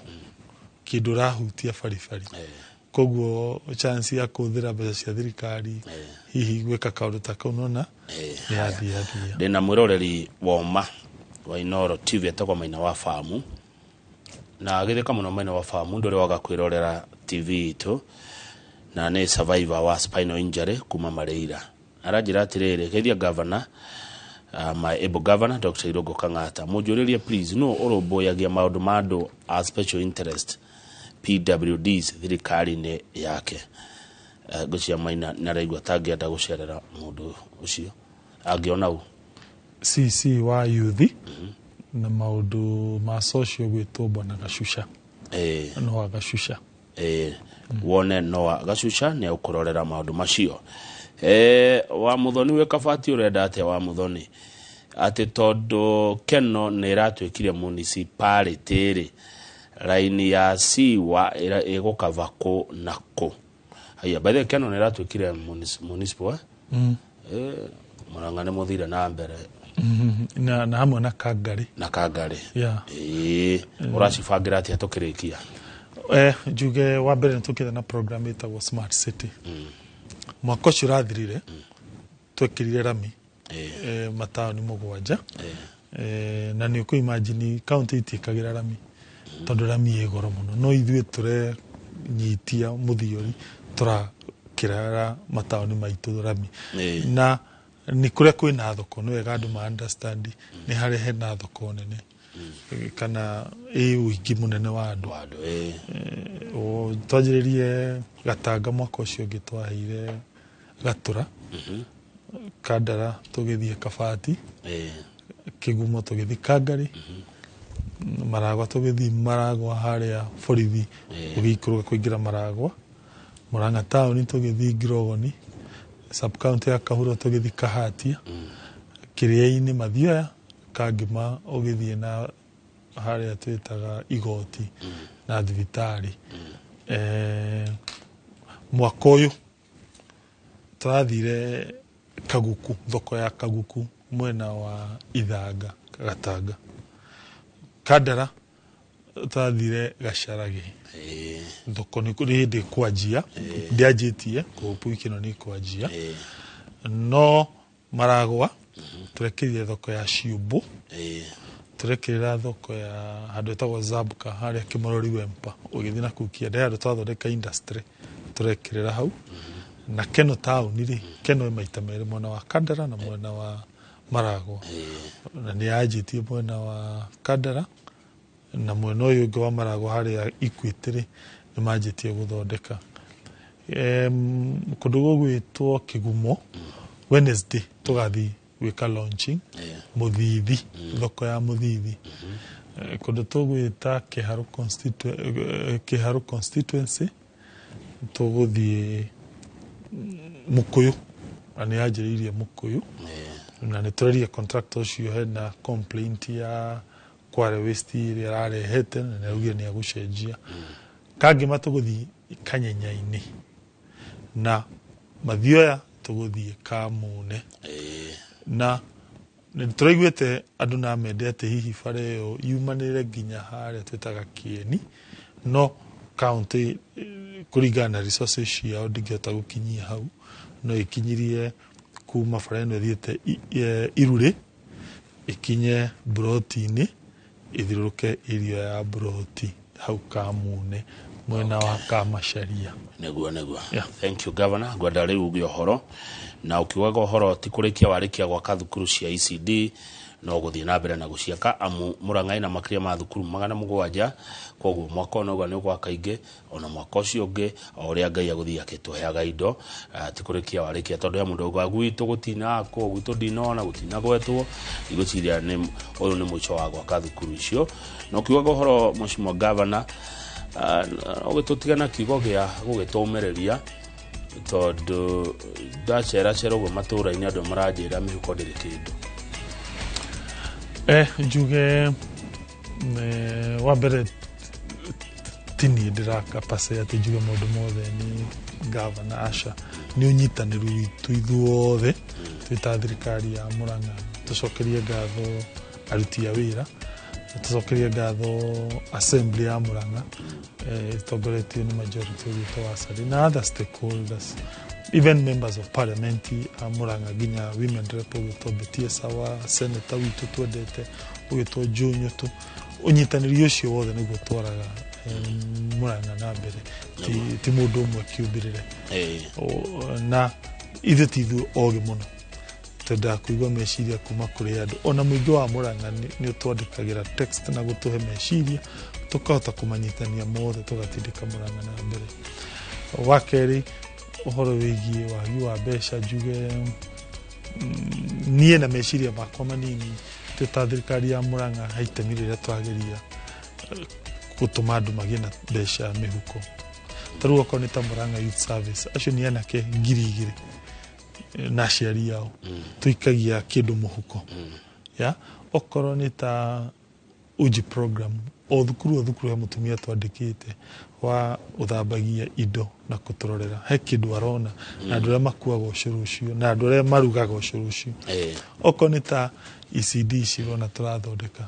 ũrahutia baribari, koguo chance ya kũhũthĩra mbeca cia thirikari hihi gwĩka kaũndũ ta kau nona nĩ yathiathia. Ndĩna mwĩroreri woma wa Inoro TV etagwo Maina wa Famu, na agĩthĩka mũno. Maina wa Famu, ndũrĩ waga kwĩrorera TV itũ, na nĩ survivor wa spinal injury kuma Mareira. Aranjĩra atĩrĩrĩ, geithia governor, my able governor Dr. Irungu Kang'ata, mũnjũrĩrie please, no ũrũmbũyagia maũndũ ma andũ a special interest PWDs thirikari-inĩ yake. Ngũcia Maina nĩaraigua tangĩenda gũcerera mũndũ ũcio angĩona u. CC wa youth na maũndũ ma social gwĩtwo Bwana Gacuca. No wa Gacuca. Wone Noa Gacuca nĩ egũkũrorera maũndũ macio. Wa Muthoni wĩ Kabati, ũrenda atĩa wa Muthoni? Atĩ tondũ Keno nĩ ĩratuĩkire municipality rĩ, raini ya siwa ĩgũkava kũ na kũ? Haya, by the way, Keno nĩ ĩratuĩkire municipal, eh? Murang'a nĩ mũthire na mbere. Na hamwe na Kangari. Na Kangari. Yeah. Ĩĩ, ũracibangĩra atĩa tũkĩrĩkia? Njuge wa mbere nĩ tũkĩte na program ĩtagwo Smart City. Mwaka ũcio ũrathirire twekĩrire rami mataũni 7, na nĩ ũkũ imagine kaunti itiĩkagĩra rami tondũ rami ĩ goro mũno, no ithuĩ tũrenyitia mũthiori tũrakĩra mataũni maitũ rami. Na nĩ kũrĩa kwĩna thoko, nĩ wega andũ ma understand nĩ harĩa hena thoko nene kana ĩ ũingĩ mũnene wa andũ. Wa andũ, ĩĩ. Twanjĩrĩrie Gatanga, mwaka ũcio ũngĩ twaheire Gatũra, Kandara tũgĩthiĩ Kabati, Kĩgumo tũgĩthiĩ Kangari, Maragwa tũgĩthiĩ Maragwa harĩa borithi ũgĩikũrũka kũingĩra Maragwa, Murang'a taũni tũgĩthiĩ Ngirogoni, sub county ya Kahuro tũgĩthiĩ Kahatia, Kĩrĩa-inĩ Mathioya, Kangima ũgĩthiĩ na harĩa twĩtaga igoti na thibitarĩ. Mwaka ũyũ tũrathire Kaguku, thoko ya Kaguku mwena wa Ithanga Gatanga, Kandara tũrathire Gacarage, thoko nĩ hĩndĩ kwanjia, ndĩanjĩtie kũhopu wiki ĩno nĩ kwanjia. No Maragwa Tũrekĩrire thoko ya Ciũmbũ. Tũrekĩrĩra thoko ya handũ ĩtagwo Zabka harĩa Kĩmorori Wempa, ũgĩthiĩ na kũu kĩanda he handũ twathondeka industry, tũrekĩrĩra hau. Na Keno taũni rĩ, Keno ĩ maita merĩ, mwena wa Kandara na mwena wa Maragwa. Na nĩ yanjĩtie mwena wa Kandara na mwena ũyũ ũngĩ wa Maragwa harĩa Equity rĩ, nĩ manjĩtie gũthondeka. Kũndũ gũgwĩtwo Kĩgumo, Wednesday tũgathiĩ gwĩka launching. Mũthithi, thoko ya Mũthithi. Kũndũ tũgwĩta Kĩharũ Kĩharũ constituency, tũgũthiĩ Mũkũyũ, na nĩ yanjĩrĩirie Mũkũyũ. Na nĩ tũreria contractor ũcio, hena complaint ya Kware Waste ĩrĩa ararehete, na nĩ augire nĩ agũcenjia. Kangĩma tũgũthiĩ Kanyenya-inĩ, na Mathioya tũgũthiĩ Kamune. Na nĩ tũraiguĩte andũ na mende atĩ hihi bara ĩyo yumanĩre nginya harĩa twĩtaga Kĩeni, no county kũringana na resources ciao ndingĩhota gũkinyia hau, no ĩkinyirie kuma bara ĩno ĩthiĩte Irurĩ, ĩkinye Mburoti-inĩ, ĩthiũrũrũke area ya Mburoti hau Kamune, mwena wa Kamacharia. Nĩguo. Yeah. Thank you, Governor. Ngwenda rĩu uge ũhoro, na ũkiugaga ũhoro ti kũrĩkia warĩkia gwaka thukuru cia ECD, no gũthiĩ na mbere na gũciaka, amu Murang'a ĩna makĩria ma thukuru 700. Koguo mwaka ũyũ nauga nĩ ũgwaka ingĩ, ona mwaka ũcio ũngĩ, o ũrĩa Ngai agũthiĩ akĩtũheaga indo. Ti kũrĩkia warĩkia, tondũ he mũndũ auga gwitũ gũtinakwo, gwitũ ndinona gũtinagwetwo. Igwĩciria nĩ ũyũ nĩ mũico wa gwaka thukuru icio. Na ũkiugaga ũhoro, Mheshimiwa Governor, ũgĩtũtiga na kiugo gĩa gũgĩtũmĩrĩria, tondũ ndaceracera ũguo matũũra-inĩ andũ maranjĩra mĩhuko ndĩrĩ kĩndũ. Njuge wa mbere ti niĩ ndĩraka pase atĩ njuge maũndũ mothe nĩ gavana, aca. Nĩ ũnyitanĩru witũ ithuothe twĩ ta thirikari ya Murang'a. Tũcokerie ngatho aruti a wĩra, tũcokerie ngatho assembly ya Murang'a ĩtongoretio nĩ majority ũgwĩtwo Wasari na other stakeholders, even members of parliament a Murang'a, nginya women rep ũgwĩtwo Betie Sawa, senator witũ twendete ũgwĩtwo Joe Nyutu. Ũnyitanĩri ũcio wothe nĩguo twaraga Murang'a na mbere, ti mũndũ ũmwe kĩũmbĩrĩre. Na ithuĩ ti ithuĩ ogĩ mũno, twendaga kũigua meciria kuma kũrĩ andũ. Ona mũingĩ wa Murang'a nĩ ũtwandĩkagĩra text na gũtũhe meciria, tũkahota kũmanyitania mothe, tũgatindĩka Murang'a na mbere. Wa kerĩ, ũhoro wĩgiĩ wagi wa mbeca, njuge niĩ na meciria makwa manini, twĩ ta thirikari ya Murang'a, he itemi rĩrĩa twageria gũtũma andũ magĩe na mbeca mĩhuko. Ta rĩu okorwo nĩ ta Murang'a Youth Service, acio nĩ anake 2000 na aciari ao, tũikagia kĩndũ mũhuko. Ya okorwo nĩ ta uji program, o thukuru o thukuru he mũtumia twandĩkĩte wa ũthambagia indo na kũtũrorera he kĩndũ arona, na andũ arĩa makuaga ũcũrũ ũcio na andũ arĩa marugaga ũcũrũ ũcio. Okorwo nĩ ta ECD ici ũrona tũrathondeka,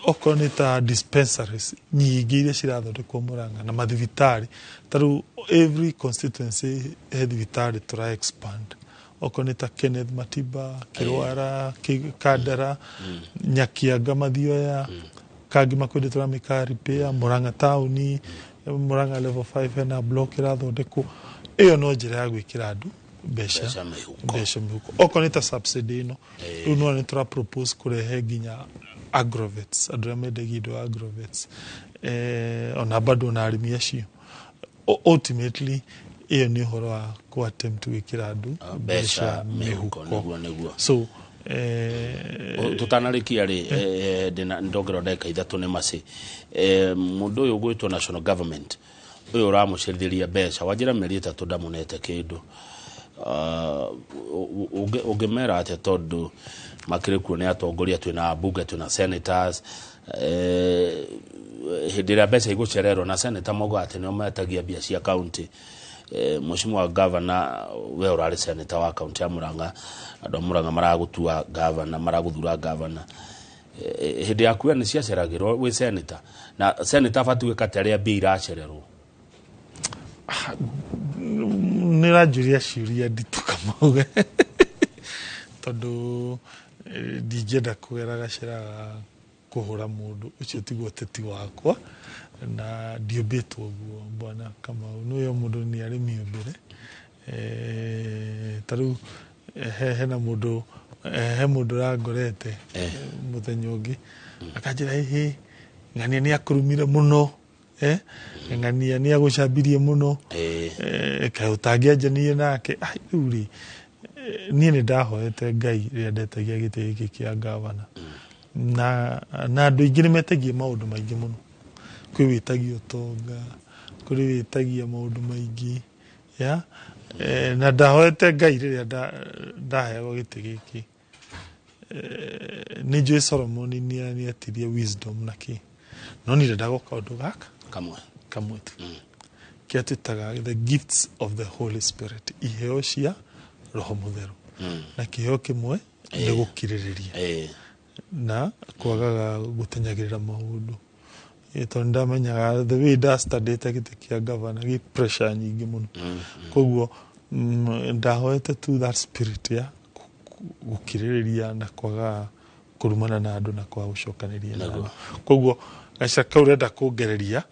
okorwo nĩ ta dispensaries nyingĩ iria cirathondekwo Murang'a na mathibitarĩ, ta rĩu every constituency he thibitarĩ tũra expand, okorwo nĩ ta Kenneth Matiba, Kĩrwara, Kandara, Nyakianga, Mathioya, Kangima kwĩndĩ tũramĩka repair, Murang'a taũni, Murang'a level 5 hena block ĩrathondekwo. Ĩyo no njĩra ya gwĩkĩra andũ mbeca Mbeca mĩhuko. Mbeca mĩhuko. Okorwo nĩ ta subsidy ĩno rĩu nĩwona nĩ tũra propose kũrehe nginya agrovets, andũ arĩa mendagia indo agrovets, ona bado ona arĩmi acio. Ultimately ĩyo nĩ ũhoro wa kũ attempt gwĩkĩra andũ mbeca mĩhuko. Nĩguo. So Tũtanarĩkia rĩ, ndĩna ndongerwo ndagĩka 3 nĩ maci. Mũndũ ũyũ ũgwĩtwo national government ũyũ ũramũcerithĩria mbeca, wanjĩra mĩeri 3 ndamũnete kĩndũ. Ũngĩmera atĩa, tondũ makĩrĩ kuo nĩ atongoria, twĩna ambunge, twĩna senators, hĩndĩ ĩrĩa mbeca igũcererwo na senator maugaga atĩ nĩo metagia mbia cia county. Mheshimiwa Governor, we ũrarĩ senator wa county ya Murang'a, andũ a Murang'a maragũtua governor, maragũthura governor. Hĩndĩ yaku we nĩ ciaceragĩrwo wĩ senator, na senator abatiĩ gwĩka atĩa rĩrĩa mbia iracererwo? Nĩ ũranjũria ciũria nditũ, Kamau, Tondũ ndingĩenda kũgera gacĩra ga kũhũra mũndũ ũcio, tiguo ũteti wakwa na ndiũmbĩtwo ũguo. Bwana Kamau, nĩwe mũndũ nĩ arĩ mĩũmbĩre. Ta rĩu hena mũndũ, he mũndũ ũrangorete mũthenya ũngĩ akanjĩra, "Ĩhĩ, ng'ania nĩ akũrumire mũno, ng'ania nĩ agũcambirie mũno." Kaĩ ũtangĩanjanirie nake? Ai, rĩu rĩ, niĩ nĩ ndahoete Ngai rĩrĩa ndetagia gĩtĩ gĩkĩ kĩa gavana, na andũ aingĩ nĩ metagia maũndũ maingĩ mũno. Kwĩ wĩtagia ũtonga, kũrĩ wĩtagia maũndũ maingĩ ya na ndahoete Ngai rĩrĩa ndaheagwo gĩtĩ gĩkĩ. Nĩ njũĩ Solomon nĩ etirie wisdom na kĩ, no niĩ ndendaga o kaũndũ gaka kamwe. Kamwe tu, kĩrĩa twĩtaga the gifts of the Holy Spirit, iheo cia Roho Mũtheru, na kĩheo kĩmwe nĩ gũkirĩrĩria na kwagaga gũtenyagĩrĩra maũndũ. Tondũ ndamenyaga the way ndastandĩte gĩtĩ kĩa gavana gĩ pressure nyingĩ mũno. Koguo ndahoete tu that spirit ya gũkirĩrĩria na kwaga kũrumana na andũ na kwaga gũcokanĩria na andũ. Koguo gacĩra kau ũrenda kũngereria,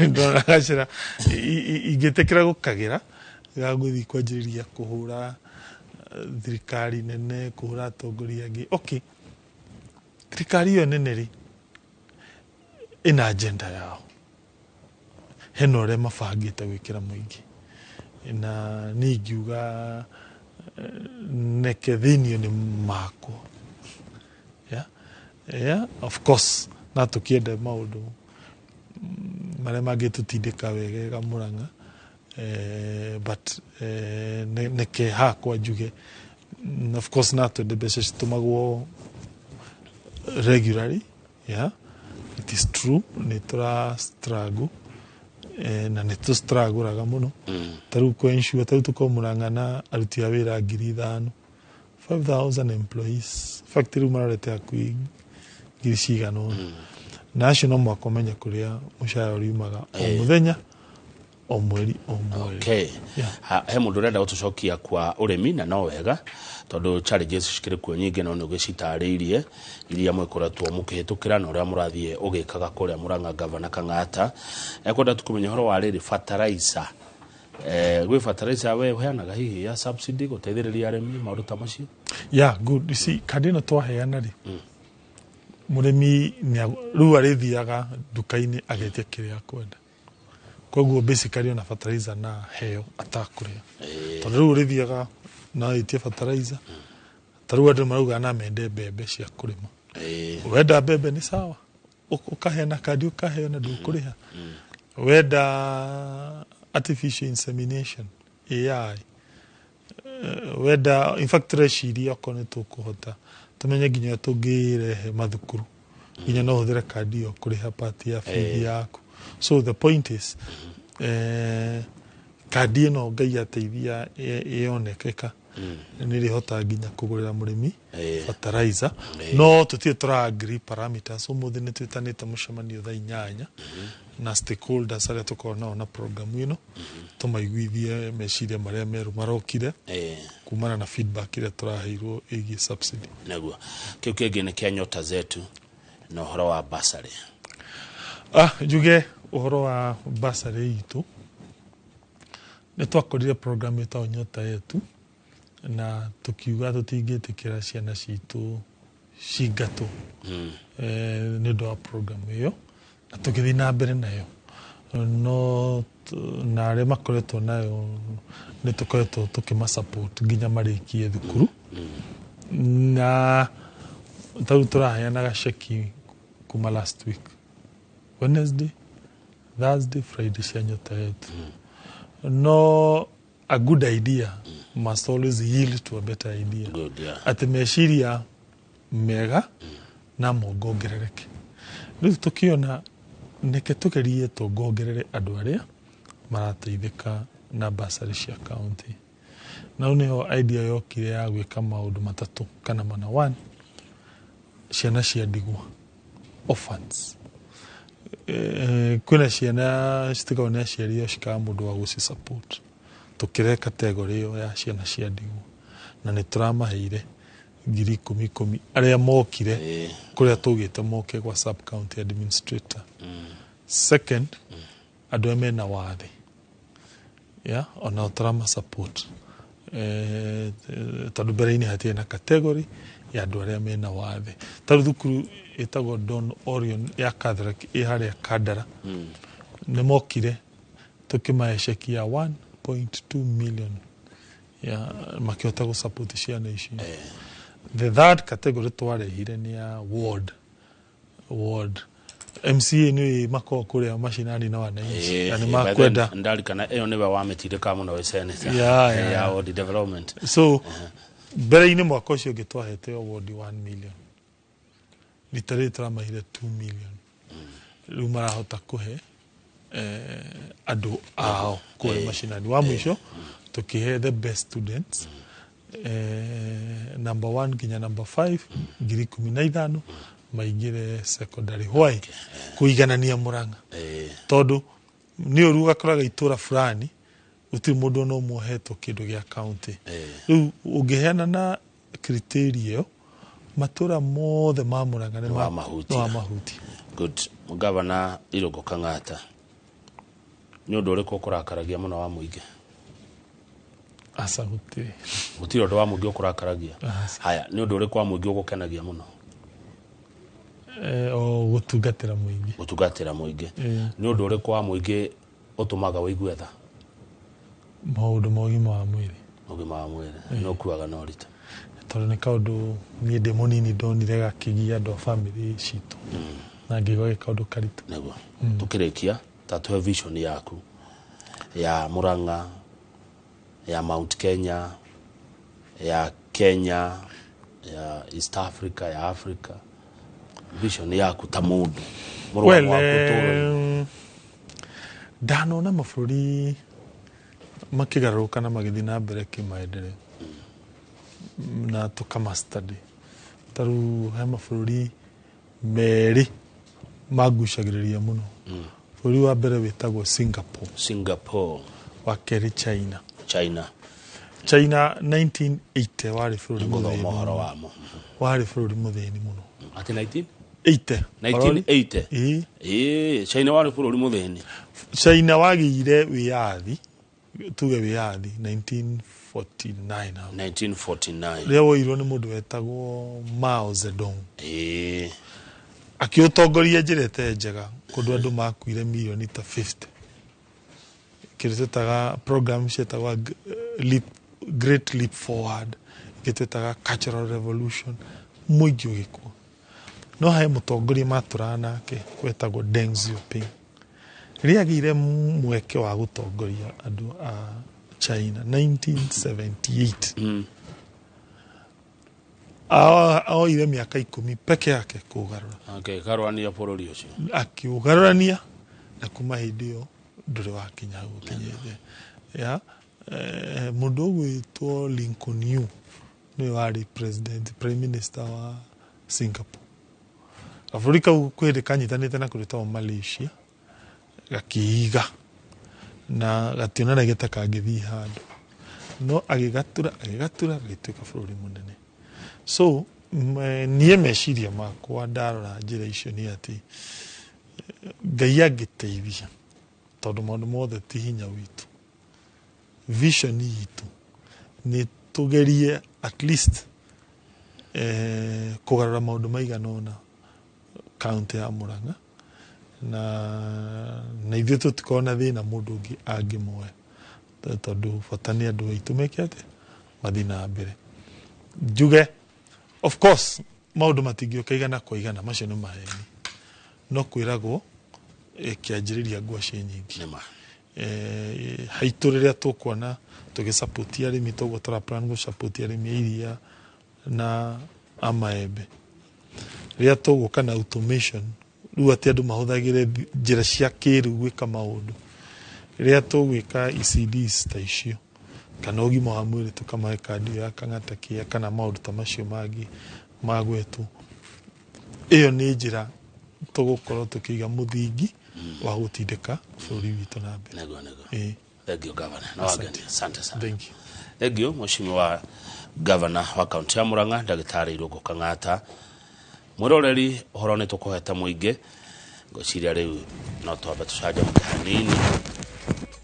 ndona gacĩra ingĩtĩkĩra gũkagĩra gagũthiĩ kwanjĩrĩria kũhũra thirikari nene, kũhũra atongoria angĩ. Okay, thirikari ĩyo nene rĩ, ĩna agenda yao, hena ũrĩa mabangĩte gwĩkĩra mũingĩ, na niĩ ingiuga neke thĩinĩ nĩ makwa. Yeah, of course na tũkĩende maũndũ marĩa mangĩtũtindĩka wegega Mũrang'a, but neke hakwa njuge, of course na twende mbeca citũmagwo regularly. Yeah, it is true nĩ tũra struggle, na nĩ tũ struggle mũno. Ta rĩu kũ ensure, ta rĩu tũkorwo Mũrang'a na aruti a wĩra 5,000, 5000 employees. In fact rĩu marorete hakuhĩ ngiri cigana ũna, na acio no mũhaka ũmenye kũrĩa mũcara ũriumaga o mũthenya, o mweri, o mweri. Yeah. He mũndũ ũrenda gũtũcokia kwa ũrĩmi, na no wega tondũ challenges cikĩrĩ kuo nyingĩ, no nĩ ũgĩcitarĩirie iria mwĩkoretwo mũkĩhĩtũkĩra na ũrĩa mũrathiĩ ũgĩkaga kũrĩa Mũrang'a. Gavana Kang'ata ekwenda tu kũmenya ũhoro wa rĩrĩ fertilizer. Gwĩ fertilizer we ũheanaga hihi ya subsidy gũteithĩrĩria arĩmi, maũndũ ta macio? Yeah, good. You see, kandi ĩno twaheana rĩ, mũrĩmi rĩu arĩthiaga nduka-inĩ agetia kĩrĩa akwenda. Koguo basically ona fertilizer na heo atakũrĩa, tondũ rĩu ũrĩthiaga na wĩtie fertilizer. Ta rĩu andũ marauga na mende mbembe cia kũrĩma. Wenda mbembe nĩ sawa, ũkaheana kandi, ũkaheo na ndũkũrĩha. Wenda artificial insemination, AI, wenda, in fact tũreciria okorwo nĩ tũkũhota tũmenye nginya tũngĩrehe mathukuru, nginya no ũhũthĩre kandi ĩyo kũrĩha part ya fees yaku. So the point is, kandi ĩno Ngai ateithia ĩyonekeka, nĩ ĩrĩhota nginya kũgũrĩra mũrĩmi fertilizer, no tũtirĩ tũra agree parameters. Ũmũthĩ nĩ twĩtanĩte mũcemanio thaa 8 na stakeholders arĩa tũkoragwo nao na program ĩno, tũmaiguithie meciria marĩa merũ marokire kumana na feedback ĩrĩa tũraheirwo ĩgiĩ subsidy. Naguo kĩu kĩngĩ nĩ kĩa Nyota Zetu na ũhoro wa basarĩ. Ah, njuge ũhoro wa basarĩ itũ, nĩ twakorire program ĩtagwo Nyota Yetu, na tũkiuga tũtingĩtĩkĩra ciana citũ cingatwo nĩ ũndũ wa program ĩyo, na tũgĩthiĩ na mbere nayo. No na arĩa makoretwo nayo nĩ tũkoretwo tũkĩma support nginya marĩkie thukuru, na tarĩu tũraheanaga ceki kuma last week Wednesday, Thursday, Friday cia Nyota Yetu. No a good idea must always yield to a better idea. Good, yeah. Atĩ meciria mega na mongongerereke. Rĩu tũkĩona neke tũgerie tũngongerere andũ arĩa marateithĩka na basarĩ cia county, na rĩu nĩho idea yokire ya gwĩka maũndũ matatũ kana mana. One, ciana cia ndigwa, orphans. Kwĩna ciana citigagwo nĩ aciari ao, cikaga mũndũ wa gũci support. Tũkĩre category ĩyo ya ciana cia ndigwa na nĩ tũramaheire 10,000 10,000 arĩa mokire kũrĩa tũgĩte moke gwa sub county administrator. Second, andũ arĩa mena wathe, yeah, onao tũrama support, tondũ mbere-inĩ hatirĩ na category ya andũ arĩa mena wathe. Tarĩu thukuru ĩtagwo Don Orion ya Catholic ĩ harĩa Kandara, nĩ mokire tũkĩmahe ceki ya 1.2 million ya makĩhota gũ support ciana icio. The third category twarehire nĩ ya ward MCA, nĩ makoragwo kũrĩa macinani na wananchi na nĩ makwenda. Ndarikana ĩyo nĩwe wamĩtindĩkaga mũno wĩ senator. Ya ward development. So mbere-inĩ mwaka ũcio ũngĩ twahete o ward 1 million, rita rĩrĩ tũramahire 2 million. Rĩu marahota kũhe andũ ao kũrĩa macinani. Wa mũico tũkĩhe the best students, number 1 nginya number 5, 15,000 maingĩre secondary. Why? Kũiganania Mũrang'a, tondũ nĩ ũru ũgakoraga itũra fulani gũtirĩ mũndũ ona ũmwe ũhetwo kĩndũ gĩa county. Rĩu ũngĩheana na criteria ĩyo, matũra mothe ma Mũrang'a nĩ Nĩwamahutia. Nĩwamahutia. Good. Gavana Irũngũ Kang'ata, nĩ ũndũ ũrĩkũ ũkũrakaragia mũno wa mũingĩ? Aca, gũtirĩ. Gũtirĩ ũndũ wa mũingĩ ũkũrakaragia? Aca. Haya, nĩ ũndũ ũrĩkũ wa mũingĩ ũgũkenagia mũno? O gũtungatĩra mũingĩ. Gũtungatĩra mũingĩ. Nĩ ũndũ ũrĩkũ wa mũingĩ ũtũmaga ũigue tha? Maũndũ ma ũgima wa mwĩrĩ. Ũgima wa mwĩrĩ nĩ ũkuaga na ũritũ? Tondũ nĩ kaũndũ niĩ ndĩ mũnini ndonire gakĩgia andũ a bamĩrĩ citũ na ngĩigua gĩ kaũndũ karitũ. Nĩguo tũkĩrĩkia, ta tũhe vision yaku ya Murang'a, ya Mount Kenya, ya Kenya, ya East Africa, ya Africa, vision yaku ta mũndũ mũrũgamo Well, waku ũtũũro-inĩ. Ndanona mabũrũri makĩgarũrũka na magĩthiĩ na mbere kĩmaendeleo na tũkama study. Ta rĩu he mabũrũri merĩ mangucagĩrĩria mũno. Bũrũri wa mbere wĩtagwo Singapore. Singapore. Wa kerĩ China. China. China 1980 warĩ bũrũri ngũthoma mũthĩni ũhoro mũno. wamo. Warĩ bũrũri mũthĩni mũno. Atĩ 19 80. 1980? Ĩĩ. Ĩĩ, China warĩ bũrũri mũthĩni. China wagĩire wĩyathi, tuge wĩyathi 1949 hau. 1949. Rĩrĩa woirwo nĩ mũndũ wetagwo Mao Zedong, akĩũtongoria njĩra ĩtarĩ njega kũndũ andũ makuire mirioni ta 50, kĩndũ twĩtaga program cietagwo Great Leap Forward, ĩngĩ twĩtaga Cultural Revolution, mũingĩ ũgĩkua. No he mũtongoria matũraga nake wetagwo Deng Xiaoping. Rĩrĩa agĩire mweke wa gũtongoria andũ a China 1978, oire mĩaka 10 peke yake kũgarũra. Akĩgarũrania bũrũri ũcio. Akiugarũrania, na kuma hĩndĩ ĩyo ndũrĩ wakinya hau ũkinyĩte. Ya mũndũ ũgwĩtwo Lee Kuan Yew nĩwe warĩ president, prime minister wa Singapore. Gabũrũri kau kwĩ hĩndĩ kanyitanĩte na kũrĩ Malaysia, gakĩiga na gationanagia ta kangĩthiĩ handũ, no agĩgatura agĩgatura gagĩtuĩka bũrũri mũnene. So niĩ meciria makwa ndarora njĩra icio nĩ atĩ Ngai angĩteithia, tondũ maũndũ mothe ti hinya witũ, vision itũ nĩ tũgerie at least kũgarũra maũndũ maigana ũna kaunti ya Murang'a, na ithuĩ tũtikorwo na thĩna mũndũ ũngĩ angĩmoya, tondũ bata nĩ andũ aitũ meke atĩ mathiĩ na mbere. Njuge of course maũndũ matingĩũka igana kwa igana, macio nĩ maheni, no kwĩragwo kĩanjĩrĩria ngwacĩ nyingĩ. Nĩma. Haitũ rĩrĩa tũkuona tũgĩsupport arĩmi, toguo tũra plan gũsupport arĩmi a iria na a maembe, rĩrĩa tũgũka na automation, rĩu atĩ andũ mahũthagĩre njĩra cia kĩrĩu gwĩka maũndũ, rĩrĩa tũgwĩka ECDs ta icio kana ũgima wa mwĩrĩ, tũkamahe kandi ĩyo ya Kang'ata Kĩa kana maũndũ ta macio mangĩ magwetwo, ĩyo nĩ njĩra tũgũkorwo tũkĩiga mũthingi wa gũtindĩka bũrũri witũ na mbere. Nĩguo. Ĩĩ. Thank you, Governor. Na wageni, asante sana. Thank you. Thank you, Mheshimiwa Governor wa kaunti ya Murang'a, Ndagĩtarĩ Irũngũ Kang'ata. Mwĩroreri, ũhoro nĩ tũkũhete mũingĩ, ngwĩciria rĩu no twambe tũcanjamũke hanini.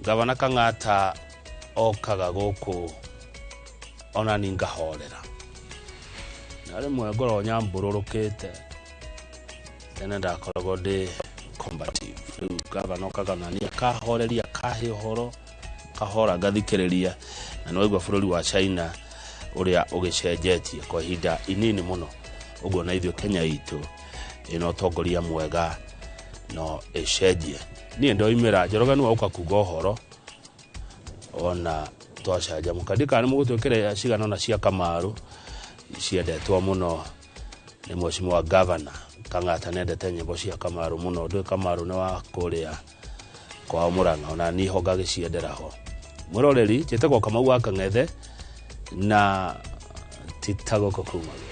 Gavana Kang'ata okaga gũkũ ona ni ngahorera, na rĩmwe ngoragwo nyambũrũrũkĩte. Tene ndakoragwo ndĩ combative, rĩu gavana okaga nani akahoreria, akahe ũhoro kahora, ngathikĩrĩria. Na nĩwaigua bũrũri wa China ũrĩa ũgĩcenjetie kwa ihinda inini mũno ũguo, na ithuĩ Kenya itũ ĩna ũtongoria mwega no ĩcenjie. Niĩ ndoimĩra Njoroge nĩwe ũka kuga ũhoro ona twacanjamũka. Ndikana nĩ mũgũtwĩkĩra cigana ona cia Kamaru ciendetwo mũno nĩ Mheshimiwa Governor Kang'ata. Nendete nyĩmbo cia Kamaru mũno. Ndũĩ Kamaru nĩ wa kũrĩa kwao Mũrang'a, ona niĩ ho ngagĩciendera ho. Mwĩroreri, njĩtagwo Kamau wa Kang'ethe na ti ta gũkũ kumagio.